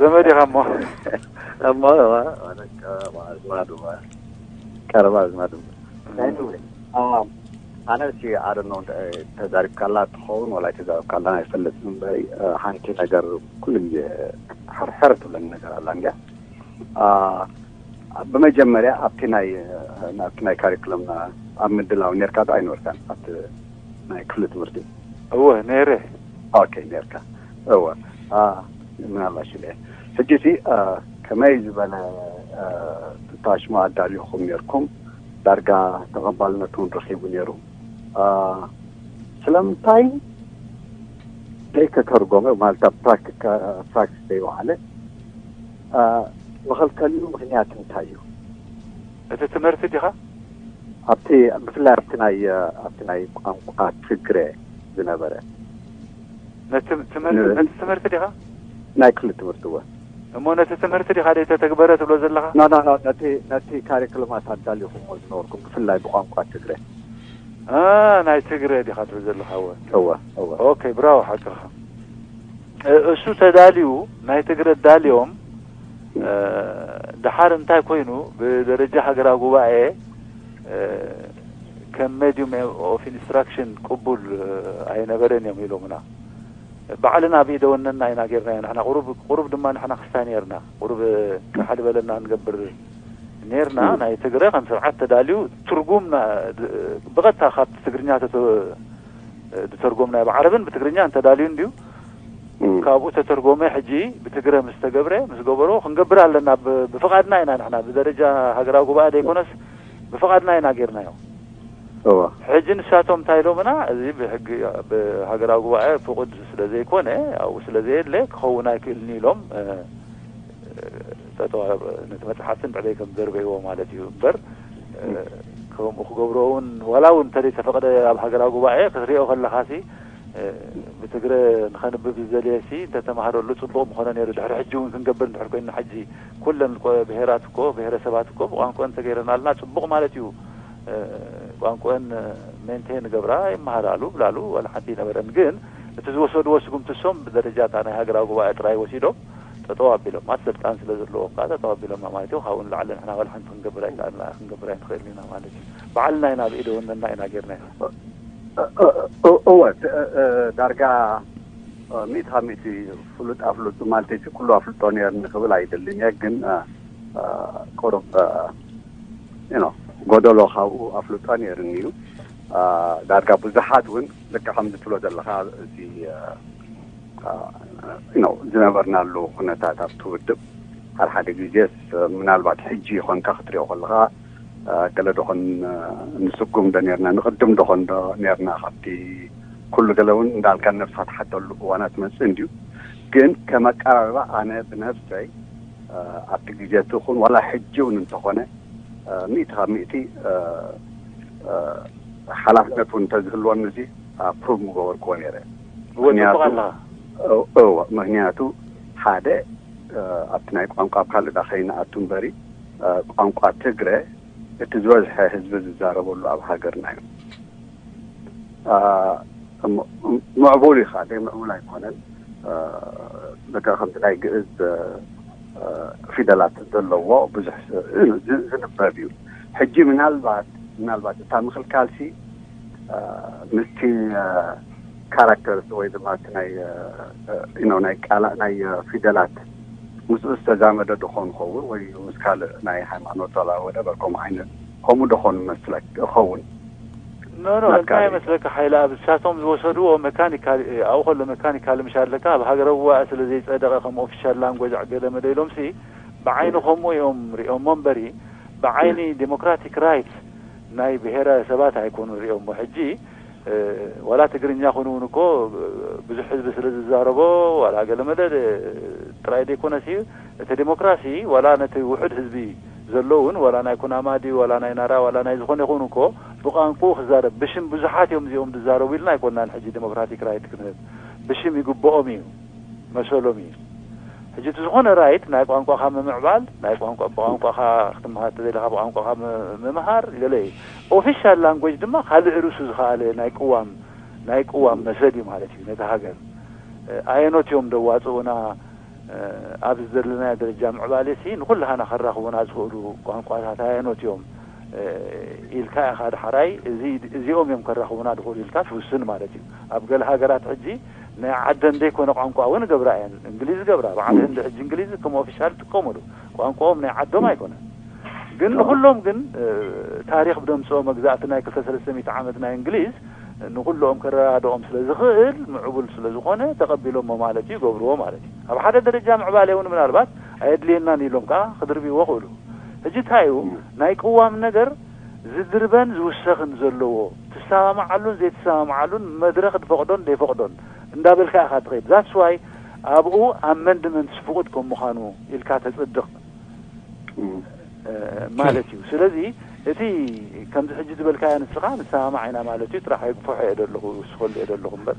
ዘመድ ኢኻ እሞ። እሞ ኣዝማዱ ቀረባ ኣዝማዱ። ኣነ ሲ ኣደኖ ተዛሪብካላ ትኸውን ወላ ተዛሪብካላ ኣይፈልጥ እምበሪ ሓንቲ ነገር ኩሉ ግዜ ሕርሕር ትብለኒ ነገር ኣላ እንዲያ። ብመጀመርያ ኣብቲ ናይ ኣብቲ ናይ ካሪክለምና ኣብ ምድላው ነርካ ዶ ኣይነበርካን ኣብቲ ናይ ክፍሊ ትምህርቲ? እወ ነይረ። ኦኬ ነርካ። እወ ምናልባሽ ኢለ ሕጂ ሲ ከመይ ዝበለ ታሽማ ኣዳሊኹም ነርኩም? ዳርጋ ተቐባልነት እውን ረኺቡ ነይሩ። ስለምንታይ ዘይተተርጎመ ማለት ኣብ ፕራክቲስ ዘይወዓለ መኸልከሊኡ ምኽንያት እንታይ እዩ? እቲ ትምህርቲ ዲኻ? ኣብቲ ብፍላይ ኣብቲ ናይ ኣብቲ ናይ ቋንቋ ትግረ ዝነበረ ነቲ ትምህርቲ ነቲ ትምህርቲ ዲኻ? ናይ ክፍሊ ትምህርቲ እወ። እሞ ነቲ ትምህርቲ ዲኻ ደይ ተተግበረ ትብሎ ዘለኻ? ኖ ኖ ኖ ነቲ ነቲ ካሪክለማት ኣዳሊኹሞ ዝነበርኩም ብፍላይ ብቋንቋ ትግረ። ናይ ትግረ ዲኻ ትብል ዘለኻ? እወ እወ እወ። ኦኬ ብራቮ ሓቅኻ። እሱ ተዳልዩ ናይ ትግረ ዳልዮም ድሓር እንታይ ኮይኑ ብደረጃ ሃገራዊ ጉባኤ ከም ሜዲዩም ኦፍ ኢንስትራክሽን ቅቡል ኣይነበረን እዮም ኢሎምና። ባዕልና ኣብ ኢደ ወነና ኢና ጌርናዮ። ንሕና ቁሩብ ቁሩብ ድማ ንሕና ክስታይ ኔርና። ቁሩብ ርሓ ዝበለና ንገብር ኔርና። ናይ ትግረ ከም ስርዓት ተዳልዩ ትርጉም ብቐጥታ ካብቲ ትግርኛ ተተ- ዝተርጎምናዮ ብዓረብን ብትግርኛ እንተዳልዩ እንድዩ ካብኡ ተተርጎመ። ሕጂ ብትግረ ምስ ተገብረ ምስ ገበሮ ክንገብር ኣለና። ብፍቓድና ኢና ንሕና ብደረጃ ሃገራዊ ጉባኤ ዘይኮነስ ብፍቓድና ኢና ጌርናዮ። ሕጂ ንሳቶም እንታይ ኢሎምና? እዚ ብሕጊ ብሃገራዊ ጉባኤ ፍቑድ ስለ ዘይኮነ ኣብኡ ስለ ዘየለ ክኸውን ኣይክእልን ኢሎም። ጠጠው ነቲ መፅሓፍቲ ንዕበይ ከም ዘርበይዎ ማለት እዩ እምበር ከምኡ ክገብሮ እውን ዋላ እውን እንተዘይ ተፈቕደ ኣብ ሃገራዊ ጉባኤ ክትሪኦ ከለኻሲ ብትግረ ንኸንብብ ዝደልየሲ እንተተማህረሉ ፅቡቕ ምኾነ ነይሩ። ድሕሪ ሕጂ እውን ክንገብር እንድሕር ኮይንና ሕጂ ኩለን ብሄራት እኮ ብሄረሰባት እኮ ብቋንቋ እንተገይረናልና ፅቡቕ ማለት እዩ። ቋንቋን ሜንቴን ገብራ ይመሃራሉ ብላሉ ዋላ ሓንቲ ይነበረን። ግን እቲ ዝወሰድዎ ስጉምቲ እሶም ብደረጃ እታ ናይ ሃገራዊ ጉባኤ ጥራይ ወሲዶም ጠጠው ኣቢሎም ማለት ስልጣን ስለ ዘለዎም ከዓ ጠጠው ኣቢሎም ማለት እዩ። ካብኡ ንላዕሊ ንሕና ዋላ ሓንቲ ክንገብር ኣይከኣልና ክንገብር ኣይንኽእልን ኢና ማለት እዩ። ባዕልና ኢና ኣብ ኢደ ወነና ኢና ጌርና ኢና። እወ፣ ዳርጋ ሚእቲ ካብ ሚእቲ ፍሉጥ ኣፍልጡ ማለት ኩሉ ኣፍልጦ ነርኒ ክብል ኣይደልን እየ። ግን ቁሩብ ጎደሎ ካብኡ ኣፍልጦ ነርኒ እዩ። ዳርጋ ብዙሓት እውን ልክዕ ከምዚ ትብሎ ዘለካ እዚ ዝነበርናሉ ኩነታት ኣብቲ ውድብ ሓደ ሓደ ግዜስ ምናልባት ሕጂ ይኾንካ ክትሪኦ ከለካ ገለ ዶኾን ንስጉም ዶ ነርና፣ ንቅድም ዶኾን ዶ ነርና፣ ካብቲ ኩሉ ገለ እውን እንዳልካ ነብስካ ትሓተሉ እዋናት መፅእ እንድዩ። ግን ከም ኣቀራርባ ኣነ ብነብሰይ ኣብቲ ግዜ እቲ ይኹን ዋላ ሕጂ እውን እንተኾነ ሚእቲ ካብ ሚእቲ ሓላፍነት እውን እንተዝህልወኒ እዚ ኣፕሩቭ ምገበርክዎ ነይረ። እወ፣ ጽቡቕ ኣለኻ። እወ፣ ምክንያቱ ሓደ ኣብቲ ናይ ቋንቋ ኣብ ካልእ ዳ ከይንኣቱ እምበሪ ቋንቋ ትግረ እቲ ዝበዝሐ ህዝቢ ዝዛረበሉ ኣብ ሃገርና እዩ። ምዕቡል እዩ ከዓ ዘይምዕቡል ኣይኮነን። በቃ ከምቲ ናይ ግእዝ ፊደላት ዘለዎ ብዙሕ ዝንበብ እዩ። ሕጂ ምናልባት ምናልባት እታ ምክልካልሲ ምስቲ ካራክተርስ ወይ ድማ እቲ ናይ ዩ ኖ ናይ ቃላ ናይ ፊደላት ምስኡ ዝተዛመደ ድኾን ኸውን ወይ ምስ ካልእ ናይ ሃይማኖት ዋላ ወደበር ከምኡ ዓይነት ከምኡ ድኾን መስለክ ኸውን ኖ ኖ እንታይ መስለካ ሓይለ ኣብ ሳቶም ዝወሰድዎ መካኒካል ኣብኡ ከሎ መካኒካል ምሽ ኣለካ ኣብ ሃገራዊ ጉባኤ ስለ ዘይፀደቐ ከም ኦፊሻል ላንጎጅ ገለ መለ ኢሎም ሲ ብዓይኒ ከምኡ እዮም ሪኦሞ እምበሪ ብዓይኒ ዴሞክራቲክ ራይት ናይ ብሄረ ሰባት ኣይኮኑ ሪኦሞ ሕጂ ዋላ ትግርኛ ኮይኑ እውን እኮ ብዙሕ ህዝቢ ስለ ዝዛረቦ ዋላ ገለ መለ ጥራይ ዘይኮነሲ እቲ ዴሞክራሲ ዋላ ነቲ ውሑድ ህዝቢ ዘለውን ዋላ ናይ ኩናማ ድዩ ዋላ ናይ ናራ ዋላ ናይ ዝኾነ ይኹን እኮ ብቋንቁኡ ክዛረብ ብሽም ብዙሓት እዮም እዚኦም ዝዛረቡ ኢልና ኣይኮናን ሕጂ ዴሞክራቲክ ራይት ክንህብ ብሽም ይግብኦም እዩ መሰሎም እዩ ሕጂ እቲ ዝኾነ ራይት ናይ ቋንቋኻ ምምዕባል ናይ ቋንቋ ብቋንቋኻ ክትምሃር ተዘይለካ ብቋንቋኻ ምምሃር ገለ እዩ ኦፊሻል ላንጎጅ ድማ ካልእ ርእሱ ዝኸኣለ ናይ ቅዋም ናይ ቅዋም መሰል እዩ ማለት እዩ ነቲ ሃገር ኣየኖት እዮም ደዋፅኡና ኣብዚ ዘለናዮ ደረጃ ምዕባሌ ሲ ንኩላሃና ከራኽቡና ዝኽእሉ ቋንቋታት ኣየኖት እዮም ኢልካ ኢኻ ዳሕራይ እዚኦም እዮም ከራኽቡና ዝኽእሉ ኢልካ ትውስን ማለት እዩ ኣብ ገለ ሃገራት ሕጂ ናይ ዓደን ዘይኮነ ቋንቋ እውን ገብራ እየን እንግሊዝ ገብራ በዓል ህንዲ ሕጂ እንግሊዝ ከም ኦፊሻል ይጥቀሙሉ ቋንቋኦም ናይ ዓዶም ኣይኮነን ግን ንኩሎም ግን ታሪክ ብደምፅኦ መግዛእቲ ናይ ክልተ ሰለስተ ሚእቲ ዓመት ናይ እንግሊዝ ንኩሎም ከረዳድኦም ስለ ዝኽእል ምዕቡል ስለ ዝኾነ ተቐቢሎሞ ማለት እዩ ይገብርዎ ማለት እዩ ኣብ ሓደ ደረጃ ምዕባለ እውን ምናልባት ኣየድልየናን ኢሎም ከዓ ክድርብዎ ክእሉ ሕጂ እንታይ እዩ ናይ ቅዋም ነገር ዝድርበን ዝውሰኽን ዘለዎ ትሰማማዓሉን ዘይትሰማማዓሉን መድረኽ ድፈቕዶን ዘይፈቕዶን እንዳበልካ ኢኻ ትኸይድ that's why ኣብኡ ኣመንድመንትስ ፍቑድ ከም ምዃኑ ኢልካ ተፅድቕ ማለት እዩ ስለዚ እቲ ከምዚ ሕጂ ዝበልካዮ ንስኻ ንሰማማዕ ኢና ማለት እዩ ጥራሕ የግፍሖ እየ ዘለኹ ይውስኸሉ እየ ዘለኹ እምበር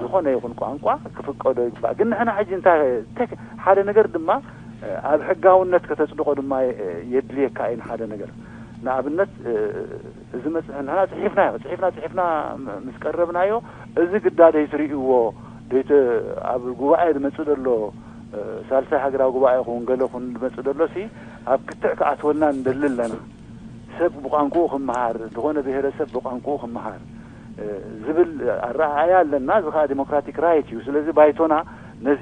ዝኾነ ይኹን ቋንቋ ክፍቀዶ ይግባእ ግን ንሕና ሕጂ እንታይ ሓደ ነገር ድማ ኣብ ሕጋውነት ከተፅድቆ ድማ የድልየካ እዩ ንሓደ ነገር ንኣብነት እዚ መፅሒ ንሕና ፅሒፍናዮ ፅሒፍና ፅሒፍና ምስ ቀረብናዮ እዚ ግዳ ደይትርእይዎ ደይት ኣብ ጉባኤ ዝመፅእ ዘሎ ሳልሳይ ሃገራዊ ጉባኤ ይኹን ገለ ይኹን ዝመፅእ ዘሎ ሲ ኣብ ክትዕ ክኣትወልና ንደሊ ኣለና ሰብ ብቋንቁኡ ክመሃር ዝኾነ ብሄረሰብ ብቋንቁኡ ክመሃር ዝብል ኣረኣእያ ኣለና እዚ ከዓ ዲሞክራቲክ ራይት እዩ ስለዚ ባይቶና ነዚ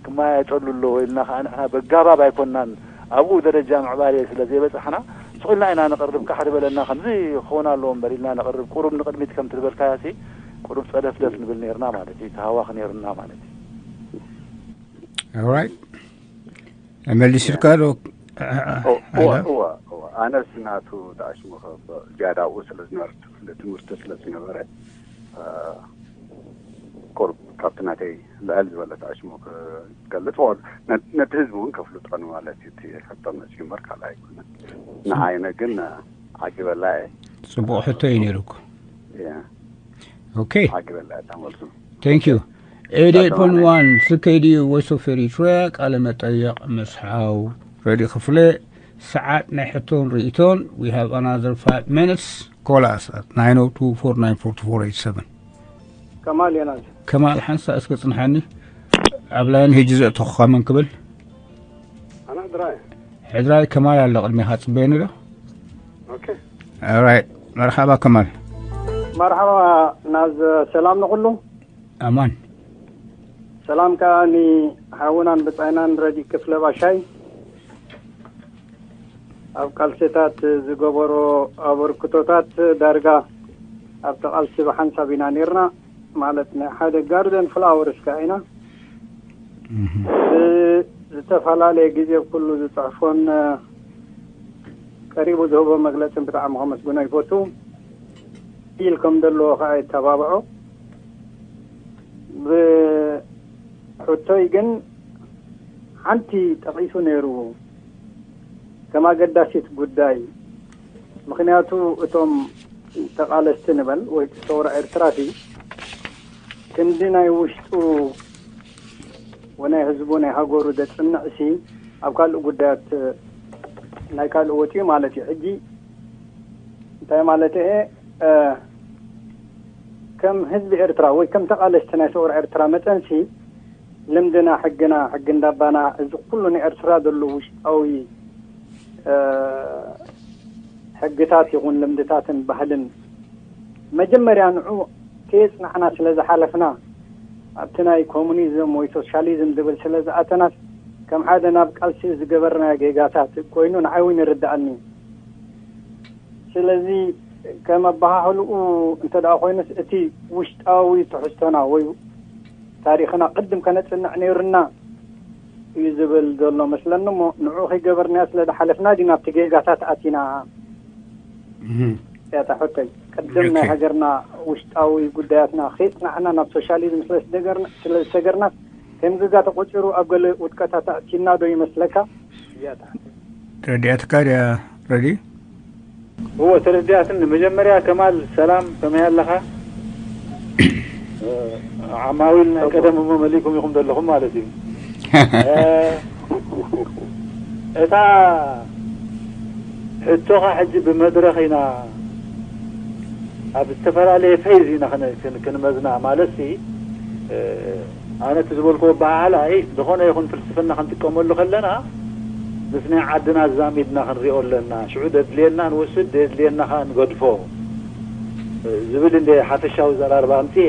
ክመያየጠሉ ኣለዎ ኢልና ከዓ ንሕና በጋባብ ኣይኮናን ኣብኡ ደረጃ ምዕባሌ ስለ ዘይበፃሕና ስቕ ኢልና ኢና ነቕርብ ካሕ ዝበለና ከምዚ ክኸውን ኣለዎ እምበር ኢልና ነቕርብ ቁሩብ ንቕድሚት ከም ትበልካያ ሲ ቁሩብ ፀደፍደፍ ንብል ነርና ማለት እዩ ተሃዋኽ ነርና ማለት እዩ Alright. መሊስልካ ዶ? ኣነስ ናቱ ተኣሽሙ ዝያዳ ኣብኡ ስለ ዝነበረ ትምህርቲ ስለ ዝነበረ ቁርብ ካብቲ ናተይ ልዕል ዝበለ ተኣሽሙ ክገልፅ ነቲ ህዝቢ እውን ከፍልጦ ማለት እዩ እቲ ሕቶ መፅዩ እምበር ካልእ ኣይኮነን ንዓይነ ግን ዓጊበላ እየ ፅቡቕ ሕቶ እዩ ነይሩ እኮ ኦኬ ዓጊበላ እያ እታ መልሱ Thank you. ኤይት ኤይት ፖይንት ዋን ስከይዲ ወይስ ኦፍ ኤሪትሪያ ቃለ መጠየቕ ምስ ሓው ረዲ ክፍለ ሰዓት ናይ ሕቶን ርእቶን we have another five minutes call us at nine oh two four nine four two four eight seven ከማል ዮናስ ከማል ሓንሳ እስከ ጽንሓኒ ኣብ ላይን ሄጂ ዘእተኹኻ መን ክብል ኣና ድራይ ሕድራይ ከማል ኣሎ ቅድሚኻ ጽበየኒ ዶ ኦኬ right መርሓባ ከማል መርሓባ ናዝ፣ ሰላም ንኹሉ። ኣማን። ሰላም ከኣ ንሓውናን ብጻይናን ረዲ ክፍለ ባሻይ። ኣብ ቃልስታት ዝገበሮ ኣበርክቶታት ዳርጋ ኣብቲ ቃልሲ ብሓንሳብ ኢና ነርና፣ ማለት ናይ ሓደ ጋርደን ፍላወርስ ከኣ ኢና። ብዝተፈላለየ ግዜ ኩሉ ዝጽሕፎን ቀሪቡ ዝህቦ መግለጽን ብጣዕሚ ከመስግኖ ይፈቱ። ኢል ከም ዘለዎ ከኣ ይተባብዖ። ብሕቶይ ግን ሓንቲ ጠቒሱ ነይሩ ከም ኣገዳሲት ጉዳይ። ምኽንያቱ እቶም ተቓለስቲ ንበል ወይ ሰውራ ኤርትራሲ ክንዲ ናይ ውሽጡ ወናይ ህዝቡ ናይ ሃገሩ ዘጽንዕሲ ኣብ ካልእ ጉዳያት ናይ ካልእ ወጺኡ ማለት እዩ። ሕጂ እንታይ ማለት እየ? ከም ህዝቢ ኤርትራ ወይ ከም ተቓለስቲ ናይ ሰውራ ኤርትራ መጠንሲ ልምድና፣ ሕግና፣ ሕጊ እንዳባና፣ እዚ ኩሉ ንኤርትራ ዘሎ ውሽጣዊ ሕግታት ይኹን ልምድታትን ባህልን መጀመርያ ንዑ ከየጽናዕና ስለ ዝሓለፍና፣ ኣብቲ ናይ ኮሙኒዝም ወይ ሶሻሊዝም ዝብል ስለ ዝኣተናስ ከም ሓደ ናብ ቃልሲ ዝገበርናዮ ጌጋታት ኮይኑ ንዓይ እውን ይርድኣኒ። ስለዚ ከም ኣበሃህልኡ እንተ ደኣ ኮይኑስ እቲ ውሽጣዊ ትሕዝቶና ወይ ታሪኽና ቅድም ከነጽንዕ ነይሩና እዩ ዝብል ዘሎ መስለኒ። እሞ ንዑ ከይገበርናዮ ስለ ዝሓለፍና ድዩ ናብቲ ጌጋታት ኣቲና? እያ እታ ሕቶይ። ቅድም ናይ ሃገርና ውሽጣዊ ጉዳያትና ከይጽናዕና ናብ ሶሻሊዝም ስለ ዝሰገርና ከም ጌጋ ተቖጺሩ ኣብ ገለ ውድቀታት ኣእትዩና ዶ ይመስለካ? እያ እታ ሕቶይ። ተረዲኣትካ ድያ ረዲ? እወ፣ ተረዲኣትኒ። መጀመርያ ከማል ሰላም፣ ከመይ ኣለኻ? ዓማዊል ናይ ቀደም እሞ መሊእኩም ኢኹም ዘለኹም ማለት እዩ። እታ ሕቶኻ ሕጂ ብመድረኽ ኢና ኣብ ዝተፈላለየ ፌዝ ኢና ክን- ክን- ክንመዝና ማለት ሲ ኣነ እቲ ዝበልክዎ ኣበሃህላይ ዝኾነ ይኹን ፍልስፍና ክንጥቀመሉ ከለና ምስ ናይ ዓድና ኣዛሚድና ክንሪኦ ኣለና። ሽዑ ደድልየና ንወስድ፣ ደድልየና ከኣ ንገድፎ ዝብል እንደ ሓፈሻዊ ዘራርባ ኣምፅኤ።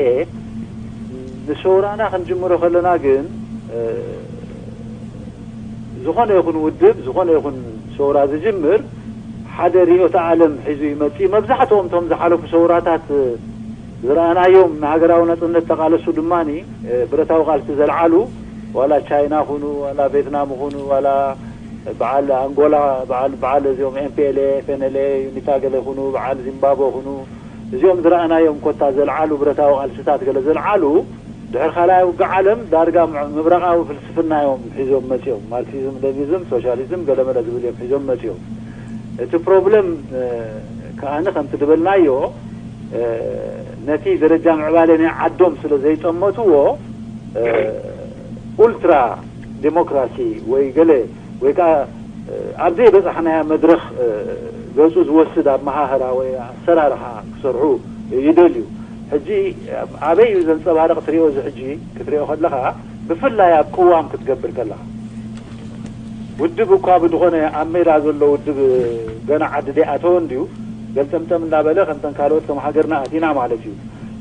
ንሰውራና ክንጅምሮ ከለና ግን ዝኾነ ይኹን ውድብ፣ ዝኾነ ይኹን ሰውራ ዝጅምር ሓደ ርእዮተ ዓለም ሒዙ ይመጽእ። መብዛሕትኦም እቶም ዝሓለፉ ሰውራታት ዝረኣናዮም ንሃገራዊ ናጽነት ተቓለሱ ድማ ብረታዊ ቃልሲ ዘልዓሉ፣ ዋላ ቻይና ኩኑ ዋላ ቬትናም ኩኑ ዋላ በዓል ኣንጎላ፣ በዓል በዓል እዚኦም M P L A፣ F N L A፣ ዩኒታ ገለ ኩኑ፣ በዓል ዚምባብወ ኩኑ፣ እዚኦም ዝረኣናዮም ኮታ ዘልዓሉ ብረታዊ ቃልስታት ገለ ዘልዓሉ ድሕሪ ካልኣይ ውግእ ዓለም ዳርጋ ምብራቓዊ ፍልስፍና እዮም ሒዞም መጺኦም። ማርክሲዝም፣ ሌኒዝም፣ ሶሻሊዝም ገለመለ ዝብል እዮም ሒዞም መጺኦም። እቲ ፕሮብለም ከኣኒ ከምቲ ዝበልናዮ ነቲ ደረጃ ምዕባለ ናይ ዓዶም ስለ ዘይጠመትዎ ኡልትራ ዴሞክራሲ ወይ ገለ ወይ ከዓ ኣብ ዘይበፃሕናያ መድረኽ ገፁ ዝወስድ ኣመሃህራ ወይ ኣሰራርሓ ክሰርሑ ይደልዩ። ሕጂ ኣበይ እዩ ዘንፀባርቕ ትሪኦ? እዚ ሕጂ ክትሪኦ ከለኻ ብፍላይ ኣብ ቅዋም ክትገብር ከለኻ ውድብ እኳ ብዝኾነ ኣብ ሜዳ ዘሎ ውድብ ገና ዓዲ ደይኣተወ እንድዩ ገልጠምጠም እናበለ ከምተን ካልኦት ከም ሃገርና ኣቲና ማለት እዩ።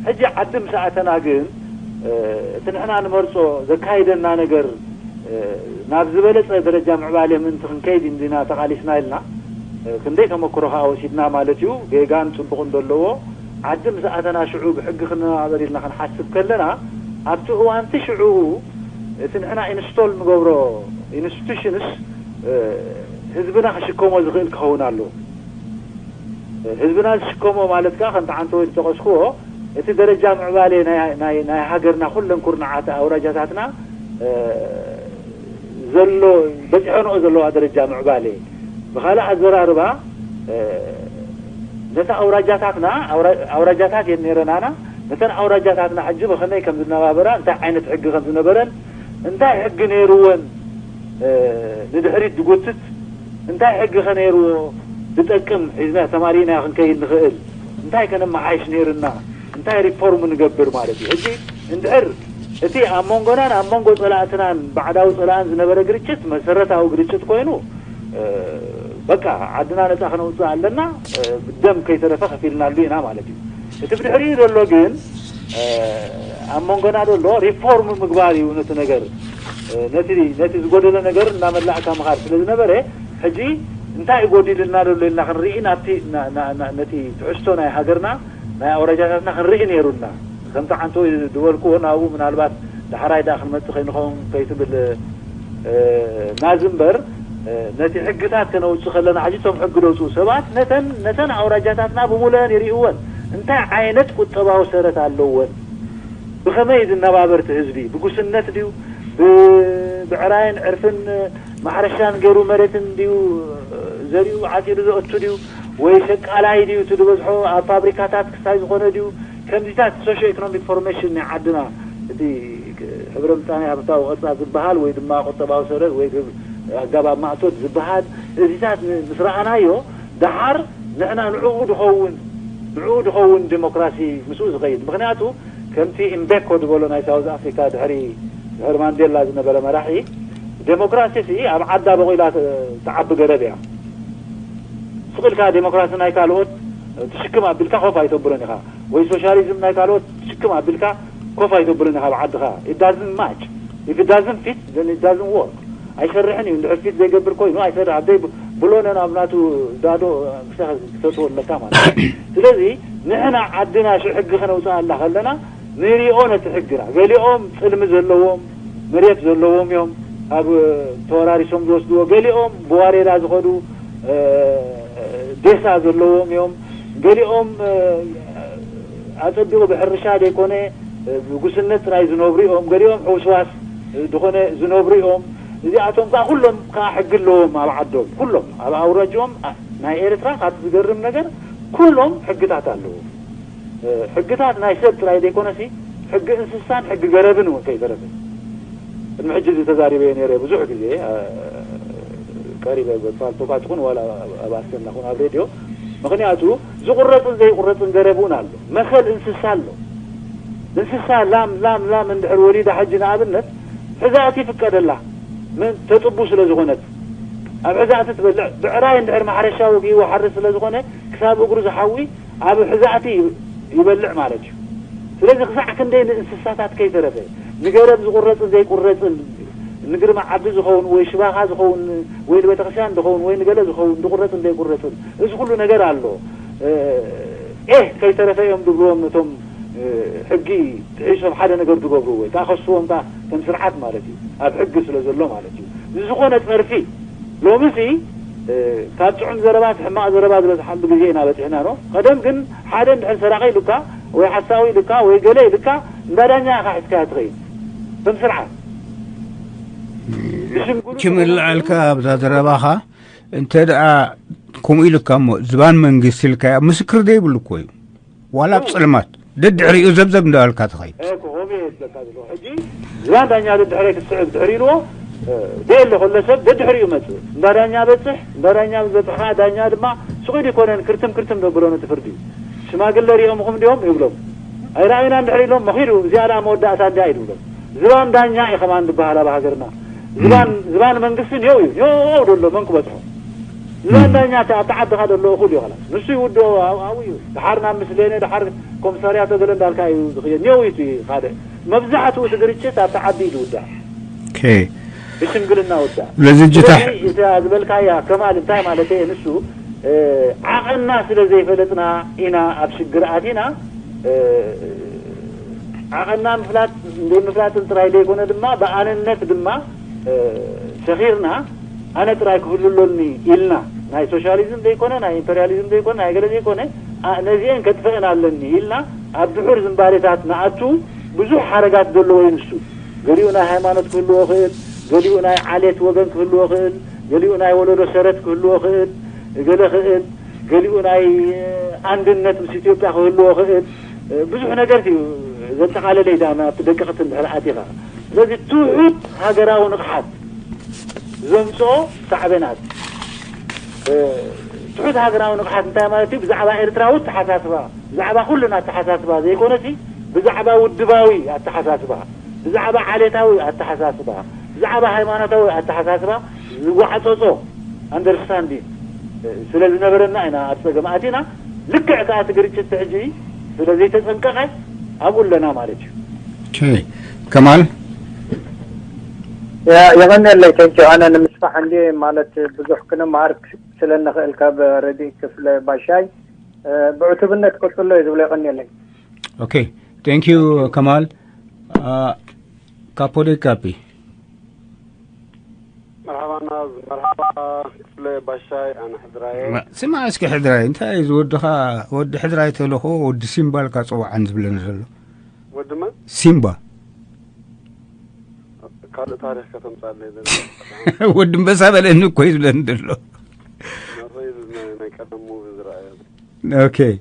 ሕጂ ዓዲ ምስ ኣተና ግን እቲ ንሕና ንመርፆ ዘካይደና ነገር ናብ ዝበለፀ ደረጃ ምዕባለ ምእንቲ ክንከይድ እንዲና ተቓሊስና ኢልና ክንደይ ተመክሮ ከዓ ወሲድና ማለት እዩ። ጌጋን ፅቡቕን ዘለዎ ዓዲ ምስ ኣተና ሽዑ ብሕጊ ክነባበር ኢልና ክንሓስብ ከለና ኣብቲ እዋንቲ ሽዑ እቲ ንሕና ኢንስቶል ንገብሮ ኢንስቲቱሽንስ ህዝብና ክሽከሞ ዝኽእል ክኸውን ኣለዎ። ህዝብና ዝሽከሞ ማለት ከዓ ከምቲ ዓንተ ወይ ዝጠቐስክዎ እቲ ደረጃ ምዕባለ ናይ ሃገርና ኩለን ኩርናዓት ኣውራጃታትና ዘሎ በፂሐንኦ ዘለዋ ደረጃ ምዕባለ ብካልእ ኣዘራርባ ነታ ኣውራጃታትና ኣውራጃታት እየን ነይረናና ነተን ኣውራጃታትና ሕጂ ብኸመይ ከም ዝነባበራ እንታይ ዓይነት ሕጊ ከም ዝነበረን እንታይ ሕጊ ነይርወን ንድሕሪት ዝጎትት እንታይ ሕጊ ከ ነይርዎ ዝጠቅም ሒዝና ተማሪእና ክንከይድ ንኽእል እንታይ ከነመሓይሽ ነይርና እንታይ ሪፎርም ንገብር ማለት እዩ። ሕጂ እንድሕር እቲ ኣብ መንጎናን ኣብ መንጎ ፀላእትናን ባዕዳዊ ፀላእን ዝነበረ ግርጭት መሰረታዊ ግርጭት ኮይኑ በቃ ዓድና ነፃ ክነውፅእ ኣለና ደም ከይተረፈ ከፊልናሉ ኢና ማለት እዩ። እቲ ብድሕሪኡ ዘሎ ግን ኣብ መንጎና ዘሎ ሪፎርም ምግባር እዩ። ነቲ ነገር ነቲ ነቲ ዝጎደለ ነገር እናመላእካ ምኻድ ስለ ዝነበረ፣ ሕጂ እንታይ እዩ ጎዲልና ዘሎ ኢልና ክንርኢ፣ ናብቲ ነቲ ትሕዝቶ ናይ ሃገርና ናይ ኣውራጃታትና ክንርኢ ነይሩና። ከምቲ ዓንተወይ ዝበልክዎ፣ ናብኡ ምናልባት ዳሕራይ ደኣ ክንመጽእ ከይንኸውን ከይትብል ናዚ እምበር፣ ነቲ ሕግታት ከነውጽእ ከለና፣ ሕጂ እቶም ሕጊ ዘውጽኡ ሰባት ነተን ነተን ኣውራጃታትና ብምሉአን ይርእይወን። እንታይ ዓይነት ቁጠባዊ ሰረት ኣለወን? ብኸመይ ዝነባበር እቲ ህዝቢ? ብጉስነት ድዩ? ብብዕራይን ዕርፍን ማሕረሻን ገይሩ መሬትን ድዩ ዘሪኡ ዓፂዱ ዘእቱ ድዩ? ወይ ሸቃላይ ድዩ እቲ ዝበዝሖ ኣብ ፋብሪካታት ክሳይ ዝኾነ ድዩ? ከምዚታት ሶሽዮ ኢኮኖሚክ ፎርሜሽን ናይ ዓድና፣ እቲ ሕብረ ምጣኔ ሃብታዊ ቅርጻ ዝበሃል ወይ ድማ ቁጠባዊ ሰረት ወይ ኣገባብ ማእቶት ዝበሃል፣ እዚታት ምስ ረኣናዮ፣ ደሓር ንሕና ንዕኡ ድኸውን ንዕኡ ድኸውን ዴሞክራሲ ምስኡ ዝኸይድ። ምኽንያቱ ከምቲ ኢምቤኮ ዝበሎ ናይ ሳውዝ ኣፍሪካ ድሕሪ ድሕሪ ማንዴላ ዝነበረ መራሒ፣ ዴሞክራሲ ሲ ኣብ ዓዳ በቂላ ትዓቢ ገረብ እያ። ስቕ ኢልካ ዴሞክራሲ ናይ ካልኦት ትሽክም ኣቢልካ ኮፍ ኣይተብሎን ኢኻ፣ ወይ ሶሻሊዝም ናይ ካልኦት ትሽክም ኣቢልካ ኮፍ ኣይተብሎን ኢኻ ኣብ ዓድኻ። It doesn't match. If it doesn't fit, then it doesn't work. ኣይሰርሕን እዩ። እንድሕር ፊት ዘይገብር ኮይኑ ኣይሰርሕ። ኣብደይ ብሎነ ናብ ናቱ ዳዶ ክሰ ክሰጥዎ ኣለካ ማለት እዩ። ስለዚ ንሕና ዓድና ሽዑ ሕጊ ከነውፅኣላ ከለና ንሪኦ ነቲ ሕግና። ገሊኦም ፅልሚ ዘለዎም መሬት ዘለዎም እዮም ኣብ ተወራሪሶም ዝወስድዎ። ገሊኦም ብዋሬላ ዝኸዱ ዴሳ ዘለዎም እዮም። ገሊኦም ኣጸቢቑ ብሕርሻ ዘይኮነ ብጉስነት ጥራይ ዝነብሩ እዮም። ገሊኦም ሕውስዋስ ዝኾነ ዝነብሩ እዮም። እዚኣቶም ከኣ ኩሎም ከኣ ሕጊ ኣለዎም ኣብ ዓዶም። ኩሎም ኣብ ኣውራጅኦም ናይ ኤርትራ ካብቲ ዝገርም ነገር ኩሎም ሕግታት ኣለዎም። ሕግታት ናይ ሰብ ጥራይ ዘይኮነሲ ሕጊ እንስሳን ሕጊ ገረብን እውን ከይተረፈ። ቅድሚ ሕጂ እዚ ተዛሪበዮ ነይረ ብዙሕ ግዜ፣ ቀሪበ ፓልቶካት ይኹን ዋላ ኣብ ኣሰና ይኹን ኣብ ሬድዮ። ምኽንያቱ ዝቑረጽን ዘይቑረጽን ገረብ እውን ኣሎ። መሰል እንስሳ ኣሎ። እንስሳ ላም ላም ላም እንድሕር ወሊዳ ሕጂ ንኣብነት ሕዛእቲ ይፍቀደላ። ምን ተጥቡ ስለ ዝኾነት ኣብ ሕዛእቲ ትበልዕ። ብዕራይ እንድሕር ማሕረሻ ወጊእዎ ሓርስ ስለ ዝኾነ ክሳብ እግሩ ዝሓዊ ኣብ ሕዛእቲ ይበልዕ ማለት እዩ። ስለዚ ክሳዕ ክንደይ ንእንስሳታት ከይተረፈ ንገረብ ዝቑረጽን ዘይቁረጽን፣ ንግርማ ዓዲ ዝኸውን ወይ ሽባኻ ዝኸውን ወይ ንቤተክርስትያን ዝኸውን ወይ ንገለ ዝኸውን ዝቑረጽን ዘይቁረጽን፣ እዚ ኩሉ ነገር ኣሎ። ኤህ ከይተረፈ እዮም ዝብልዎም ነቶም ሕጊ ጥሒሶም ሓደ ነገር ዝገብሩ ወይ ከኣ ከስዎም ከኣ ከም ስርዓት ማለት እዩ፣ ኣብ ሕጊ ስለ ዘሎ ማለት እዩ። ንዝኾነ ጸርፊ ሎምሲ ካብ ጥዑም ዘረባ እቲ ሕማቕ ዘረባ ዝበዝሓሉ ግዜ ኢና በጺሕና ዶ። ቀደም ግን ሓደ እንድሕር ሰራቒ ኢሉካ ወይ ሓሳዊ ኢሉካ ወይ ገለ ኢሉካ እንዳ ዳኛ ኢኻ ሒዝካያ ትኸይድ ከም ስርዓት። ብሽምግሉ ክምልዐልካ ኣብዛ ዘረባኻ እንተ ደኣ ከምኡ ኢሉካ እሞ ዝባን መንግስቲ ኢልካያ ምስክር ዘይብሉ እኮ እዩ። ዋላ ኣብ ጸልማት ደድሕሪኡ ዘብዘብ እንዳበልካ ትኸይድ። እኮ ከምኡ እየ ዝብለካ ዘለኹ። ሕጂ ዝባን ዳኛ ደድሕረይ ክትስዕብ ድሕሪ ኢልዎ፣ ደየለ ከሎ ሰብ ደድሕሪኡ መጽእ። እንዳ ዳኛ በጽሕ፣ እንዳ ዳኛ ምስ በጽሕ ከኣ ዳኛ ድማ ስቕ ኢሉ ይኮነን ክርትም ክርትም ዘብሎ ነቲ ፍርዲ። ሽማግለ ሪኦምኹም ድዮም ይብሎም። ኣይረኣዩናን ድሕሪ ኢሎም መኺዱ፣ እዚኣ ደኣ መወዳእታ እንድያ እዩ ዝብሎም። ዝባን ዳኛ እዩ ከማን ዝበሃል ኣብ ሃገርና። ዝባን ዝባን መንግስቲ ኔው እዩ። ኔው ደሎ መን ክበጽሖ? ዝባን ዳኛ እቲ ኣብቲ ዓድኻ ዘሎ እኹል እዩ። ኸላስ ንሱ ይውድኦ ኣብኡ እዩ። ድሓር ናብ ምስሌነ ድሓር ኮምሳርያቶ ገለ እንዳልካ እዩ ዝኽየድ። ኔው እዩ እቲ ካልእ። መብዛሕትኡ እቲ ግርጭት ኣብቲ ዓዲ እዩ ዝውዳእ። ኦኬ። ብሽምግልና ውዳእ። ስለዚ እጅ ታሕ- ስለዚ እታ ዝበልካያ ከማል እንታይ ማለት እየ ንሱ ዓቐንና ስለ ዘይፈለጥና ኢና ኣብ ሽግር ኣቲና። ዓቐንና ምፍላጥ ዘይምፍላጥን ጥራይ ዘይኮነ ድማ ብኣነነት ድማ ሰኺርና ኣነ ጥራይ ክህሉ ኣሎኒ ኢልና ናይ ሶሻሊዝም ዘይኮነ ናይ ኢምፐርያሊዝም ዘይኮነ ናይ ገለ ዘይኮነ ነዚአን ከጥፈእን ኣለኒ ኢልና ኣብ ድሑር ዝንባሌታት ንኣቱ ብዙሕ ሓረጋት ዘለዎ እዩ ንሱ። ገሊኡ ናይ ሃይማኖት ክህልዎ ክእል፣ ገሊኡ ናይ ዓሌት ወገን ክህልዎ ክእል፣ ገሊኡ ናይ ወለዶ ሰረት ክህልዎ ክእል፣ ገለ ክእል፣ ገሊኡ ናይ ኣንድነት ምስ ኢትዮጵያ ክህልዎ ክእል። ብዙሕ ነገር እዩ ዘጠቓለለ እዩ ዳማ ኣብቲ ደቀቕቲ እንድሕር ኣቲኻ። ስለዚ ትሑት ሃገራዊ ንቕሓት ዘምፅኦ ሳዕቤናት። ትሑት ሃገራዊ ንቕሓት እንታይ ማለት እዩ? ብዛዕባ ኤርትራዊ ኣተሓሳስባ፣ ብዛዕባ ኩልና ኣተሓሳስባ ዘይኮነሲ ብዛዕባ ውድባዊ ኣተሓሳስባ፣ ብዛዕባ ዓሌታዊ ኣተሓሳስባ፣ ብዛዕባ ሃይማኖታዊ ኣተሓሳስባ ዝጓዕፀፆ ኣንደርስታንዲንግ ስለ ዝነበረና ኢና ኣብ ፀገም ኣቲና። ልክዕ ከኣ እቲ ግርጭት ሕጂ ስለዘይተጸንቀቐ ኣብኡ ኣለና ማለት እዩ። ከማል የቐንየለይ። ተንኪ ኣነ ንምስፋሕ እንዲ ማለት ብዙሕ ክንመሃር ስለ ንኽእል ካብ ረድእ ክፍለ ባሻይ ብዕቱብነት ቀጽሎ እዩ ዝብሎ። የቐንየለይ። Okay, thank you ከማል። ካፖ ደይ ካፒ። መርሓባ ናዝ፣ መርሓባ ክፍለ ባሻይ፣ ኣነ ሕድራየ። ስማ እስኪ ሕድራይ እንታይ እዩ ዝወድኻ? ወዲ ሕድራይ ተለኹ ወዲ ሲምባ ኢልካ ጽውዓን ዝብለኒ ዘሎ። ወዲ መን? ሲምባ። ካልእ ታሪኽ ከተምጻለይ ዘለ ወዲ እምበሳ በለኒ እኮ እዩ ዝብለኒ ዘሎ። ናተይ ናይ ቀደም ሙቪ ዝረኣየ። Okay.